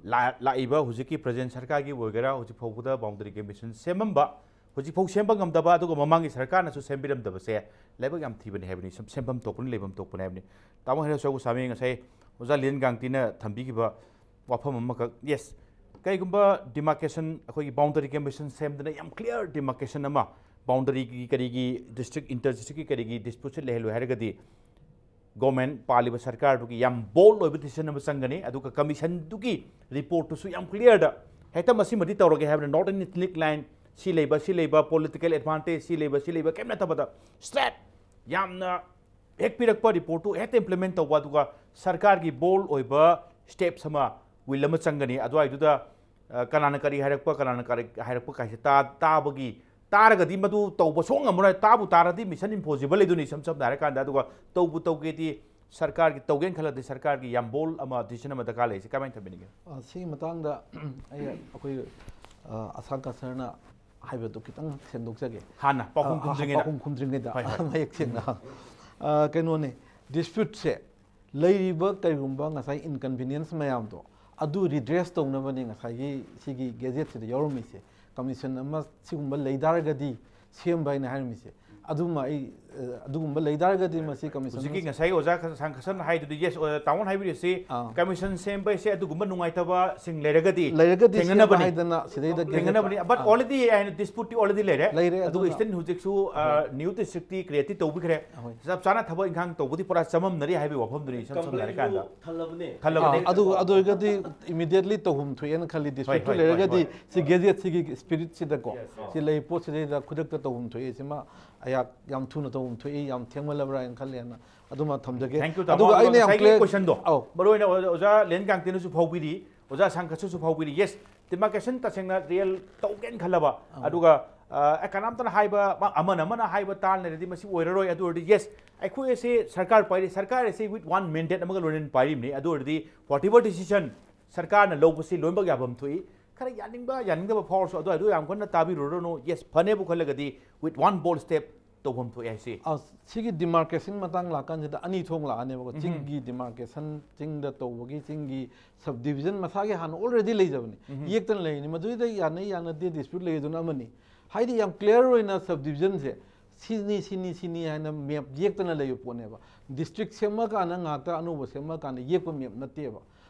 ꯂꯥ- ꯂꯥꯛꯏꯕ ꯍꯧꯖꯤꯛꯀꯤ ꯄ꯭ꯔꯖꯦꯟ ꯁꯔꯀꯥꯔꯒꯤ ꯑꯣꯏꯒꯦꯔꯥ, ꯍꯧꯖꯤꯛ ꯐꯥꯎꯕꯗ ꯕꯥꯎꯟꯗꯔꯤ ꯀꯃꯤꯁꯟ ꯁꯦꯝꯃꯝꯕ, ꯍꯧꯖꯤꯛ ꯐꯥꯎ ꯁꯦꯝꯕ ꯉꯝꯗꯕ, ꯑꯗꯨꯒ ꯃꯃꯥꯡꯒꯤ ꯁꯔꯀꯥꯔꯅꯁꯨ ꯁꯦꯝꯕꯤꯔꯝꯗꯕꯁꯦ ꯂꯥꯏꯕꯛ ꯌꯥꯝ ꯊꯤꯕꯅꯤ ꯍꯥꯏꯕꯅꯤ꯫ ꯁꯨꯝ ꯁꯦꯝꯐꯝ ꯊꯣꯛꯄꯅꯤ, ꯂꯩꯐꯝ ꯊꯣꯛꯄꯅꯤ ꯍꯥꯏꯕꯅꯤ꯫ ꯇꯥꯃꯣ ꯍꯩꯔꯥꯎ ꯒꯣꯁ꯭ꯋꯥꯃꯤ, ꯉꯁꯥꯏ ꯑꯣꯖꯥ ꯂꯦꯟ ꯒꯥꯡꯇꯤꯅ ꯊꯝꯕꯤꯈꯤꯕ ꯋꯥꯐꯝ ꯑꯃꯈꯛ, yes, ꯀꯩꯒꯨꯝꯕ ꯗꯤꯃꯥꯔꯀꯦꯁꯟ, ꯑꯩꯈꯣꯏꯒꯤ ꯕꯥꯎꯟꯗꯔꯤ ꯀꯃꯤꯁꯟ ꯁꯦꯝꯗꯅ ꯌꯥꯝ ꯀ꯭ꯂꯤꯌꯥꯔ ꯗꯤꯃꯥꯔꯀꯦꯁꯟ ꯑꯃ, ꯕꯥꯎꯟꯗꯔꯤꯒꯤ ꯀꯔꯤꯒꯤ, ꯗꯤꯁꯇ꯭ꯔꯤꯛ, ꯏꯟꯇꯔ ꯗꯤꯁꯇ꯭ꯔꯤꯛꯀꯤ ꯀꯔꯤꯒꯤ ꯗꯤꯁꯄ꯭ꯌꯨꯠꯁꯦ ꯂꯩꯍꯜꯂꯣꯏ ꯍꯥꯏꯔꯒꯗꯤ, ꯒꯣꯔꯃꯦꯟ, ꯄꯥꯜꯂꯤꯕ ꯁꯔꯀꯥꯔꯗꯨꯒꯤ ꯌꯥꯝ ꯕꯣꯜꯗ ꯑꯣꯏꯕ ꯗꯤꯁꯤꯖꯟ ꯑꯃ ꯆꯪꯒꯅꯤ꯫ ꯑꯗꯨꯒ ꯀꯃꯤꯁꯟꯗꯨꯒꯤ ꯔꯤꯄꯣꯔꯠꯇꯨꯁꯨ ꯌꯥꯝ ꯀ꯭ꯂꯤꯌꯥꯔꯗ, ꯍꯦꯛꯇ ꯃꯁꯤꯃꯗꯤ ꯇꯧꯔꯒꯦ ꯍꯥꯏꯕꯅ, ꯅꯣꯔꯗꯔꯟ ꯏꯊꯅꯤꯛ ꯂꯥꯏꯟ, ꯁꯤ ꯂꯩꯕ, ꯁꯤ ꯂꯩꯕ, ꯄꯣꯂꯤꯇꯤꯀꯦꯜ ꯑꯦꯗꯚꯥꯟꯇꯦꯖ ꯁꯤ ꯂꯩꯕ, ꯁꯤ ꯂꯩꯕ, ꯀꯩꯝ ꯅꯠꯇꯕꯗ, ꯁ꯭ꯇ꯭ꯔꯦꯠ ꯌꯥꯝꯅ ꯍꯦꯛ ꯄꯤꯔꯛꯄ ꯔꯤꯄꯣꯔꯠꯇꯨ ꯍꯦꯛꯇ ꯏꯝꯄ꯭ꯂꯤꯃꯦꯟ ꯇꯧꯕ, ꯑꯗꯨꯒ ꯁꯔꯀꯥꯔꯒꯤ ꯕꯣꯜꯗ ꯑꯣꯏꯕ ꯁ꯭ꯇꯦꯞꯁ ꯑꯃ, ꯋꯤꯜ ꯑꯃ ꯆꯪꯒꯅꯤ꯫ ꯑꯗꯨꯋꯥꯏꯗꯨꯗ, ꯑ, ꯀꯅꯥꯅ ꯀꯔꯤ ꯍꯥꯏꯔꯛꯄ, ꯀꯅꯥꯅ ꯀꯔꯤ ꯍꯥꯏꯔꯛꯄ ꯀꯥꯏꯁꯦ ꯇꯥ- ꯇꯥꯕꯒꯤ, ꯇꯥꯔꯒꯗꯤ ꯃꯗꯨ ꯇꯧꯕ ꯁꯣꯛ ꯉꯝꯃꯔꯣꯏ꯫ ꯇꯥꯕꯨ ꯇꯥꯔꯗꯤ ꯃꯤꯁꯟ ꯏꯝꯄꯣꯁꯤꯕꯜ ꯂꯩꯗꯣꯏꯅꯤ, ꯏꯁꯝ ꯁꯝꯅ ꯍꯥꯏꯔꯀꯥꯟꯗ꯫ ꯑꯗꯨꯒ ꯇꯧꯕꯨ ꯇꯧꯒꯦꯗꯤ, ꯁꯔꯀꯥꯔꯒꯤ ꯇꯧꯒꯦꯅ ꯈꯜꯂꯗꯤ, ꯁꯔꯀꯥꯔꯒꯤ ꯌꯥꯝ ꯕꯣꯜꯗ ꯑꯃ, ꯗꯤꯁꯤꯖꯟ ꯑꯃ ꯗꯔꯀꯥꯔ ꯂꯩ꯫ ꯁꯤ ꯀꯃꯥꯏꯅ ꯊꯝꯕꯤꯅꯤꯡꯒꯦ? ꯑ, ꯁꯤꯒꯤ ꯃꯇꯥꯡꯗ ꯑꯩ, ꯑꯩꯈꯣꯏ, ꯑ, ꯑꯁꯥꯡ ꯀꯁꯔꯅ ꯍꯥꯏꯕꯗꯨ ꯈꯤꯇꯪ ꯁꯦꯡꯗꯣꯛꯆꯒꯦ꯫ ꯍꯥꯟꯅ ꯄꯥꯎꯈꯨꯝ ꯑ, ꯑ, ꯈꯨꯝꯗ꯭ꯔꯤꯉꯩꯗ꯫ ꯄꯥꯎꯈꯨꯝ ꯈꯨꯝꯗ꯭ꯔꯤꯉꯩꯗ, ꯍꯣꯏ, ꯍꯣꯏ꯫ ꯃꯌꯦꯛ ꯁꯦꯡꯅ꯫ ꯑ, ꯀꯩꯅꯣꯅꯦ, ꯗꯤꯁꯄ꯭ꯌꯨꯠꯁꯦ, ꯂꯩꯔꯤꯕ ꯀꯔꯤꯒꯨꯝꯕ ꯉꯁꯥꯏ ꯏꯟꯀꯟꯚꯤꯅꯤꯌꯦꯟꯁ ꯃꯌꯥꯝꯗꯣ, ꯑꯗꯨ ꯔꯤꯗ꯭ꯔꯦꯁ ꯇꯧꯅꯕꯅꯤ ꯉꯁꯥꯏꯒꯤ ꯁꯤꯒꯤ ꯒꯦꯖꯦꯠꯁꯤꯗ ꯌꯥꯎꯔꯝꯃꯤꯁꯦ꯫ ꯀꯃꯤꯁꯟ ꯑꯃ ꯁꯤꯒꯨꯝꯕ ꯂꯩ ꯇꯥꯔꯒꯗꯤ ꯁꯦꯝꯕ ꯍꯥꯏꯅ ꯍꯥꯏꯔꯝꯃꯤꯁꯦ꯫ ꯑꯗꯨꯃ ꯑꯩ, ꯑ, ꯑꯗꯨꯒꯨꯝꯕ ꯂꯩ ꯇꯥꯔꯒꯗꯤ ꯃꯁꯤ ꯀꯃꯤꯁꯟ ꯍꯧꯖꯤꯛꯀꯤ ꯉꯁꯥꯏ ꯑꯣꯖꯥ ꯈ-, ꯁꯥꯡ ꯈꯁꯟ ꯍꯥꯏꯗꯨꯗꯤ, ꯌꯦꯁ, ꯑꯣꯖꯥ ꯇꯥꯃꯣꯅ ꯍꯥꯏꯕꯤꯔꯤꯁꯤ, ꯑꯥ꯫ ꯀꯃꯤꯁꯟ ꯁꯦꯝꯕ ꯍꯥꯏꯁꯦ ꯑꯗꯨꯒꯨꯝꯕ ꯅꯨꯡꯉꯥꯏꯇꯕꯁꯤꯡ ꯂꯩꯔꯒꯗꯤ ꯂꯩꯔꯒꯗꯤ ꯁꯦꯝꯕ ꯊꯦꯡꯅꯅꯕꯅꯤ꯫ ꯍꯥꯏꯗꯅ ꯁꯤꯗꯩꯗ ꯒꯦꯖꯦꯠ ꯊꯦꯡꯅꯅꯕꯅꯤ꯫ But ꯑꯥ꯫ Already ꯍꯥꯏꯅ ꯗꯤꯁꯄ꯭ꯌꯨꯠꯇꯤ already ꯂꯩꯔꯦ꯫ ꯂꯩꯔꯦ, ꯑꯗꯨꯒ ꯑꯗꯨꯅ ꯏꯁꯇꯔꯟ ꯍꯧꯖꯤꯛꯁꯨ, ꯑ, ꯍꯣꯏ꯫ ꯅ꯭ꯌꯨ ꯗꯤꯁꯇ꯭ꯔꯤꯛꯇꯤ ꯀ꯭ꯔꯤꯌꯦꯠꯇꯤ ꯇꯧꯕꯤꯈ꯭ꯔꯦ꯫ ꯍꯣꯏ꯫ ꯆꯞ ꯆꯥꯅ ꯊꯕꯛ ꯏꯪꯈꯥꯡ ꯇꯧꯕꯗꯤ ꯄꯨꯔꯥ ꯆꯃꯝꯅꯔꯤ ꯍꯥꯏꯕꯒꯤ ꯋꯥꯐꯝꯗꯨꯅꯤ, ꯏꯁꯝ ꯁꯝꯅ ꯍꯥꯏꯔꯀꯥꯟꯗ꯫ ꯊꯜꯂꯕꯅꯦ꯫ ꯊꯜꯂꯕꯅꯦ꯫ ꯑꯥ, ꯑꯗꯨ, ꯑꯗꯨ ꯑꯣꯏꯔꯒꯗꯤ ꯏꯃꯤꯗꯤꯌꯦꯠꯂꯤ ꯇꯧꯐꯝ ꯊꯣꯛꯑꯦꯅ ꯈꯜꯂꯤ꯫ ꯍꯣꯏ, ꯗꯤꯁꯄ꯭ꯌꯨꯠꯇꯨ ꯍꯣꯏ, ꯍꯣꯏ, ꯂꯩꯔꯒꯗꯤ ꯍꯣꯏ꯫ ꯁꯤ ꯒꯦꯖꯦꯠꯁꯤꯒꯤ ꯁ꯭ꯄꯤꯔꯤꯠꯁꯤꯗꯀꯣ, ꯌꯦꯁ, ꯑꯥ꯫ ꯁꯤ ꯂꯩ ꯄꯣꯠꯁꯤꯗꯩꯗ ꯈꯨꯗꯛꯇ ꯇꯧꯐꯝ ꯊꯣꯛꯑꯦ꯫ ꯁꯤꯃ ꯑꯩꯍꯥꯛ ꯌꯥꯝ ꯊꯨꯅ ꯇꯧꯐꯝ ꯊꯣꯛꯏ, ꯌꯥꯝ ꯊꯦꯡꯃꯜꯂꯕ꯭ꯔꯥ ꯍꯥꯏꯅ ꯈꯜꯂꯦꯅ꯫ ꯑꯗꯨꯃ ꯊꯝꯖꯒꯦ꯫ Thank you, ꯇꯥꯃꯣ꯫ ꯑꯗꯨꯒ ꯑꯗꯨꯒ ꯑꯩꯅ ꯌꯥꯝ ꯉꯁꯥꯏꯒꯤ clear question ꯗꯣ, ꯑꯧ꯫ ꯃꯔꯨ ꯑꯣꯏꯅ ꯑꯣꯖꯥ, ꯑꯣꯖꯥ ꯂꯦꯟ ꯀꯥꯡꯇꯤꯅꯁꯨ ꯐꯥꯎꯕꯤꯔꯤ, ꯑꯣꯖꯥ ꯁꯥꯡꯈꯠꯁꯨ ꯐꯥꯎꯕꯤꯔꯤ꯫ ꯌꯦꯁ, ꯗꯤꯃꯥꯔꯀꯦꯁꯟ ꯇꯁꯦꯡꯅ ꯔꯤꯌꯦꯜ ꯇꯧꯒꯦꯅ ꯈꯜꯂꯕ, ꯑꯧ꯫ ꯑꯗꯨꯒ, ꯑ, ꯑꯦ, ꯀꯅꯥꯝꯇꯅ ꯍꯥꯏꯕ, ꯑꯃꯅ ꯑꯃꯅ ꯍꯥꯏꯕ ꯇꯥ ꯂꯩꯔꯗꯤ ꯃꯁꯤ ꯑꯣꯏꯔꯔꯣꯏ꯫ ꯑꯗꯨ ꯑꯣꯏꯔꯗꯤ, ꯌꯦꯁ, ꯑꯩꯈꯣꯏ ꯑꯁꯤ ꯁꯔꯀꯥꯔ ꯄꯥꯏꯔꯤ, ꯁꯔꯀꯥꯔ ꯑꯁꯤ with one mandate ꯑꯃꯒ ꯂꯣꯏꯅꯅ ꯄꯥꯏꯔꯤꯕꯅꯤ꯫ ꯑꯗꯨ ꯑꯣꯏꯔꯗꯤ whatever decision ꯁꯔꯀꯥꯔꯅ ꯂꯧꯕꯁꯤ ꯂꯣꯏꯅꯃꯛ ꯌꯥꯐꯝ ꯊꯣꯛꯏ꯫ ꯈꯔ ꯌꯥꯅꯤꯡꯕ ꯌꯥꯅꯤꯡꯗꯕ ꯐꯥꯎꯔꯁꯨ ꯑꯗꯨꯋꯥꯏꯗꯣ ꯌꯥꯝ ꯀꯟꯅ ꯇꯥꯕꯤꯔꯨꯔꯅꯨ꯫ Yes, ꯐꯅꯦꯕꯨ ꯈꯜꯂꯒꯗꯤ with one bold step ꯇꯧꯐꯝ ꯊꯣꯛꯑꯦ ꯍꯥꯏꯁꯤ꯫ ꯑ, ꯁꯤꯒꯤ ꯗꯤꯃꯥꯔꯀꯦꯁꯟ ꯃꯇꯥꯡ ꯂꯥꯛꯀꯥꯟꯁꯤꯗ ꯑꯅꯤ ꯊꯣꯛꯅ ꯂꯥꯛꯑꯅꯦꯕꯀꯣ꯫ ꯆꯤꯡꯒꯤ ꯗꯤꯃꯥꯔꯀꯦꯁꯟ, ꯆꯤꯡꯗ ꯇꯧꯕꯒꯤ ꯆꯤꯡꯒꯤ ꯁꯕ ꯗꯤꯕꯤꯖꯟ ꯃꯁꯥꯒꯤ ꯍꯥꯟꯅ ꯑꯣꯜꯔꯦꯗꯤ ꯂꯩꯖꯕꯅꯤ꯫ ꯌꯦꯛꯇꯅ ꯂꯩꯔꯤꯅꯤ꯫ ꯃꯗꯨꯗ ꯌꯥꯅꯩ ꯌꯥꯅꯗꯦ ꯗꯤꯁꯄ꯭ꯌꯨꯠ ꯂꯩ ꯑꯗꯨꯅ ꯑꯃꯅꯤ꯫ ꯍꯥꯏꯗꯤ ꯌꯥꯝ ꯀ꯭ꯂꯤꯌꯥꯔ ꯑꯣꯏꯅ ꯁꯕ ꯗꯤꯕꯤꯖꯟꯁꯦ ꯁꯤꯅꯤ ꯁꯤꯅꯤ ꯁꯤꯅꯤ ꯍꯥꯏꯅ ꯃꯦꯞ ꯌꯦꯛꯇꯅ ꯂꯩꯕ ꯄꯣꯠꯅꯦꯕ꯫ ꯗꯤꯁꯇ꯭ꯔꯤꯛ ꯁꯦꯝꯃꯀꯥꯟꯗ ꯉꯥꯛꯇ ꯑꯅꯧꯕ ꯁꯦꯝꯃꯀꯥꯟꯗ ꯌꯦꯛꯄ ꯃꯦꯞ ꯅꯠꯇꯦꯕ꯫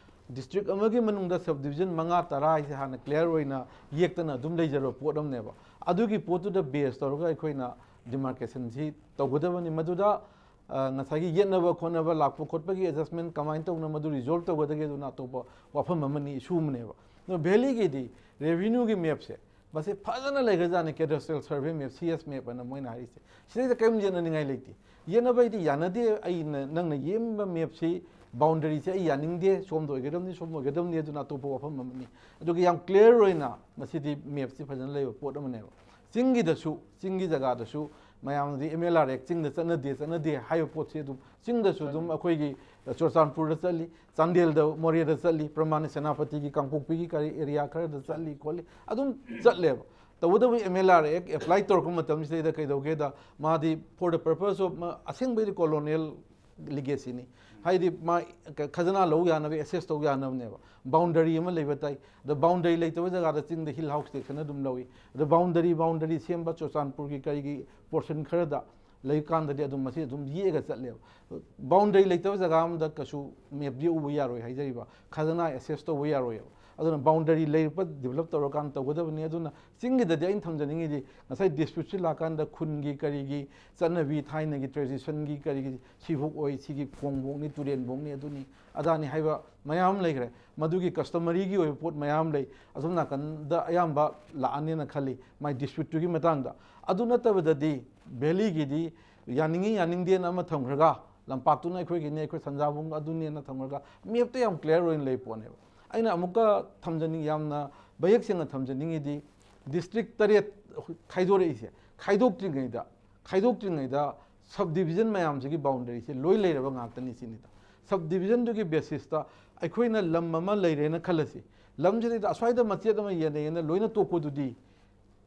ꯗꯤꯁꯇ꯭ꯔꯤꯛ ꯑꯃꯒꯤ ꯃꯅꯨꯡꯗ ꯁꯕ ꯗꯤꯕꯤꯖꯟ ꯃꯉꯥ ꯇꯔꯥ ꯍꯥꯏꯁꯦ ꯍꯥꯟꯅ ꯀ꯭ꯂꯤꯌꯥꯔ ꯑꯣꯏꯅ ꯌꯦꯛꯇꯅ ꯑꯗꯨꯝ ꯂꯩꯖꯔꯕ ꯄꯣꯠ ꯑꯃꯅꯦꯕ꯫ ꯑꯗꯨꯒꯤ ꯄꯣꯠꯇꯨꯗ ꯕꯦꯁ ꯇꯧꯔꯒ ꯑꯩꯈꯣꯏꯅ ꯗꯤꯃꯥꯔꯀꯦꯁꯟꯁꯤ ꯇꯧꯒꯗꯕꯅꯤ꯫ ꯃꯗꯨꯗ ꯑ, ꯉꯁꯥꯏꯒꯤ ꯌꯦꯠꯅꯕ ꯈꯣꯠꯅꯕ ꯂꯥꯛꯄ ꯈꯣꯠꯄꯒꯤ ꯑꯦꯗꯖꯁꯃꯦꯟ ꯀꯃꯥꯏꯅ ꯇꯧꯅ ꯃꯗꯨ ꯔꯤꯖꯣꯜꯕ ꯇꯧꯒꯗꯒꯦ ꯑꯗꯨꯅ ꯑꯇꯣꯞꯄ ꯋꯥꯐꯝ ꯑꯃꯅꯤ, ꯏꯁꯨ ꯑꯃꯅꯦꯕ꯫ ꯑꯗꯣ ꯚꯦꯂꯤꯒꯤꯗꯤ ꯔꯦꯚꯤꯅ꯭ꯌꯨꯒꯤ ꯃꯦꯞꯁꯦ ꯃꯁꯤ ꯐꯖꯅ ꯂꯩꯈ꯭ꯔꯖꯥꯠꯅꯤ꯫ ꯀꯦꯗꯁꯇ꯭ꯔꯦꯜ survey map, C S map ꯑꯅ ꯃꯣꯏꯅ ꯍꯥꯏꯔꯤꯁꯦ꯫ ꯁꯤꯗꯩꯗ ꯀꯔꯤꯝ ꯌꯦꯠꯅꯅꯤꯡꯉꯥꯏ ꯂꯩꯇꯦ꯫ ꯌꯦꯠꯅꯕ ꯍꯥꯏꯗꯤ ꯌꯥꯅꯗꯦ, ꯑꯩꯅ ꯅꯪꯅ ꯌꯦꯛꯏꯕ ꯃꯦꯞꯁꯤ ꯕꯥꯎꯟꯗꯔꯤꯁꯦ ꯑꯩ ꯌꯥꯅꯤꯡꯗꯦ, ꯁꯣꯝꯗ ꯑꯣꯏꯒꯗꯕꯅꯤ, ꯁꯣꯝꯗ ꯑꯣꯏꯒꯗꯕꯅꯤ, ꯑꯗꯨꯅ ꯑꯇꯣꯞꯄ ꯋꯥꯐꯝ ꯑꯃꯅꯤ꯫ ꯑꯗꯨꯒ ꯌꯥꯝ ꯀ꯭ꯂꯤꯌꯥꯔ ꯑꯣꯏꯅ ꯃꯁꯤꯗꯤ ꯃꯦꯞꯁꯤ ꯐꯖꯅ ꯂꯩꯕ ꯄꯣꯠ ꯑꯃꯅꯦꯕ꯫ ꯆꯤꯡꯒꯤꯗꯁꯨ, ꯆꯤꯡꯒꯤ ꯖꯒꯥꯗꯁꯨ ꯃꯌꯥꯝꯗꯤ ꯑꯦꯝ ꯑꯦꯜ ꯑꯥꯔ ꯑꯦꯛ ꯆꯤꯡꯗ ꯆꯠꯅꯗꯦ, ꯆꯠꯅꯗꯦ ꯍꯥꯏꯕ ꯄꯣꯠꯁꯤ ꯑꯗꯨꯝ ꯆꯤꯡꯗꯁꯨ ꯑꯗꯨꯝ ꯑꯩꯈꯣꯏꯒꯤ ꯆꯨꯔꯆꯥꯟꯄꯨꯔꯗ ꯆꯠꯂꯤ, ꯆꯥꯟꯗꯦꯜꯗ, ꯃꯣꯔꯦꯗ ꯆꯠꯂꯤ, ꯄ꯭ꯔꯃꯥꯅꯤ ꯁꯦꯅꯥꯄꯇꯤꯒꯤ ꯀꯥꯡꯄꯣꯛꯄꯤꯒꯤ ꯀꯔꯤ ꯑꯦꯔꯤꯌꯥ ꯈꯔꯗ ꯆꯠꯂꯤ ꯈꯣꯠꯂꯤ, ꯑꯗꯨꯝ ꯆꯠꯂꯦꯕ꯫ ꯇꯧꯕꯇꯕꯨ ꯑꯦꯝ ꯑꯦꯜ ꯑꯥꯔ ꯑꯦꯛ ꯑꯦꯄ꯭ꯂꯥꯏ ꯇꯧꯔꯛꯄ ꯃꯇꯝꯁꯤꯗꯩꯗ ꯀꯩꯗꯧꯒꯦꯗ, ꯃꯥꯗꯤ for the purpose of, ꯑꯁꯦꯡꯕꯩꯗꯤ colonial ꯂꯤꯒꯦꯁꯤꯅꯤ꯫ ꯍꯥꯏꯗꯤ ꯃꯥ ꯈꯖꯅꯥ ꯂꯧ ꯌꯥꯅꯕ, ꯑꯦꯁꯦꯁ ꯇꯧ ꯌꯥꯅꯕꯅꯦꯕ꯫ ꯕꯥꯎꯟꯗꯔꯤ ꯑꯃ ꯂꯩꯕ ꯇꯥꯏ꯫ ꯑꯗꯣ ꯕꯥꯎꯟꯗꯔꯤ ꯂꯩꯇꯕ ꯖꯒꯥꯗ ꯆꯤꯡꯗ ꯍꯤꯜ ꯍꯥꯎꯁ ꯇꯦꯛꯁꯅ ꯑꯗꯨꯝ ꯂꯧꯏ꯫ ꯑꯗꯣ ꯕꯥꯎꯟꯗꯔꯤ, ꯕꯥꯎꯟꯗꯔꯤ ꯁꯦꯝꯕ ꯆꯨꯔꯆꯥꯟꯄꯨꯔꯒꯤ ꯀꯔꯤꯒꯤ ꯄꯣꯔꯁꯟ ꯈꯔꯗ ꯂꯩꯀꯥꯟꯗꯗꯤ ꯑꯗꯨꯝ ꯃꯁꯤ ꯑꯗꯨꯝ ꯌꯦꯛꯑꯒ ꯆꯠꯂꯦꯕ꯫ ꯕꯥꯎꯟꯗꯔꯤ ꯂꯩꯇꯕ ꯖꯒꯥ ꯑꯃꯗ ꯀꯩꯁꯨ ꯃꯦꯞ ꯌꯦꯛꯎꯕ ꯌꯥꯔꯣꯏ ꯍꯥꯏꯖꯔꯤꯕ, ꯈꯖꯅꯥ ꯑꯦꯁꯦꯁ ꯇꯧꯕ ꯌꯥꯔꯣꯏꯕ꯫ ꯑꯗꯨꯅ ꯕꯥꯎꯟꯗꯔꯤ ꯂꯩꯔꯛꯄ ꯗꯤꯕꯂꯞ ꯇꯧꯔꯀꯥꯟꯗ ꯇꯧꯒꯗꯕꯅꯤ꯫ ꯑꯗꯨꯅ ꯆꯤꯡꯒꯤꯗꯗꯤ ꯑꯩꯅ ꯊꯝꯖꯅꯤꯡꯉꯤꯗꯤ ꯉꯁꯥꯏ ꯗꯤꯁꯄ꯭ꯌꯨꯠꯁꯤ ꯂꯥꯛꯀꯥꯟꯗ ꯈꯨꯟꯒꯤ ꯀꯔꯤꯒꯤ ꯆꯠꯅꯕꯤ, ꯊꯥꯏꯅꯒꯤ ꯇ꯭ꯔꯦꯗꯤꯁꯟꯒꯤ ꯀꯔꯤꯒꯤ ꯁꯤꯕꯣꯛ ꯑꯣꯏ, ꯁꯤꯒꯤ ꯈꯣꯡꯕꯣꯛꯅꯤ, ꯇꯨꯔꯦꯟꯕꯣꯛꯅꯤ, ꯑꯗꯨꯅꯤ ꯑꯗꯥꯅꯤ ꯍꯥꯏꯕ ꯃꯌꯥꯝ ꯑꯃ ꯂꯩꯈ꯭ꯔꯦ꯫ ꯃꯗꯨꯒꯤ ꯀꯁꯇꯃꯔꯤꯒꯤ ꯑꯣꯏꯕ ꯄꯣꯠ ꯃꯌꯥꯝ ꯂꯩ꯫ ꯑꯁꯣꯝ ꯅꯥꯀꯟꯗ ꯑꯌꯥꯝꯕ ꯂꯥꯛꯑꯅꯦꯅ ꯈꯜꯂꯤ ꯃꯥꯏ ꯗꯤꯁꯄ꯭ꯌꯨꯠꯇꯨꯒꯤ ꯃꯇꯥꯡꯗ꯫ ꯑꯗꯨ ꯅꯠꯇꯕꯗꯗꯤ ꯚꯦꯂꯤꯒꯤꯗꯤ ꯌꯥꯅꯤꯡꯉꯤ ꯌꯥꯅꯤꯡꯗꯦꯅ ꯑꯃ ꯊꯝꯈ꯭ꯔꯒ, ꯂꯝꯄꯥꯛꯇꯨꯅ ꯑꯩꯈꯣꯏꯒꯤꯅꯤ, ꯑꯩꯈꯣꯏ ꯁꯟꯖꯥꯕꯨꯡ ꯑꯗꯨꯅꯦꯅ ꯊꯝꯈ꯭ꯔꯒ ꯃꯦꯞꯇ ꯌꯥꯝ ꯀ꯭ꯂꯤꯌꯥꯔ ꯑꯣꯏꯅ ꯂꯩ ꯄꯣꯠꯅꯦꯕ꯫ ꯑꯩꯅ ꯑꯃꯨꯛꯀ ꯊꯝꯖꯅꯤꯡ-, ꯌꯥꯝꯅ ꯃꯌꯦꯛ ꯁꯦꯡꯅ ꯊꯝꯖꯅꯤꯡꯉꯤꯗꯤ ꯗꯤꯁꯇ꯭ꯔꯤꯛ ꯇꯔꯦꯠ ꯈꯥꯏꯗꯣꯔꯛꯏꯁꯦ, ꯈꯥꯏꯗꯣꯛꯇ꯭ꯔꯤꯉꯩꯗ, ꯈꯥꯏꯗꯣꯛꯇ꯭ꯔꯤꯉꯩꯗ ꯁꯕ ꯗꯤꯕꯤꯖꯟ ꯃꯌꯥꯝꯁꯤꯒꯤ ꯕꯥꯎꯟꯗꯔꯤꯁꯦ ꯂꯣꯏ ꯂꯩꯔꯕ ꯉꯥꯛꯇꯅꯤ ꯁꯤꯅꯤꯗ꯫ ꯁꯕ ꯗꯤꯕꯤꯖꯟꯗꯨꯒꯤ ꯕꯦꯁꯤꯁꯇ ꯑꯩꯈꯣꯏꯅ ꯂꯝ ꯑꯃ ꯂꯩꯔꯦꯅ ꯈꯜꯂꯁꯤ, ꯂꯝꯁꯤꯗꯩꯗ ꯑꯁ꯭ꯋꯥꯏꯗ ꯃꯆꯦꯠ ꯑꯃ ꯌꯦꯟꯅꯩꯌꯦꯅ ꯂꯣꯏꯅ ꯇꯣꯛꯄꯗꯨꯗꯤ,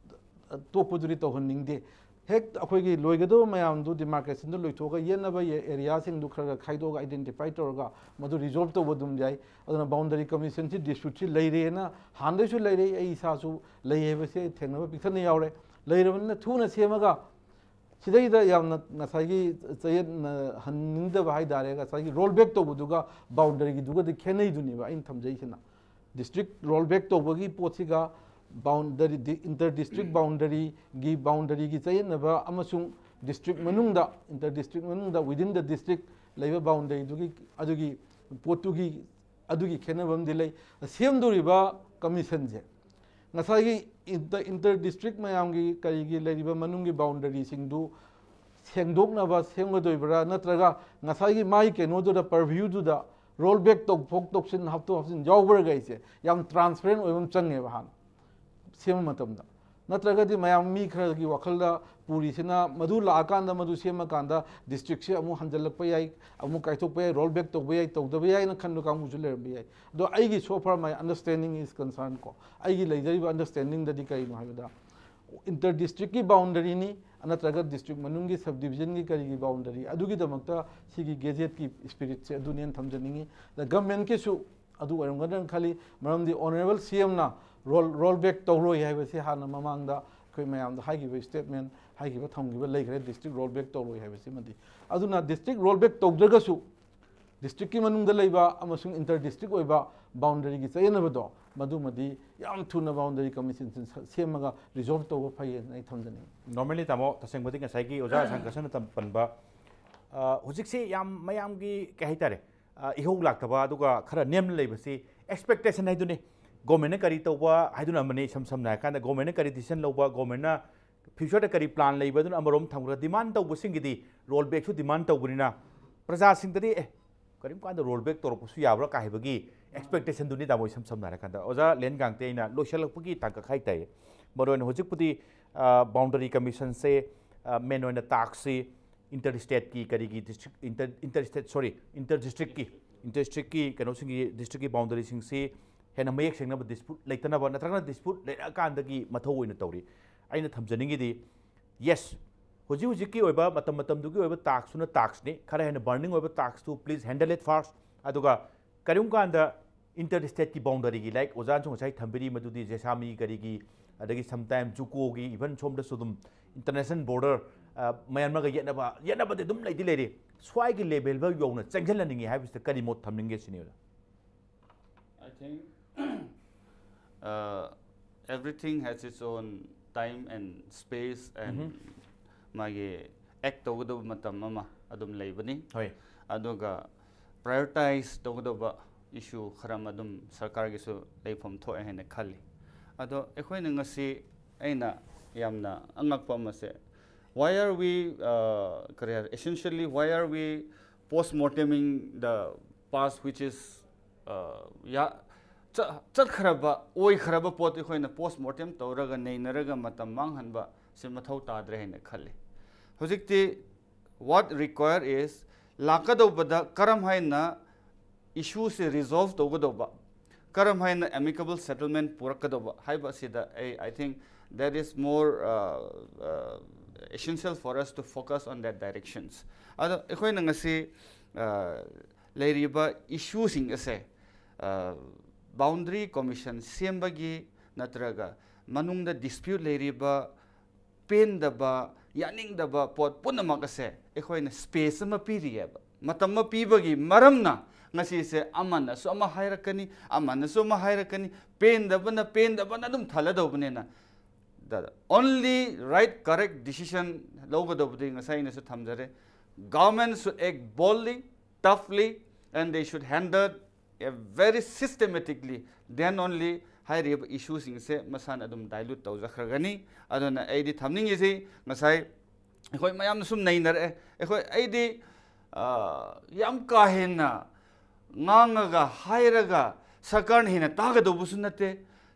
ꯇꯣꯛꯄꯗꯨꯗꯤ ꯇꯧꯍꯟꯅꯤꯡꯗꯦ꯫ ꯍꯦꯛ ꯑꯩꯈꯣꯏꯒꯤ ꯂꯣꯏꯒꯗꯕ ꯃꯌꯥꯝꯗꯨ ꯗꯤꯃꯥꯔꯀꯦꯁꯟꯗꯨ ꯂꯣꯏꯊꯣꯛꯑꯒ ꯌꯦꯟꯅꯕ ꯑꯦꯔꯤꯌꯥꯁꯤꯡꯗꯨ ꯈꯔ ꯈꯔ ꯈꯥꯏꯗꯣꯛꯑꯒ, ꯑꯥꯏꯗꯦꯟꯇꯤꯐꯥꯏ ꯇꯧꯔꯒ ꯃꯗꯨ ꯔꯤꯖꯣꯜꯕ ꯇꯧꯕ ꯑꯗꯨꯝ ꯌꯥꯏ꯫ ꯑꯗꯨꯅ ꯕꯥꯎꯟꯗꯔꯤ ꯀꯃꯤꯁꯟꯁꯤ ꯗꯤꯁꯄ꯭ꯌꯨꯠꯁꯤ ꯂꯩꯔꯦꯅ, ꯍꯥꯟꯅꯗꯩꯁꯨ ꯂꯩꯔꯦ, ꯑꯩ ꯏꯁꯥꯁꯨ ꯂꯩ ꯍꯥꯏꯕꯁꯦ ꯊꯦꯡꯅꯕ ꯄꯤꯛꯊꯟꯅ ꯌꯥꯎꯔꯦ꯫ ꯂꯩꯔꯕꯅꯤꯅ ꯊꯨꯅ ꯁꯦꯝꯃꯒ, ꯁꯤꯗꯩꯗ ꯌꯥꯝꯅ ꯉꯁꯥꯏꯒꯤ ꯆꯌꯦꯠꯅꯍꯟꯅꯤꯡꯗꯕ ꯍꯥꯏ ꯇꯥꯔꯦ, ꯉꯁꯥꯏꯒꯤ ꯔꯣꯜ ꯕꯦꯛ ꯇꯧꯕꯗꯨꯒ ꯕꯥꯎꯟꯗꯔꯤꯒꯤꯗꯨꯒꯗꯤ ꯈꯦꯠꯅꯩꯗꯨꯅꯦꯕ ꯑꯩꯅ ꯊꯝꯖꯩꯁꯤꯅ꯫ ꯗꯤꯁꯇ꯭ꯔꯤꯛ ꯔꯣꯜ ꯕꯦꯛ ꯇꯧꯕꯒꯤ ꯄꯣꯠꯁꯤꯒ ꯕꯥꯎꯟꯗꯔꯤ, ꯏꯟꯇꯔ ꯗꯤꯁꯇ꯭ꯔꯤꯛ ꯕꯥꯎꯟꯗꯔꯤꯒꯤ, ꯕꯥꯎꯟꯗꯔꯤꯒꯤ ꯆꯌꯦꯠꯅꯕ ꯑꯃꯁꯨꯡ ꯗꯤꯁꯇ꯭ꯔꯤꯛ ꯃꯅꯨꯡꯗ, ꯏꯟꯇꯔ ꯗꯤꯁꯇ꯭ꯔꯤꯛ ꯃꯅꯨꯡꯗ, within the district ꯂꯩꯕ ꯕꯥꯎꯟꯗꯔꯤꯗꯨꯒꯤ, ꯑꯗꯨꯒꯤ ꯄꯣꯠꯇꯨꯒꯤ, ꯑꯗꯨꯒꯤ ꯈꯦꯠꯅꯕ ꯑꯃꯗꯤ ꯂꯩ꯫ ꯁꯦꯝꯗꯣꯔꯤꯕ ꯀꯃꯤꯁꯟꯁꯦ ꯉꯁꯥꯏꯒꯤ ꯏꯟꯇꯔ, ꯏꯟꯇꯔ ꯗꯤꯁꯇ꯭ꯔꯤꯛ ꯃꯌꯥꯝꯒꯤ ꯀꯔꯤꯒꯤ ꯂꯩꯔꯤꯕ ꯃꯅꯨꯡꯒꯤ ꯕꯥꯎꯟꯗꯔꯤꯁꯤꯡꯗꯨ ꯁꯦꯡꯗꯣꯛꯅꯕ ꯁꯦꯝꯒꯗꯣꯏꯕ꯭ꯔꯥ, ꯅꯠꯇ꯭ꯔꯒ ꯉꯁꯥꯏꯒꯤ ꯃꯥꯒꯤ ꯀꯩꯅꯣꯗꯨꯗ, ꯄꯔꯚ꯭ꯌꯨꯗꯨꯗ ꯔꯣꯜ ꯕꯦꯛ ꯇꯧꯊꯣꯛ ꯇꯧꯁꯤꯟ, ꯍꯥꯞꯇꯣꯛ ꯍꯥꯞꯆꯤꯟ ꯌꯥꯎꯕ꯭ꯔꯥꯒ ꯑꯩꯁꯦ ꯌꯥꯝ ꯇ꯭ꯔꯥꯟꯁꯄꯦꯔꯦꯟ ꯑꯣꯏꯕ ꯑꯃ ꯆꯪꯉꯦꯕ ꯍꯥꯟꯅ ꯁꯦꯝꯕ ꯃꯇꯝꯗ꯫ ꯅꯠꯇ꯭ꯔꯒꯗꯤ ꯃꯌꯥꯝ ꯃꯤ ꯈꯔꯒꯤ ꯋꯥꯈꯜꯗ ꯄꯨꯔꯤꯁꯤꯅ ꯃꯗꯨ ꯂꯥꯛꯑꯀꯥꯟꯗ, ꯃꯗꯨ ꯁꯦꯝꯃꯀꯥꯟꯗ ꯗꯤꯁꯇ꯭ꯔꯤꯛꯁꯦ ꯑꯃꯨꯛ ꯍꯟꯖꯜꯂꯛꯄ ꯌꯥꯏ, ꯑꯃꯨꯛ ꯀꯥꯏꯊꯣꯛꯄ ꯌꯥꯏ, ꯔꯣꯜ ꯕꯦꯛ ꯇꯧꯕ ꯌꯥꯏ, ꯇꯧꯗꯕ ꯌꯥꯏꯅ ꯈꯟꯕ ꯀꯥꯡꯕꯨꯁꯨ ꯂꯩꯔꯝꯕ ꯌꯥꯏ꯫ ꯑꯗꯣ ꯑꯩꯒꯤ, so far my understanding is concerned ꯀꯣ, ꯑꯩꯒꯤ ꯂꯩꯖꯔꯤꯕ ꯑꯟꯗꯔꯁꯇꯦꯟꯗꯤꯡꯗꯗꯤ ꯀꯔꯤꯅꯣ ꯍꯥꯏꯕꯗ, ꯏꯟꯇꯔ ꯗꯤꯁꯇ꯭ꯔꯤꯛꯀꯤ ꯕꯥꯎꯟꯗꯔꯤꯅꯤ, ꯅꯠꯇ꯭ꯔꯒ ꯗꯤꯁꯇ꯭ꯔꯤꯛ ꯃꯅꯨꯡꯒꯤ ꯁꯕ ꯗꯤꯕꯤꯖꯟꯒꯤ ꯀꯔꯤꯒꯤ ꯕꯥꯎꯟꯗꯔꯤ, ꯑꯗꯨꯒꯤꯗꯃꯛꯇ ꯁꯤꯒꯤ ꯒꯦꯖꯦꯠꯀꯤ ꯏꯁꯄꯤꯔꯤꯠꯁꯦ ꯑꯗꯨꯅꯦꯅ ꯊꯝꯖꯅꯤꯡꯉꯤ꯫ ꯑꯗ ꯒꯃꯦꯟꯠꯀꯤꯁꯨ ꯑꯗꯨ ꯑꯣꯏꯔꯝꯒꯗ꯭ꯔꯅ ꯈꯜꯂꯤ꯫ ꯃꯔꯝꯗꯤ ꯑꯣꯅꯔꯦꯕꯜ ꯁꯤ ꯑꯦꯝꯅ ꯔꯣꯜ, ꯔꯣꯜ ꯕꯦꯛ ꯇꯧꯔꯣꯏ ꯍꯥꯏꯕꯁꯤ ꯍꯥꯟꯅ ꯃꯃꯥꯡꯗ ꯑꯩꯈꯣꯏ ꯃꯌꯥꯝꯗ ꯍꯥꯏꯈꯤꯕ ꯁ꯭ꯇꯦꯠꯃꯦꯟ, ꯍꯥꯏꯈꯤꯕ ꯊꯝꯈꯤꯕ ꯂꯩꯈ꯭ꯔꯦ, ꯗꯤꯁꯇ꯭ꯔꯤꯛ ꯔꯣꯜ ꯕꯦꯛ ꯇꯧꯔꯣꯏ ꯍꯥꯏꯕꯁꯤꯃꯗꯤ꯫ ꯑꯗꯨꯅ ꯗꯤꯁꯇ꯭ꯔꯤꯛ ꯔꯣꯜ ꯕꯦꯛ ꯇꯧꯗ꯭ꯔꯒꯁꯨ ꯗꯤꯁꯇ꯭ꯔꯤꯛꯀꯤ ꯃꯅꯨꯡꯗ ꯂꯩꯕ ꯑꯃꯁꯨꯡ ꯏꯟꯇꯔ ꯗꯤꯁꯇ꯭ꯔꯤꯛ ꯑꯣꯏꯕ ꯕꯥꯎꯟꯗꯔꯤꯒꯤ ꯆꯌꯦꯠꯅꯕꯗꯣ, ꯃꯗꯨꯃꯗꯤ ꯌꯥꯝ ꯊꯨꯅ ꯕꯥꯎꯟꯗꯔꯤ ꯀꯃꯤꯁꯟ ꯁꯦꯝꯃꯒ ꯔꯤꯖꯣꯜꯕ ꯇꯧꯕ ꯐꯩꯌꯦꯅ ꯑꯩ ꯊꯝꯖꯅꯤꯡꯉꯤ꯫ ꯅꯣꯔꯃꯦꯜꯂꯤ ꯇꯥꯃꯣ, ꯇꯁꯦꯡꯕꯗꯤ ꯉꯁꯥꯏꯒꯤ ꯑꯣꯖꯥ ꯁꯪꯀꯔꯁꯟꯅ ꯇꯝ-, ꯄꯟꯕ, ꯑ, ꯍꯧꯖꯤꯛꯁꯤ ꯌꯥꯝ ꯃꯌꯥꯝꯒꯤ, ꯀꯩ ꯍꯥꯏꯇꯥꯔꯦ, ꯑ, ꯏꯍꯧ ꯂꯥꯛꯇꯕ, ꯑꯗꯨꯒ ꯈꯔ ꯅꯦꯝꯅ ꯂꯩꯕꯁꯤ ꯑꯦꯛꯁꯄꯦꯛꯇꯦꯁꯟ ꯍꯥꯏꯗꯨꯅꯤ꯫ ꯒꯣꯔꯃꯦꯟꯅ ꯀꯔꯤ ꯇꯧꯕ ꯍꯥꯏꯗꯨꯅ ꯑꯃꯅꯤ, ꯏꯁꯝ ꯁꯝꯅ ꯍꯥꯏꯔꯀꯥꯟꯗ ꯒꯣꯔꯃꯦꯟꯅ ꯀꯔꯤ ꯗꯤꯁꯤꯖꯟ ꯂꯧꯕ, ꯒꯣꯔꯃꯦꯟꯅ ꯐ꯭ꯌꯨꯆꯔꯗ ꯀꯔꯤ ꯄ꯭ꯂꯥꯟ ꯂꯩꯕ, ꯑꯗꯨꯅ ꯑꯃꯔꯣꯝ ꯊꯝꯈ꯭ꯔꯒ, ꯗꯤꯃꯥꯟ ꯇꯧꯕꯁꯤꯡꯒꯤꯗꯤ ꯔꯣꯜ ꯕꯦꯛꯁꯨ ꯗꯤꯃꯥꯟ ꯇꯧꯕꯅꯤꯅ ꯄ꯭ꯔꯖꯥꯁꯤꯡꯗꯗꯤ, "ꯑꯦ, ꯀꯔꯤꯒꯨꯝꯕ ꯀꯥꯟꯗ ꯔꯣꯜ ꯕꯦꯛ ꯇꯧꯔꯛꯄꯁꯨ ꯌꯥꯕ꯭ꯔꯥ?" ꯀꯥꯏ ꯍꯥꯏꯕꯒꯤ ꯑꯦꯛꯁꯄꯦꯛꯇꯦꯁꯟꯗꯨꯅꯤ, ꯇꯥꯃꯣ, ꯏꯁꯝ ꯁꯝꯅ ꯍꯥꯏꯔꯀꯥꯟꯗ꯫ ꯑꯣꯖꯥ ꯂꯦꯟꯒꯥꯡꯇꯦ, ꯑꯩꯅ ꯂꯣꯏꯁꯤꯜꯂꯛꯄꯒꯤ ꯇꯥꯡꯀꯛ ꯍꯥꯏꯇꯥꯔꯦ꯫ ꯃꯔꯨꯑꯣꯏꯅ ꯍꯧꯖꯤꯛꯄꯨꯗꯤ, ꯑ, ꯕꯥꯎꯟꯗꯔꯤ ꯀꯃꯤꯁꯟꯁꯦ, ꯑ, ꯃꯦꯟ ꯑꯣꯏꯅ ꯇꯥꯛꯁꯁꯤ ꯏꯟꯇꯔ ꯁ꯭ꯇꯦꯠꯀꯤ ꯀꯔꯤꯒꯤ ꯗꯤꯁꯇ꯭ꯔꯤꯛ, ꯏꯟꯇꯔ, ꯏꯟꯇꯔ ꯁ꯭ꯇꯦꯠ, ꯁꯣꯔꯤ, ꯏꯟꯇꯔ ꯗꯤꯁꯇ꯭ꯔꯤꯛꯀꯤ, ꯏꯟꯇꯔ ꯗꯤꯁꯇ꯭ꯔꯤꯛꯀꯤ ꯀꯩꯅꯣꯁꯤꯡꯒꯤ, ꯗꯤꯁꯇ꯭ꯔꯤꯛꯀꯤ ꯕꯥꯎꯟꯗꯔꯤꯁꯤꯡꯁꯤ ꯍꯦꯟꯅ ꯃꯌꯦꯛ ꯁꯦꯡꯅꯕ ꯗꯤꯁꯄ꯭ꯌꯨꯠ ꯂꯩꯇꯅꯕ ꯅꯠꯇ꯭ꯔꯒꯅ ꯗꯤꯁꯄ꯭ꯌꯨꯠ ꯂꯩꯔꯛꯑꯀꯥꯟꯗꯒꯤ ꯃꯊꯧ ꯑꯣꯏꯅ ꯇꯧꯔꯤ꯫ ꯑꯩꯅ ꯊꯝꯖꯅꯤꯡꯉꯤꯗꯤ, ꯌꯦꯁ, ꯍꯧꯖꯤꯛ ꯍꯧꯖꯤꯛꯀꯤ ꯑꯣꯏꯕ ꯃꯇꯝ ꯃꯇꯝꯗꯨꯒꯤ ꯑꯣꯏꯕ ꯇꯥꯛꯁꯇꯨꯅ ꯇꯥꯛꯁꯅꯤ꯫ ꯈꯔ ꯍꯦꯟꯅ ꯕꯔꯅꯤꯡ ꯑꯣꯏꯕ ꯇꯥꯛꯁꯇꯨ please handle it first꯫ ꯑꯗꯨꯒ ꯀꯔꯤꯒꯨꯝꯕ ꯀꯥꯟꯗ ꯏꯟꯇꯔ ꯁ꯭ꯇꯦꯠꯀꯤ ꯕꯥꯎꯟꯗꯔꯤꯒꯤ, ꯂꯥꯏꯛ ꯑꯣꯖꯥꯅꯁꯨ ꯉꯁꯥꯏ ꯊꯝꯕꯤꯔꯤ, ꯃꯗꯨꯗꯤ ꯖꯦꯁꯥꯃꯤ ꯀꯔꯤꯒꯤ, ꯑꯗꯒꯤ ꯁꯝꯇꯥꯏꯝ ꯖꯨꯀꯣꯒꯤ, ꯏꯚꯟ ꯁꯣꯝꯗꯁꯨ ꯑꯗꯨꯝ ꯏꯟꯇꯔꯅꯦꯁꯅꯦꯜ ꯕꯣꯔꯗꯔ, ꯃꯌꯥꯟꯃꯔꯒ ꯌꯦꯠꯅꯕ, ꯌꯦꯠꯅꯕꯗꯤ ꯑꯗꯨꯝ ꯂꯩꯗꯤ ꯂꯩꯔꯤ꯫ ꯁ꯭ꯋꯥꯏꯒꯤ ꯂꯦꯚꯦꯜꯐꯥꯎ ꯌꯧꯅ ꯆꯪꯁꯤꯜꯍꯟꯅꯤꯡꯉꯤ ꯍꯥꯏꯕꯁꯤꯗ ꯀꯔꯤ ꯃꯣꯠ ꯊꯝꯅꯤꯡꯒꯦ ꯁꯤꯅꯤ, ꯑꯣꯖꯥ? I think uh, everything has its own time and space and ꯃꯥꯒꯤ ꯑꯦꯛ ꯇꯧꯒꯗꯕ ꯃꯇꯝ ꯑꯃ ꯑꯗꯨꯝ ꯂꯩꯕꯅꯤ꯫ ꯍꯣꯏ꯫ ꯑꯗꯨꯒ ꯄ꯭ꯔꯥꯏꯌꯣꯔꯤꯇꯥꯏꯁ ꯇꯧꯒꯗꯧꯕ ꯏꯁꯨ ꯈꯔ ꯑꯃ ꯑꯗꯨꯝ ꯁꯔꯀꯥꯔꯒꯤꯁꯨ ꯂꯩꯐꯝ ꯊꯣꯛꯑꯦ ꯍꯥꯏꯅ ꯈꯜꯂꯤ꯫ ꯑꯗꯣ ꯑꯩꯈꯣꯏꯅ ꯉꯁꯤ ꯑꯩꯅ ꯌꯥꯝꯅ ꯑꯉꯛꯄ ꯑꯃꯁꯦ, why are we uh, ꯀꯔꯤ ꯍꯥꯏꯔꯦ, essentially why are we post morteming the past which is uh, ꯌꯥ ꯆ- ꯆꯠꯈ꯭ꯔꯕ ꯑꯣꯏꯈ꯭ꯔꯕ ꯄꯣꯠ ꯑꯩꯈꯣꯏꯅ ꯄꯣꯁ ꯃꯣꯔꯇꯦꯝ ꯇꯧꯔꯒ ꯅꯩꯅꯔꯒ ꯃꯇꯝ ꯃꯥꯡꯍꯟꯕ ꯁꯤ ꯃꯊꯧ ꯇꯥꯗ꯭ꯔꯦ ꯍꯥꯏꯅ ꯈꯜꯂꯤ꯫ ꯍꯧꯖꯤꯛꯇꯤ what require is ꯂꯥꯛꯀꯗꯧꯕꯗ ꯀꯔꯝ ꯍꯥꯏꯅ ꯏꯁꯨꯁꯦ ꯔꯤꯖꯣꯜꯚ ꯇꯧꯒꯗꯧꯕ, ꯀꯔꯝ ꯍꯥꯏꯅ ꯑꯦꯃꯤꯀꯦꯕꯜ ꯁꯦꯇꯜꯃꯦꯟ ꯄꯨꯔꯛꯀꯗꯧꯕ ꯍꯥꯏꯕ ꯑꯁꯤꯗ ꯑꯩ I think that is more essential for us to focus on that directions. ꯑꯗꯣ ꯑꯩꯈꯣꯏꯅ ꯉꯁꯤ ꯂꯩꯔꯤꯕ ꯏꯁꯨꯁꯤꯡ ꯑꯁꯦ ꯕꯥꯎꯟꯗꯔꯤ ꯀꯣꯃꯤꯁꯟ ꯁꯦꯝꯕꯒꯤ ꯅꯠꯇ꯭ꯔꯒ ꯃꯅꯨꯡꯗ ꯗꯤꯁꯄ꯭ꯌꯨꯠ ꯂꯩꯔꯤꯕ ꯄꯦꯟꯗꯕ ꯌꯥꯅꯤꯡꯗꯕ ꯄꯣꯠ ꯄꯨꯝꯅꯃꯛ ꯑꯁꯦ ꯑꯩꯈꯣꯏꯅ ꯁ꯭ꯄꯦꯁ ꯑꯃ ꯄꯤꯔꯤꯑꯕ꯫ ꯃꯇꯝ ꯑꯃ ꯄꯤꯕꯒꯤ ꯃꯔꯝꯅ ꯉꯁꯤꯁꯦ ꯑꯃꯅꯁꯨ ꯑꯃ ꯍꯥꯏꯔꯛꯀꯅꯤ, ꯑꯃꯅꯁꯨ ꯑꯃ ꯍꯥꯏꯔꯛꯀꯅꯤ, ꯄꯦꯟꯗꯕꯅ ꯄꯦꯟꯗꯕꯅ ꯑꯗꯨꯝ ꯊꯜꯂꯗꯧꯕꯅꯤꯅ the only right correct decision ꯂꯧꯒꯗꯧꯕꯗꯤ ꯉꯁꯥꯏ ꯑꯩꯅꯁꯨ ꯊꯝꯖꯔꯦ, government should act boldly, toughly and they should handle a very systematically, then only ꯍꯥꯏꯔꯤꯕ ꯏꯁꯨꯁꯤꯡꯁꯦ ꯃꯁꯥꯅ ꯑꯗꯨꯝ ꯗꯥꯏꯂꯨꯠ ꯇꯧꯖꯈ꯭ꯔꯒꯅꯤ꯫ ꯑꯗꯨꯅ ꯑꯩꯗꯤ ꯊꯝꯅꯤꯡꯉꯤꯁꯤ ꯉꯁꯥꯏ ꯑꯩꯈꯣꯏ ꯃꯌꯥꯝꯅ ꯁꯨꯝ ꯅꯩꯅꯔꯛꯑꯦ꯫ ꯑꯩꯈꯣꯏ ꯑꯩꯗꯤ ꯌꯥꯝ ꯀꯥ ꯍꯦꯟꯅ ꯉꯥꯡꯉꯒ ꯍꯥꯏꯔꯒ ꯁꯔꯀꯥꯔꯅ ꯍꯦꯟꯅ ꯇꯥꯒꯗꯧꯕꯁꯨ ꯅꯠꯇꯦ,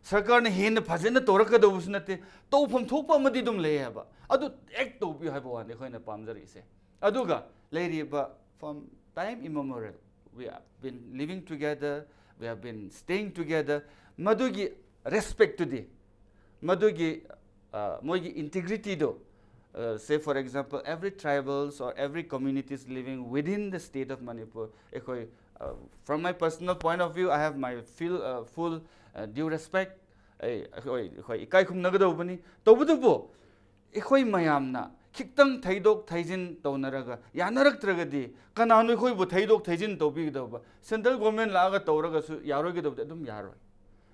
ꯁꯔꯀꯥꯔꯅ ꯍꯦꯟꯅ ꯐꯖꯅ ꯇꯧꯔꯛꯀꯗꯧꯕꯁꯨ ꯅꯠꯇꯦ꯫ ꯇꯧꯐꯝ ꯊꯣꯛꯄ ꯑꯃꯗꯤ ꯑꯗꯨꯝ ꯂꯩ ꯍꯥꯏꯕ, ꯑꯗꯨ ꯑꯦꯛ ꯇꯧꯕꯤꯌꯨ ꯍꯥꯏꯕ ꯋꯥꯅꯤ ꯑꯩꯈꯣꯏꯅ ꯄꯥꯝꯖꯔꯛꯏꯁꯦ꯫ ꯑꯗꯨꯒ ꯂꯩꯔꯤꯕ from time immemorial we have been living together, we have been staying together, ꯃꯗꯨꯒꯤ respect ꯇꯨꯗꯤ, ꯃꯗꯨꯒꯤ ꯑ, ꯃꯣꯏꯒꯤ integrity ꯗꯣ, uh, say for example, every tribals or every communities living within the state of Manipur, ꯑꯩꯈꯣꯏ, uh, from my personal point of view, I have my full, uh, full, uh, due respect. ꯑꯩ ꯑꯩꯈꯣꯏ ꯑꯩꯈꯣꯏ ꯏꯀꯥꯏ ꯈꯨꯝꯅꯒꯗꯧꯕꯅꯤ꯫ ꯇꯧꯕꯇꯕꯨ ꯑꯩꯈꯣꯏ ꯃꯌꯥꯝꯅ ꯈꯤꯇꯪ ꯊꯩꯗꯣꯛ ꯊꯩꯖꯤꯟ ꯇꯧꯅꯔꯒ ꯌꯥꯅꯔꯛꯇ꯭ꯔꯒꯗꯤ ꯀꯅꯥꯅꯣ ꯑꯩꯈꯣꯏꯕꯨ ꯊꯩꯗꯣꯛ ꯊꯩꯖꯤꯟ ꯇꯧꯕꯤꯒꯗꯧꯕ? Central government ꯂꯥꯛꯑꯒ ꯇꯧꯔꯒꯁꯨ ꯌꯥꯔꯣꯏꯒꯗꯧꯕꯗꯤ ꯑꯗꯨꯝ ꯌꯥꯔꯣꯏ꯫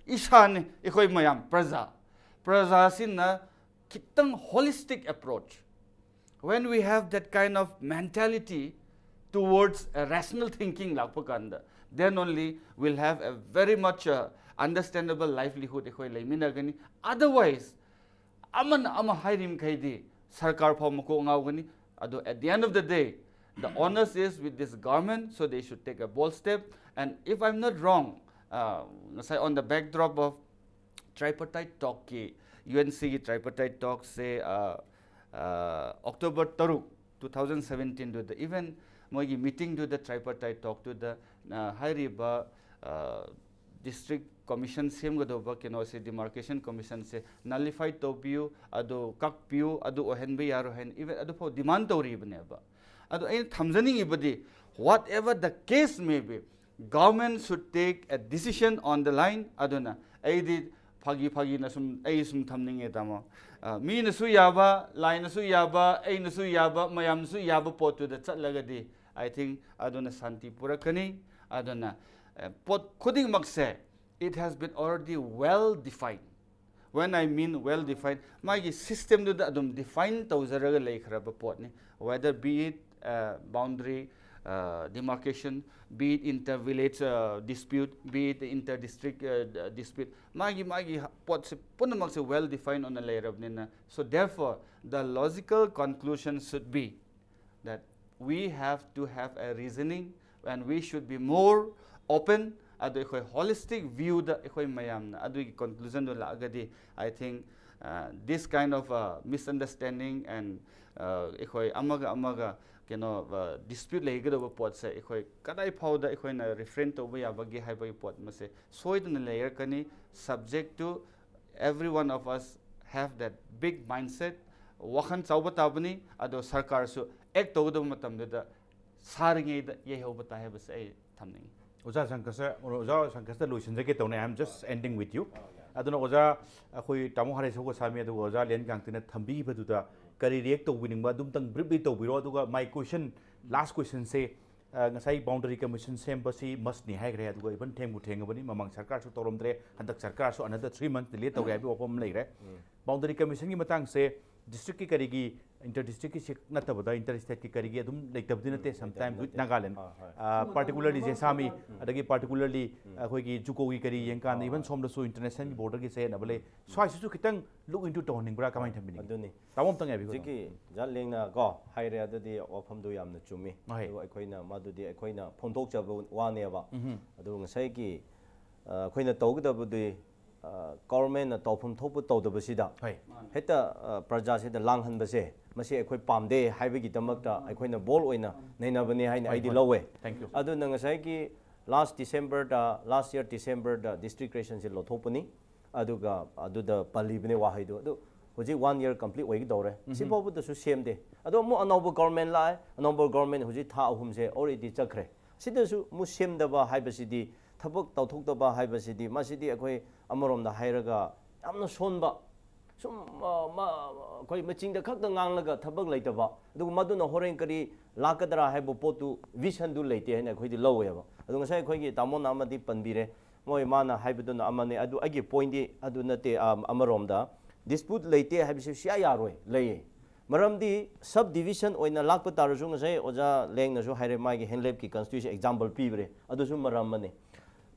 ꯏꯁꯥꯅꯤ ꯑꯩꯈꯣꯏ ꯃꯌꯥꯝ ꯄ꯭ꯔꯖꯥ꯫ ꯄ꯭ꯔꯖꯥꯁꯤꯅ ꯈꯤꯇꯪ holistic approach, when we have that kind of mentality towards a rational thinking ꯂꯥꯛꯄ ꯀꯥꯟꯗ, then only we'll have a very much, uh, understandable livelihood ꯑꯩꯈꯣꯏ ꯂꯩꯃꯤꯟꯅꯒꯅꯤ꯫ Otherwise, ꯑꯃꯅ ꯑꯃ ꯍꯥꯏꯔꯤꯃꯈꯩꯗꯤ ꯁꯔꯀꯥꯔ ꯐꯥꯎ ꯃꯀꯣꯛ ꯉꯥꯎꯒꯅꯤ꯫ ꯑꯗꯣ at the end of the day, the onus is with this government, so they should take a bold step. And if I'm not wrong, uh, ꯉꯁꯥꯏ on the backdrop of tripartite talk ꯀꯤ, UNC ꯒꯤ tripartite talk ꯁꯦ, uh, uh, October ꯇꯔꯨꯛ, two thousand seventeen ꯗꯨꯗ, even ꯃꯣꯏꯒꯤ meeting ꯗꯨꯗ, tripartite talk ꯇꯨꯗ, uh, ꯍꯥꯏꯔꯤꯕ, uh, district commission ꯁꯦꯝꯒꯗꯧꯕ ꯀꯩꯅꯣꯁꯦ, demarcation commission ꯁꯦ nullify ꯇꯧꯕꯤꯌꯨ, ꯑꯗꯨ ꯀꯛꯄꯤꯌꯨ, ꯑꯗꯨ ꯑꯣꯏꯍꯟꯕ ꯌꯥꯔꯣꯏ ꯍꯥꯏꯅ even ꯑꯗꯨꯐꯥꯎ demand ꯇꯧꯔꯤꯕꯅꯦꯕ꯫ ꯑꯗꯣ ꯑꯩꯅ ꯊꯝꯖꯅꯤꯡꯉꯤꯕꯗꯤ, whatever the case may be, government should take a decision on the line. ꯑꯗꯨꯅ ꯑꯩꯗꯤ ꯐꯥꯒꯤ ꯐꯥꯒꯤꯅ ꯁꯨꯝ, ꯑꯩ ꯁꯨꯝ ꯊꯝꯅꯤꯡꯉꯦ, ꯇꯥꯃꯣ꯫ ꯑ, ꯃꯤꯅꯁꯨ ꯌꯥꯕ, ꯂꯥꯏꯅꯁꯨ ꯌꯥꯕ, ꯑꯩꯅꯁꯨ ꯌꯥꯕ, ꯃꯌꯥꯝꯅꯁꯨ ꯌꯥꯕ ꯄꯣꯠꯇꯨꯗ ꯆꯠꯂꯒꯗꯤ, I think ꯑꯗꯨꯅ ꯁꯥꯟꯇꯤ ꯄꯨꯔꯛꯀꯅꯤ꯫ ꯑꯗꯨꯅ, ꯑ, ꯄꯣꯠ ꯈꯨꯗꯤꯡꯃꯛꯁꯦ, it has been already well defined. When I mean well defined, ꯃꯥꯒꯤ system ꯗꯨꯗ ꯑꯗꯨꯝ define ꯇꯧꯖꯔꯒ ꯂꯩꯈ꯭ꯔꯕ ꯄꯣꯠꯅꯤ꯫ Whether be it, uh, boundary, uh, demarcation, be it inter-village, uh, dispute, be it inter-district, uh, d-, dispute, ꯃꯥꯒꯤ, ꯃꯥꯒꯤ ꯄꯣꯠꯁꯦ ꯄꯨꯝꯅꯃꯛꯁꯦ well defined ꯑꯣꯏꯅ ꯂꯩꯔꯕꯅꯤꯅ, so therefore the logical conclusion should be that we have to have a reasoning and we should be more open. ꯑꯗꯣ ꯑꯩꯈꯣꯏ holistic view ꯗ ꯑꯩꯈꯣꯏ ꯃꯌꯥꯝꯅ ꯑꯗꯨꯒꯤ conclusion ꯗꯣ ꯂꯥꯛꯑꯒꯗꯤ, I think This kind of misunderstanding and ꯑꯩꯈꯣꯏ ꯑꯃꯒ ꯑꯃꯒ ꯀꯩꯅꯣ ꯗꯤꯁꯄ꯭ꯌꯨꯠ ꯂꯩꯒꯗꯧꯕ ꯄꯣꯠꯁꯦ ꯑꯩꯈꯣꯏ ꯀꯗꯥꯏ ꯐꯥꯎꯗ ꯑꯩꯈꯣꯏꯅ ꯔꯤꯐ꯭ꯔꯦꯟ ꯇꯧꯕ ꯌꯥꯕꯒꯦ ꯍꯥꯏꯕꯒꯤ ꯄꯣꯠ ꯃꯁꯦ ꯁꯣꯏꯗꯅ ꯂꯩꯔꯛꯀꯅꯤ꯫ Subject to every one of us have that big mindset꯫ ꯋꯥꯈꯜ ꯆꯥꯎꯕ ꯇꯥꯕꯅꯤ꯫ ꯑꯗꯣ ꯁꯔꯀꯥꯔꯁꯨ ꯑꯦꯛ ꯇꯧꯒꯗꯕ ꯃꯇꯝꯗꯨꯗ ꯁꯥꯔꯤꯉꯩꯗ ꯌꯩꯍꯧꯕ ꯇꯥꯏ ꯍꯥꯏꯕꯁꯦ ꯑꯩ ꯊꯝꯅꯤꯡꯉꯤ꯫ ꯑꯣꯖꯥ ꯁꯪꯀꯁ ꯑꯣꯖꯥ ꯁꯪꯀꯁꯇ ꯂꯣꯏꯁꯤꯟꯖꯒꯦ ꯇꯧꯅꯦ꯫ I am just ending with you꯫ ꯑꯗꯨꯅ ꯑꯣꯖꯥ ꯑꯩꯈꯣꯏ ꯇꯥꯃꯣ ꯍꯔꯦꯁ ꯒꯣꯁꯥꯃꯤ ꯑꯗꯨꯒ ꯑꯣꯖꯥ ꯂꯦꯟ ꯀꯥꯡꯇꯤꯅ ꯊꯝꯕꯤꯈꯤꯕꯗꯨꯗ ꯀꯔꯤ ꯔꯤꯌꯦꯛ ꯇꯧꯕꯤꯅꯤꯡꯕ ꯑꯗꯨꯝꯇꯪ ꯕ꯭ꯔꯤꯞꯂꯤ ꯇꯧꯕꯤꯔꯣ꯫ ꯑꯗꯨꯒ my question, last questionꯁꯦ ꯉꯁꯥꯏ ꯕꯥꯎꯟꯗꯔꯤ ꯀꯃꯤꯁꯟ ꯁꯦꯝꯕꯁꯤ ꯃꯁꯅꯤ ꯍꯥꯏꯈ꯭ꯔꯦ꯫ ꯑꯗꯨꯒ ꯏꯚꯟ ꯊꯦꯡꯕꯨ ꯊꯦꯡꯉꯕꯅꯤ, ꯃꯃꯥꯡ ꯁꯔꯀꯥꯔꯁꯨ ꯇꯧꯔꯝꯗ꯭ꯔꯦ, ꯍꯟꯗꯛ ꯁꯔꯀꯥꯔꯁꯨ another three months delay ꯇꯧꯔꯦ ꯍꯥꯏꯕ ꯋꯥꯐꯝ ꯑꯃ ꯂꯩꯔꯦ꯫ ꯕꯥꯎꯟꯗꯔꯤ ꯀꯃꯤꯁꯟꯒꯤ ꯃꯇꯥꯡꯁꯦ ꯗꯤꯁꯇ꯭ꯔꯤꯛꯀꯤ ꯀꯔꯤꯒꯤ, ꯏꯟꯇꯔ ꯗꯤꯁꯇ꯭ꯔꯤꯛꯀꯤ ꯁꯤ ꯅꯠꯇꯕꯗ ꯏꯟꯇꯔ ꯁ꯭ꯇꯦꯠꯀꯤ ꯀꯔꯤꯒꯤ ꯑꯗꯨꯝ ꯂꯩꯇꯕꯗꯤ ꯅꯠꯇꯦ꯫ Sometime with Nagaland, particularly ꯖꯦꯁꯥꯃꯤ, ꯑꯗꯒꯤ particularly ꯑꯩꯈꯣꯏꯒꯤ ꯖꯨꯀꯣꯒꯤ ꯀꯔꯤ ꯌꯦꯡꯀꯥꯟꯗ ꯏꯚꯟ ꯁꯣꯝꯗꯁꯨ ꯏꯟꯇꯔꯅꯦꯁꯅꯦꯜꯒꯤ ꯕꯣꯔꯗꯔꯒꯤ ꯆꯌꯦꯠꯅꯕ ꯂꯩ꯫ ꯁ꯭ꯋꯥꯏꯁꯤꯁꯨ ꯈꯤꯇꯪ look into ꯇꯧꯍꯟꯅꯤꯡꯕ꯭ꯔꯥ, ꯀꯃꯥꯏꯅ ꯊꯝꯕꯤꯅꯤꯡꯉꯤ? ꯑꯗꯨꯅꯤ꯫ ꯇꯥꯃꯣ ꯑꯝꯇꯪ ꯌꯥꯕꯤꯌꯨ꯫ ꯍꯧꯖꯤꯛꯀꯤ ꯖꯥꯠ ꯂꯦꯡꯅ ꯀꯣ ꯍꯥꯏꯔꯦ, ꯑꯗꯨꯗꯤ ꯋꯥꯐꯝꯗꯨ ꯌꯥꯝꯅ ꯆꯨꯝꯃꯤ꯫ ꯍꯣꯏ꯫ ꯑꯗꯨꯒ ꯑꯩꯈꯣꯏꯅ ꯃꯗꯨꯗꯤ ꯑꯩꯈꯣꯏꯅ ꯐꯣꯡꯗꯣꯛꯆꯕ ꯋꯥꯅꯦꯕ꯫ ꯑꯗꯨ ꯉꯁꯥꯏꯒꯤ ꯑ, ꯑꯩꯈꯣꯏꯅ ꯇꯧꯒꯗꯕꯗꯤ ꯒꯣꯚꯔꯟꯃꯦꯟꯠꯅ ꯇꯧꯐꯝ ꯊꯣꯛꯄ ꯇꯧꯗꯕꯁꯤꯗ ꯍꯣꯏ꯫ ꯍꯦꯛꯇ ꯑ, ꯄ꯭ꯔꯖꯥꯁꯤꯗ ꯂꯥꯡꯍꯟꯕꯁꯦ ꯃꯁꯤ ꯑꯩꯈꯣꯏ ꯄꯥꯝꯗꯦ ꯍꯥꯏꯕꯒꯤꯗꯃꯛꯇ ꯑꯩꯈꯣꯏꯅ ꯕꯣꯜꯗ ꯑꯣꯏꯅ ꯅꯩꯅꯕꯅꯤ ꯍꯥꯏꯅ ꯍꯣꯏ, ꯑꯩꯗꯤ ꯍꯣꯏ꯫ ꯂꯧꯋꯦ꯫ Thank you꯫ ꯑꯗꯨꯅ ꯉꯁꯥꯏꯒꯤ last Decemberꯗ, last year Decemberꯗ district creationꯁꯦ ꯂꯧꯊꯣꯛꯄꯅꯤ꯫ ꯑꯗꯨꯒ ꯑꯗꯨꯗ ꯄꯜꯂꯤꯕꯅꯦ ꯋꯥꯍꯩꯗꯨ꯫ ꯑꯗꯨ ꯍꯧꯖꯤꯛ one year complete ꯑꯣꯏꯒꯗꯧꯔꯦ꯫ ꯁꯤ ꯐꯥꯎꯕꯗꯁꯨ ꯁꯦꯝꯗꯦ꯫ ꯑꯗꯣ ꯑꯃꯨꯛ ꯑꯅꯧꯕ ꯒꯣꯚꯔꯟꯃꯦꯟꯠ ꯂꯥꯛꯑꯦ, ꯑꯅꯧꯕ ꯒꯣꯚꯔꯟꯃꯦꯟꯠ ꯍꯧꯖꯤꯛ ꯊꯥ ꯑꯍꯨꯝꯁꯦ already ꯆꯠꯈ꯭ꯔꯦ꯫ ꯁꯤꯗꯁꯨ ꯑꯃꯨꯛ ꯁꯦꯝꯗꯕ ꯍꯥꯏꯕꯁꯤꯗꯤ ꯊꯕꯛ ꯇꯧꯊꯣꯛꯇꯕ ꯍꯥꯏꯕꯁꯤꯗꯤ ꯃꯁꯤꯗꯤ ꯑꯩꯈꯣꯏ ꯑꯃꯔꯣꯝꯗ ꯍꯥꯏꯔꯒ ꯌꯥꯝꯅ ꯁꯣꯟꯕ, ꯁꯨꯝ ꯑ, ꯃ-, ꯑꯩꯈꯣꯏ ꯃꯆꯤꯡꯗ ꯈꯛꯇ ꯉꯥꯡꯂꯒ ꯊꯕꯛ ꯂꯩꯇꯕ, ꯑꯗꯨꯒ ꯃꯗꯨꯅ ꯍꯣꯔꯦꯟ ꯀꯔꯤ ꯂꯥꯛꯀꯗ꯭ꯔꯥ ꯍꯥꯏꯕ ꯄꯣꯠꯇꯨ visionꯗꯨ ꯂꯩꯇꯦ ꯍꯥꯏꯅ ꯑꯩꯈꯣꯏꯗꯤ ꯂꯧꯋꯦꯕ꯫ ꯑꯗꯨ ꯉꯁꯥꯏ ꯑꯩꯈꯣꯏꯒꯤ ꯇꯥꯃꯣꯅ ꯑꯃꯗꯤ ꯄꯟꯕꯤꯔꯦ, ꯃꯣꯏ ꯃꯥꯅ ꯍꯥꯏꯕꯗꯨꯅ ꯑꯃꯅꯤ꯫ ꯑꯗꯨ ꯑꯩꯒꯤ pointꯗꯤ ꯑꯗꯨ ꯅꯠꯇꯦ꯫ ꯑ, ꯑꯃꯔꯣꯝꯗ dispute ꯂꯩꯇꯦ ꯍꯥꯏꯕꯁꯤ ꯁꯨꯌꯥ ꯌꯥꯔꯣꯏ, ꯂꯩꯌꯦ꯫ ꯃꯔꯝꯗꯤ sub division ꯑꯣꯏꯅ ꯂꯥꯛꯄ ꯇꯥꯔꯁꯨ ꯉꯁꯥꯏ ꯑꯣꯖꯥ ꯂꯦꯡꯅꯁꯨ ꯍꯥꯏꯔꯦ, ꯃꯥꯒꯤ ꯍꯦꯟꯂꯦꯞꯀꯤ constituency example ꯄꯤꯕꯤꯔꯦ, ꯑꯗꯨꯁꯨ ꯃꯔꯝ ꯑꯃꯅꯤ꯫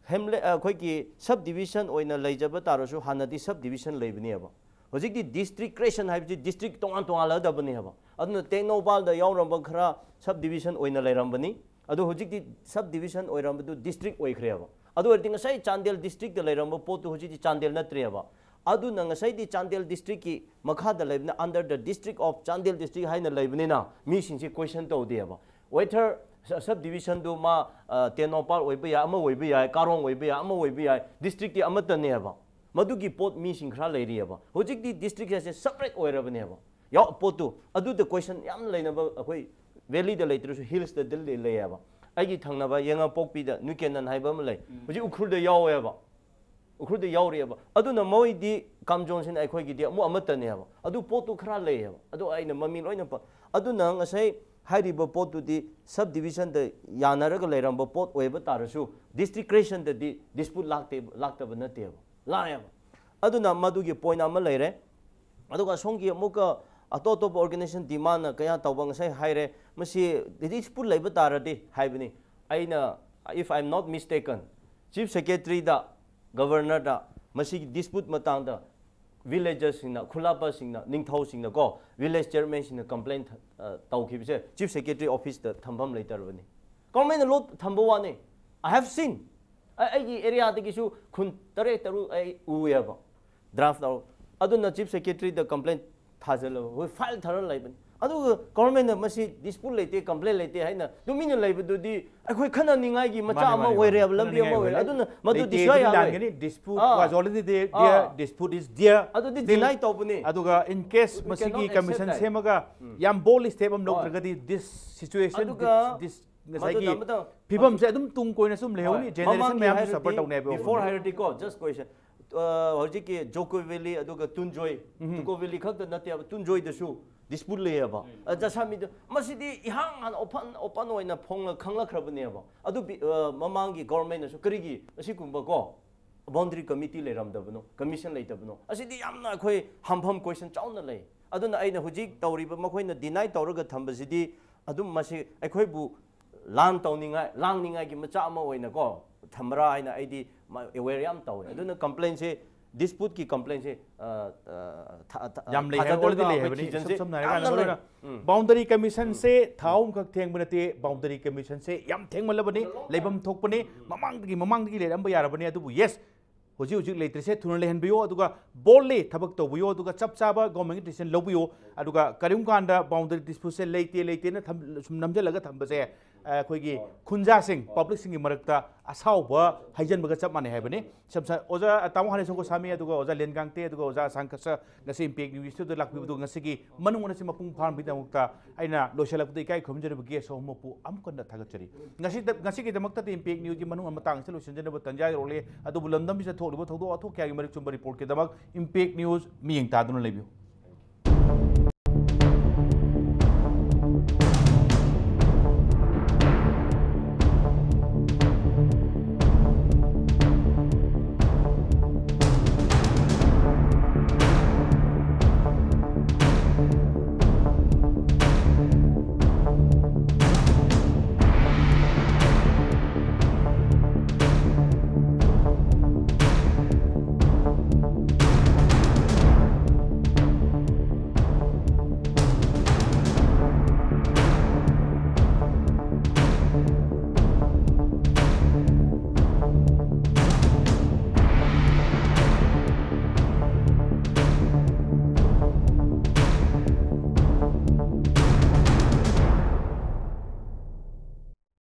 ꯍꯦꯝꯂꯦ-, ꯑꯩꯈꯣꯏꯒꯤ sub division ꯑꯣꯏꯅ ꯂꯩꯖꯕ ꯇꯥꯔꯁꯨ ꯍꯥꯟꯅꯗꯤ sub division ꯂꯩꯕꯅꯦꯕ꯫ ꯍꯧꯖꯤꯛꯇꯤ district creation ꯍꯥꯏꯕꯁꯤ district ꯇꯣꯉꯥꯟ ꯇꯣꯉꯥꯟꯂꯗꯕꯅꯦꯕ꯫ ꯑꯗꯨꯅ ꯇꯦꯡꯅꯧꯄꯥꯜꯗ ꯌꯥꯎꯔꯝꯕ ꯈꯔ sub division ꯑꯣꯏꯅ ꯂꯩꯔꯝꯕꯅꯤ, ꯑꯗꯨ ꯍꯧꯖꯤꯛꯇꯤ sub division ꯑꯣꯏꯔꯝꯕꯗꯨ district ꯑꯣꯏꯈ꯭ꯔꯦꯕ꯫ ꯑꯗꯨ ꯑꯣꯏꯔꯗꯤ ꯉꯁꯥꯏ ꯆꯥꯟꯗꯦꯜ districtꯇ ꯂꯩꯔꯝꯕ ꯄꯣꯠꯇꯨ ꯍꯧꯖꯤꯛꯇꯤ ꯆꯥꯟꯗꯦꯜ ꯅꯠꯇ꯭ꯔꯦꯕ꯫ ꯑꯗꯨꯅ ꯉꯁꯥꯏꯗꯤ ꯆꯥꯟꯗꯦꯜ districtꯀꯤ ꯃꯈꯥꯗ ꯂꯩꯕꯅ, under the District of Chandel District ꯍꯥꯏꯅ ꯂꯩꯕꯅꯤꯅ, ꯃꯤꯁꯤꯡꯁꯦ question ꯇꯧꯗꯦꯕ꯫ Whether sub divisionꯗꯨ ꯃꯥ ꯇꯦꯡꯅꯧꯄꯥꯜ ꯑꯣꯏꯕ ꯌꯥꯏ, ꯑꯃ ꯑꯣꯏꯕ ꯌꯥꯏ, ꯀꯥꯔꯣꯡ ꯑꯣꯏꯕ ꯌꯥꯏ, ꯑꯃ ꯑꯣꯏꯕ ꯌꯥꯏ, districtꯇꯤ ꯑꯃꯠꯇꯅꯦꯕ꯫ ꯃꯗꯨꯒꯤ ꯄꯣꯠ ꯃꯤꯁꯤꯡ ꯈꯔ ꯂꯩꯔꯤꯑꯕ꯫ ꯍꯧꯖꯤꯛꯇꯤ district ꯍꯥꯏꯁꯦ separate ꯑꯣꯏꯔꯕꯅꯦꯕ꯫ ꯌꯥꯎ ꯄꯣꯠꯇꯨ ꯑꯗꯨꯗ question ꯌꯥꯝ ꯂꯩꯅꯕ, ꯑꯩꯈꯣꯏ valleyꯗ ꯂꯩꯇ꯭ꯔꯁꯨ hillsꯇꯗꯤ ꯂꯩ- ꯂꯩꯌꯦꯕ꯫ ꯑꯩꯒꯤ ꯊꯪꯅꯕ ꯌꯦꯡꯉꯥꯄꯣꯛꯄꯤꯗ ꯅ꯭ꯌꯨ ꯀꯦꯅꯟ ꯍꯥꯏꯕ ꯑꯃ ꯂꯩ꯫ ꯍꯧꯖꯤꯛ ꯎꯈ꯭ꯔꯨꯜꯗ ꯌꯥꯎꯋꯦꯕ꯫ ꯎꯈ꯭ꯔꯨꯜꯗ ꯌꯥꯎꯔꯤꯑꯕ꯫ ꯑꯗꯨꯅ ꯃꯣꯏꯗꯤ ꯀꯥꯝꯖꯣꯟꯁꯤꯅ ꯑꯩꯈꯣꯏꯒꯤꯗꯤ ꯑꯃꯨꯛ ꯑꯃꯠꯇꯅꯦꯕ꯫ ꯑꯗꯨ ꯄꯣꯠꯇꯨ ꯈꯔ ꯂꯩꯌꯦꯕ꯫ ꯑꯗꯨ ꯑꯩꯅ ꯃꯃꯤꯡ ꯂꯣꯏꯅ ꯄ-, ꯑꯗꯨꯅ ꯉꯁꯥꯏ ꯍꯥꯏꯔꯤꯕ ꯄꯣꯠꯇꯨꯗꯤ sub divisionꯗ ꯌꯥꯅꯔꯒ ꯂꯩꯔꯝꯕ ꯄꯣꯠ ꯑꯣꯏꯕ ꯇꯥꯔꯁꯨ, district creationꯗꯗꯤ dispute ꯂꯥꯛꯇꯦ, ꯂꯥꯛꯇꯕ ꯅꯠꯇꯦꯕ, ꯂꯥꯛꯑꯦꯕ꯫ ꯑꯗꯨꯅ ꯃꯗꯨꯒꯤ point ꯑꯃ ꯂꯩꯔꯦ꯫ ꯑꯗꯨꯒ ꯁꯣꯝꯒꯤ ꯑꯃꯨꯛꯀ ꯑꯇꯣꯞ ꯑꯇꯣꯞꯄ organization demandꯅ ꯀꯌꯥ ꯇꯧꯕ ꯉꯁꯥꯏ ꯍꯥꯏꯔꯦ, ꯃꯁꯤ dispute ꯂꯩꯕ ꯇꯥꯔꯗꯤ ꯍꯥꯏꯕꯅꯤ꯫ ꯑꯩꯅ, if I am not mistaken, Chief Secretaryꯗ, Governorꯗ ꯃꯁꯤꯒꯤ dispute ꯃꯇꯥꯡꯗ villagersꯁꯤꯡꯅ, ꯈꯨꯜꯂꯥꯛꯄꯁꯤꯡꯅ, ꯅꯤꯡꯊꯧꯁꯤꯡꯅ ꯀꯣ, village chairmanꯁꯤꯡꯅ complaint ꯊ-, ꯑ, ꯇꯧꯈꯤꯕꯁꯦ Chief Secretary officeꯇ ꯊꯝꯐꯝ ꯂꯩꯇꯔꯕꯅꯤ꯫ Governmentꯅ ꯂꯣꯏ ꯊꯝꯕ ꯋꯥꯅꯤ꯫ I have seen꯫ ꯑꯩ, ꯑꯩꯒꯤ areaꯗꯒꯤꯁꯨ ꯈꯨꯟ ꯇꯔꯦꯠ ꯇꯔꯨꯛ ꯑꯩ ꯎꯏꯌꯦꯕ꯫ Draft ꯇꯧ꯫ ꯑꯗꯨꯅ Chief Secretaryꯗ complaint ꯊꯥꯖꯤꯜꯂꯕ, ꯍꯣꯏ, file ꯊꯥꯔ ꯂꯩꯕꯅꯤ꯫ ꯑꯗꯨꯒ governmentꯅ ꯃꯁꯤ dispute ꯂꯩꯇꯦ, complaint ꯂꯩꯇꯦ ꯍꯥꯏꯅ ꯇꯨꯃꯤꯟꯅ ꯂꯩꯕꯗꯨꯗꯤ ꯑꯩꯈꯣꯏ ꯈꯟꯅꯅꯤꯡꯉꯥꯏꯒꯤ ꯃꯆꯥꯛ ꯃꯥꯅꯤ, ꯑꯃ ꯃꯥꯅꯤ, ꯑꯣꯏꯔꯦꯕ, ꯃꯥꯅꯤ꯫ ꯂꯝꯕꯤ ꯑꯃ ꯈꯟꯅꯅꯤꯡꯉꯥꯏ ꯑꯣꯏꯔꯦ꯫ ꯑꯣꯏꯔꯦ꯫ ꯑꯗꯨꯅ ꯃꯗꯨ ꯂꯩꯇꯦ, destroy ꯑꯗꯨꯗꯤ ꯌꯥꯔꯣꯏ꯫ ꯂꯥꯟꯒꯅꯤ꯫ Dispute ah. Was already there, ah. There, dispute is there꯫ ꯑꯗꯨꯗꯤ still deny ꯇꯧꯕꯅꯤ꯫ ꯑꯗꯨꯒ in case We ꯃꯁꯤꯒꯤ cannot accept commission that꯫ ꯁꯦꯝꯃꯒ ꯎꯝ꯫ ꯌꯥꯝ bold step ꯑꯃ ꯍꯣꯏ꯫ ꯂꯧꯗ꯭ꯔꯒꯗꯤ this situation, ꯑꯗꯨꯒ this, this, ꯉꯁꯥꯏꯒꯤ ꯃꯗꯨꯅ ꯑꯃꯇ ꯐꯤꯕꯝꯁꯦ ꯑꯗꯨꯝ ꯇꯨꯡ ꯀꯣꯏꯅ ꯁꯨꯝ ꯂꯩꯍꯧꯅꯤ, ꯍꯣꯏ꯫ Generation ꯃꯃꯥꯡꯒꯤ ꯃꯌꯥꯝꯁꯨ ꯍꯥꯏꯔꯗꯤ, suffer ꯇꯧꯅꯦꯕ꯫ Before ꯍꯥꯏꯔꯗꯤꯀꯣ, just question꯫ ꯑ, ꯍꯧꯖꯤꯛꯀꯤ ꯖꯣꯀꯣ valley ꯑꯗꯨꯒ ꯇꯨꯟꯖꯣꯏ, ꯎꯝ꯫ ꯖꯣꯀꯣ valley ꯈꯛꯇ ꯅꯠꯇꯦꯕ, ꯇꯨꯟꯖꯣꯏꯗꯁꯨ dispute ꯂꯩꯌꯦꯕ꯫ ꯎꯝ꯫ ꯑ, ꯆꯥꯁꯥꯃꯤꯗ, ꯃꯁꯤꯗꯤ ꯏꯍꯥꯡ ꯍꯥꯟꯅ open, open ꯑꯣꯏꯅ ꯐꯣꯡꯅ ꯈꯪꯂꯛꯈ꯭ꯔꯕꯅꯦꯕ꯫ ꯑꯗꯨ ꯕꯤ-, ꯑ, ꯃꯃꯥꯡꯒꯤ governmentꯅꯁꯨ ꯀꯔꯤꯒꯤ ꯑꯁꯤꯒꯨꯝꯕ ꯀꯣ boundary committee ꯂꯩꯔꯝꯗꯕꯅꯣ, commission ꯂꯩꯇꯕꯅꯣ? ꯑꯁꯤꯗꯤ ꯌꯥꯝꯅ ꯑꯩꯈꯣꯏ ꯍꯪꯐꯝ question ꯆꯥꯎꯅ ꯂꯩ꯫ ꯑꯗꯨꯅ ꯑꯩꯅ ꯍꯧꯖꯤꯛ ꯇꯧꯔꯤꯕ ꯃꯈꯣꯏꯅ deny ꯇꯧꯔꯒ ꯊꯝꯕꯁꯤꯗꯤ ꯑꯗꯨꯝ ꯃꯁꯤ ꯑꯩꯈꯣꯏꯕꯨ ꯂꯥꯟ ꯇꯧꯅꯤꯡꯉꯥꯏ, ꯂꯥꯡꯅꯤꯡꯉꯥꯏꯒꯤ ꯃꯆꯥꯛ ꯑꯃ ꯑꯣꯏꯅꯀꯣ ꯊꯝꯕ꯭ꯔꯥ ꯍꯥꯏꯅ ꯑꯩꯗꯤ ꯃ-, aware ꯌꯥꯝ ꯇꯧꯋꯦ꯫ ꯑꯗꯨꯅ complaintꯁꯦ, disputeꯀꯤ complaintꯁꯦ, ꯑ, ꯑ, ꯊ-, ꯊ-, ꯑ, ꯌꯥꯝ ꯂꯩ ꯍꯥꯏꯕ ꯊꯥꯖꯗ꯭ꯔꯒ already ꯑꯩꯈꯣꯏ ꯂꯩ ꯍꯥꯏꯕꯅꯤ꯫ ꯊꯤꯖꯤꯟꯁꯦ ꯏꯁꯝ ꯁꯝꯅ ꯍꯥꯏꯔꯀꯥꯟꯗ ꯌꯥꯝꯅ ꯂꯩ꯫ ꯃꯔꯨꯑꯣꯏꯅ ꯎꯝ꯫ Boundary commissionꯁꯦ ꯊꯥ ꯑꯍꯨꯝꯈꯛ ꯊꯦꯡꯕ ꯅꯠꯇꯦ, boundary commissionꯁꯦ ꯌꯥꯝ ꯊꯦꯡꯃꯜꯂꯕꯅꯤ, ꯂꯩꯐꯝ ꯊꯣꯛꯄꯅꯤ, ꯃꯃꯥꯡꯗꯒꯤ, ꯃꯃꯥꯡꯗꯒꯤ ꯂꯩꯔꯝꯕ ꯌꯥꯔꯕꯅꯤ꯫ ꯑꯗꯨꯕꯨ yes, ꯍꯧꯖꯤꯛ ꯍꯧꯖꯤꯛ ꯂꯩꯇ꯭ꯔꯤꯁꯦ ꯊꯨꯅ ꯂꯩꯍꯟꯕꯤꯌꯣ, ꯑꯗꯨꯒ ꯕꯣꯜꯂꯤ ꯊꯕꯛ ꯇꯧꯕꯤꯌꯣ, ꯑꯗꯨꯒ ꯆꯞ ꯆꯥꯕ ꯒꯣꯔꯃꯦꯟꯒꯤ ꯗꯤꯁꯤꯖꯟ ꯂꯧꯕꯤꯌꯣ꯫ ꯑꯗꯨꯒ ꯀꯔꯤꯒꯨꯝꯕ ꯀꯥꯟꯗ ꯕꯥꯎꯟꯗꯔꯤ ꯗꯤꯁꯄ꯭ꯌꯨꯠꯁꯦ ꯂꯩꯇꯦ ꯂꯩꯇꯦꯅ ꯊꯝ- ꯁꯨꯝ ꯅꯝꯁꯤꯜꯂꯒ ꯊꯝꯕꯁꯦ, ꯑ, ꯑꯩꯈꯣꯏꯒꯤ ꯈꯨꯟꯖꯥꯁꯤꯡ, ꯄꯕ꯭ꯂꯤꯛꯁꯤꯡꯒꯤ ꯃꯔꯛꯇ ꯑꯁꯥꯎꯕ ꯍꯩꯖꯤꯟꯕꯒ ꯆꯞ ꯃꯥꯟꯅꯩ ꯍꯥꯏꯕꯅꯤ꯫ ꯁꯝꯁ-, ꯑꯣꯖꯥ ꯇꯥꯃꯣ ꯍꯥꯅꯦꯁꯣ ꯒꯣꯁꯥꯃꯤ, ꯑꯗꯨꯒ ꯑꯣꯖꯥ ꯂꯦꯟꯒꯥꯡꯇꯦ, ꯑꯗꯨꯒ ꯑꯣꯖꯥ ꯑꯁꯥꯡ ꯀꯁ ꯉꯁꯤ ꯏꯝꯄꯦꯛ ꯅ꯭ꯌꯨꯁ ꯏꯁꯇꯨꯗꯤꯑꯣꯗ ꯂꯥꯛꯄꯤꯕꯗꯨ ꯉꯁꯤꯒꯤ ꯃꯅꯨꯡ ꯑꯁꯤ ꯃꯄꯨꯡ ꯐꯥꯍꯟꯕꯒꯤꯗꯃꯛꯇ ꯑꯩꯅ ꯂꯣꯏꯁꯤꯜꯂꯛꯄꯗ ꯏꯀꯥꯏ ꯈꯨꯝꯖꯔꯤꯕ ꯒꯦꯁ ꯑꯍꯨꯝꯃꯛꯄꯨ ꯑꯃꯨꯛ ꯍꯟꯅ ꯊꯥꯒꯠꯆꯔꯤ꯫ ꯉꯁꯤꯗ, ꯉꯁꯤꯒꯤꯗꯃꯛꯇꯗꯤ ꯏꯝꯄꯦꯛ ꯅ꯭ꯌꯨꯁꯀꯤ ꯃꯅꯨꯡ ꯃꯇꯥꯡ ꯑꯁꯤ ꯂꯣꯏꯁꯤꯟꯖꯅꯕ ꯇꯥꯟꯖꯥ ꯌꯧꯔꯛꯂꯦ꯫ ꯑꯗꯨꯕꯨ ꯂꯝꯗꯝꯁꯤꯗ ꯊꯣꯛꯂꯤꯕ ꯊꯧꯗꯣꯛ ꯋꯥꯊꯣꯛ ꯀꯌꯥꯒꯤ ꯃꯔꯤꯛ ꯆꯨꯝꯕ ꯔꯤꯄꯣꯔꯠꯀꯤꯗꯃꯛ ꯏꯝꯄꯦꯛ ꯅ꯭ꯌꯨꯁ ꯃꯤꯠꯌꯦꯡ ꯇꯥꯗꯨꯅ ꯂꯩꯕꯤꯌꯨ꯫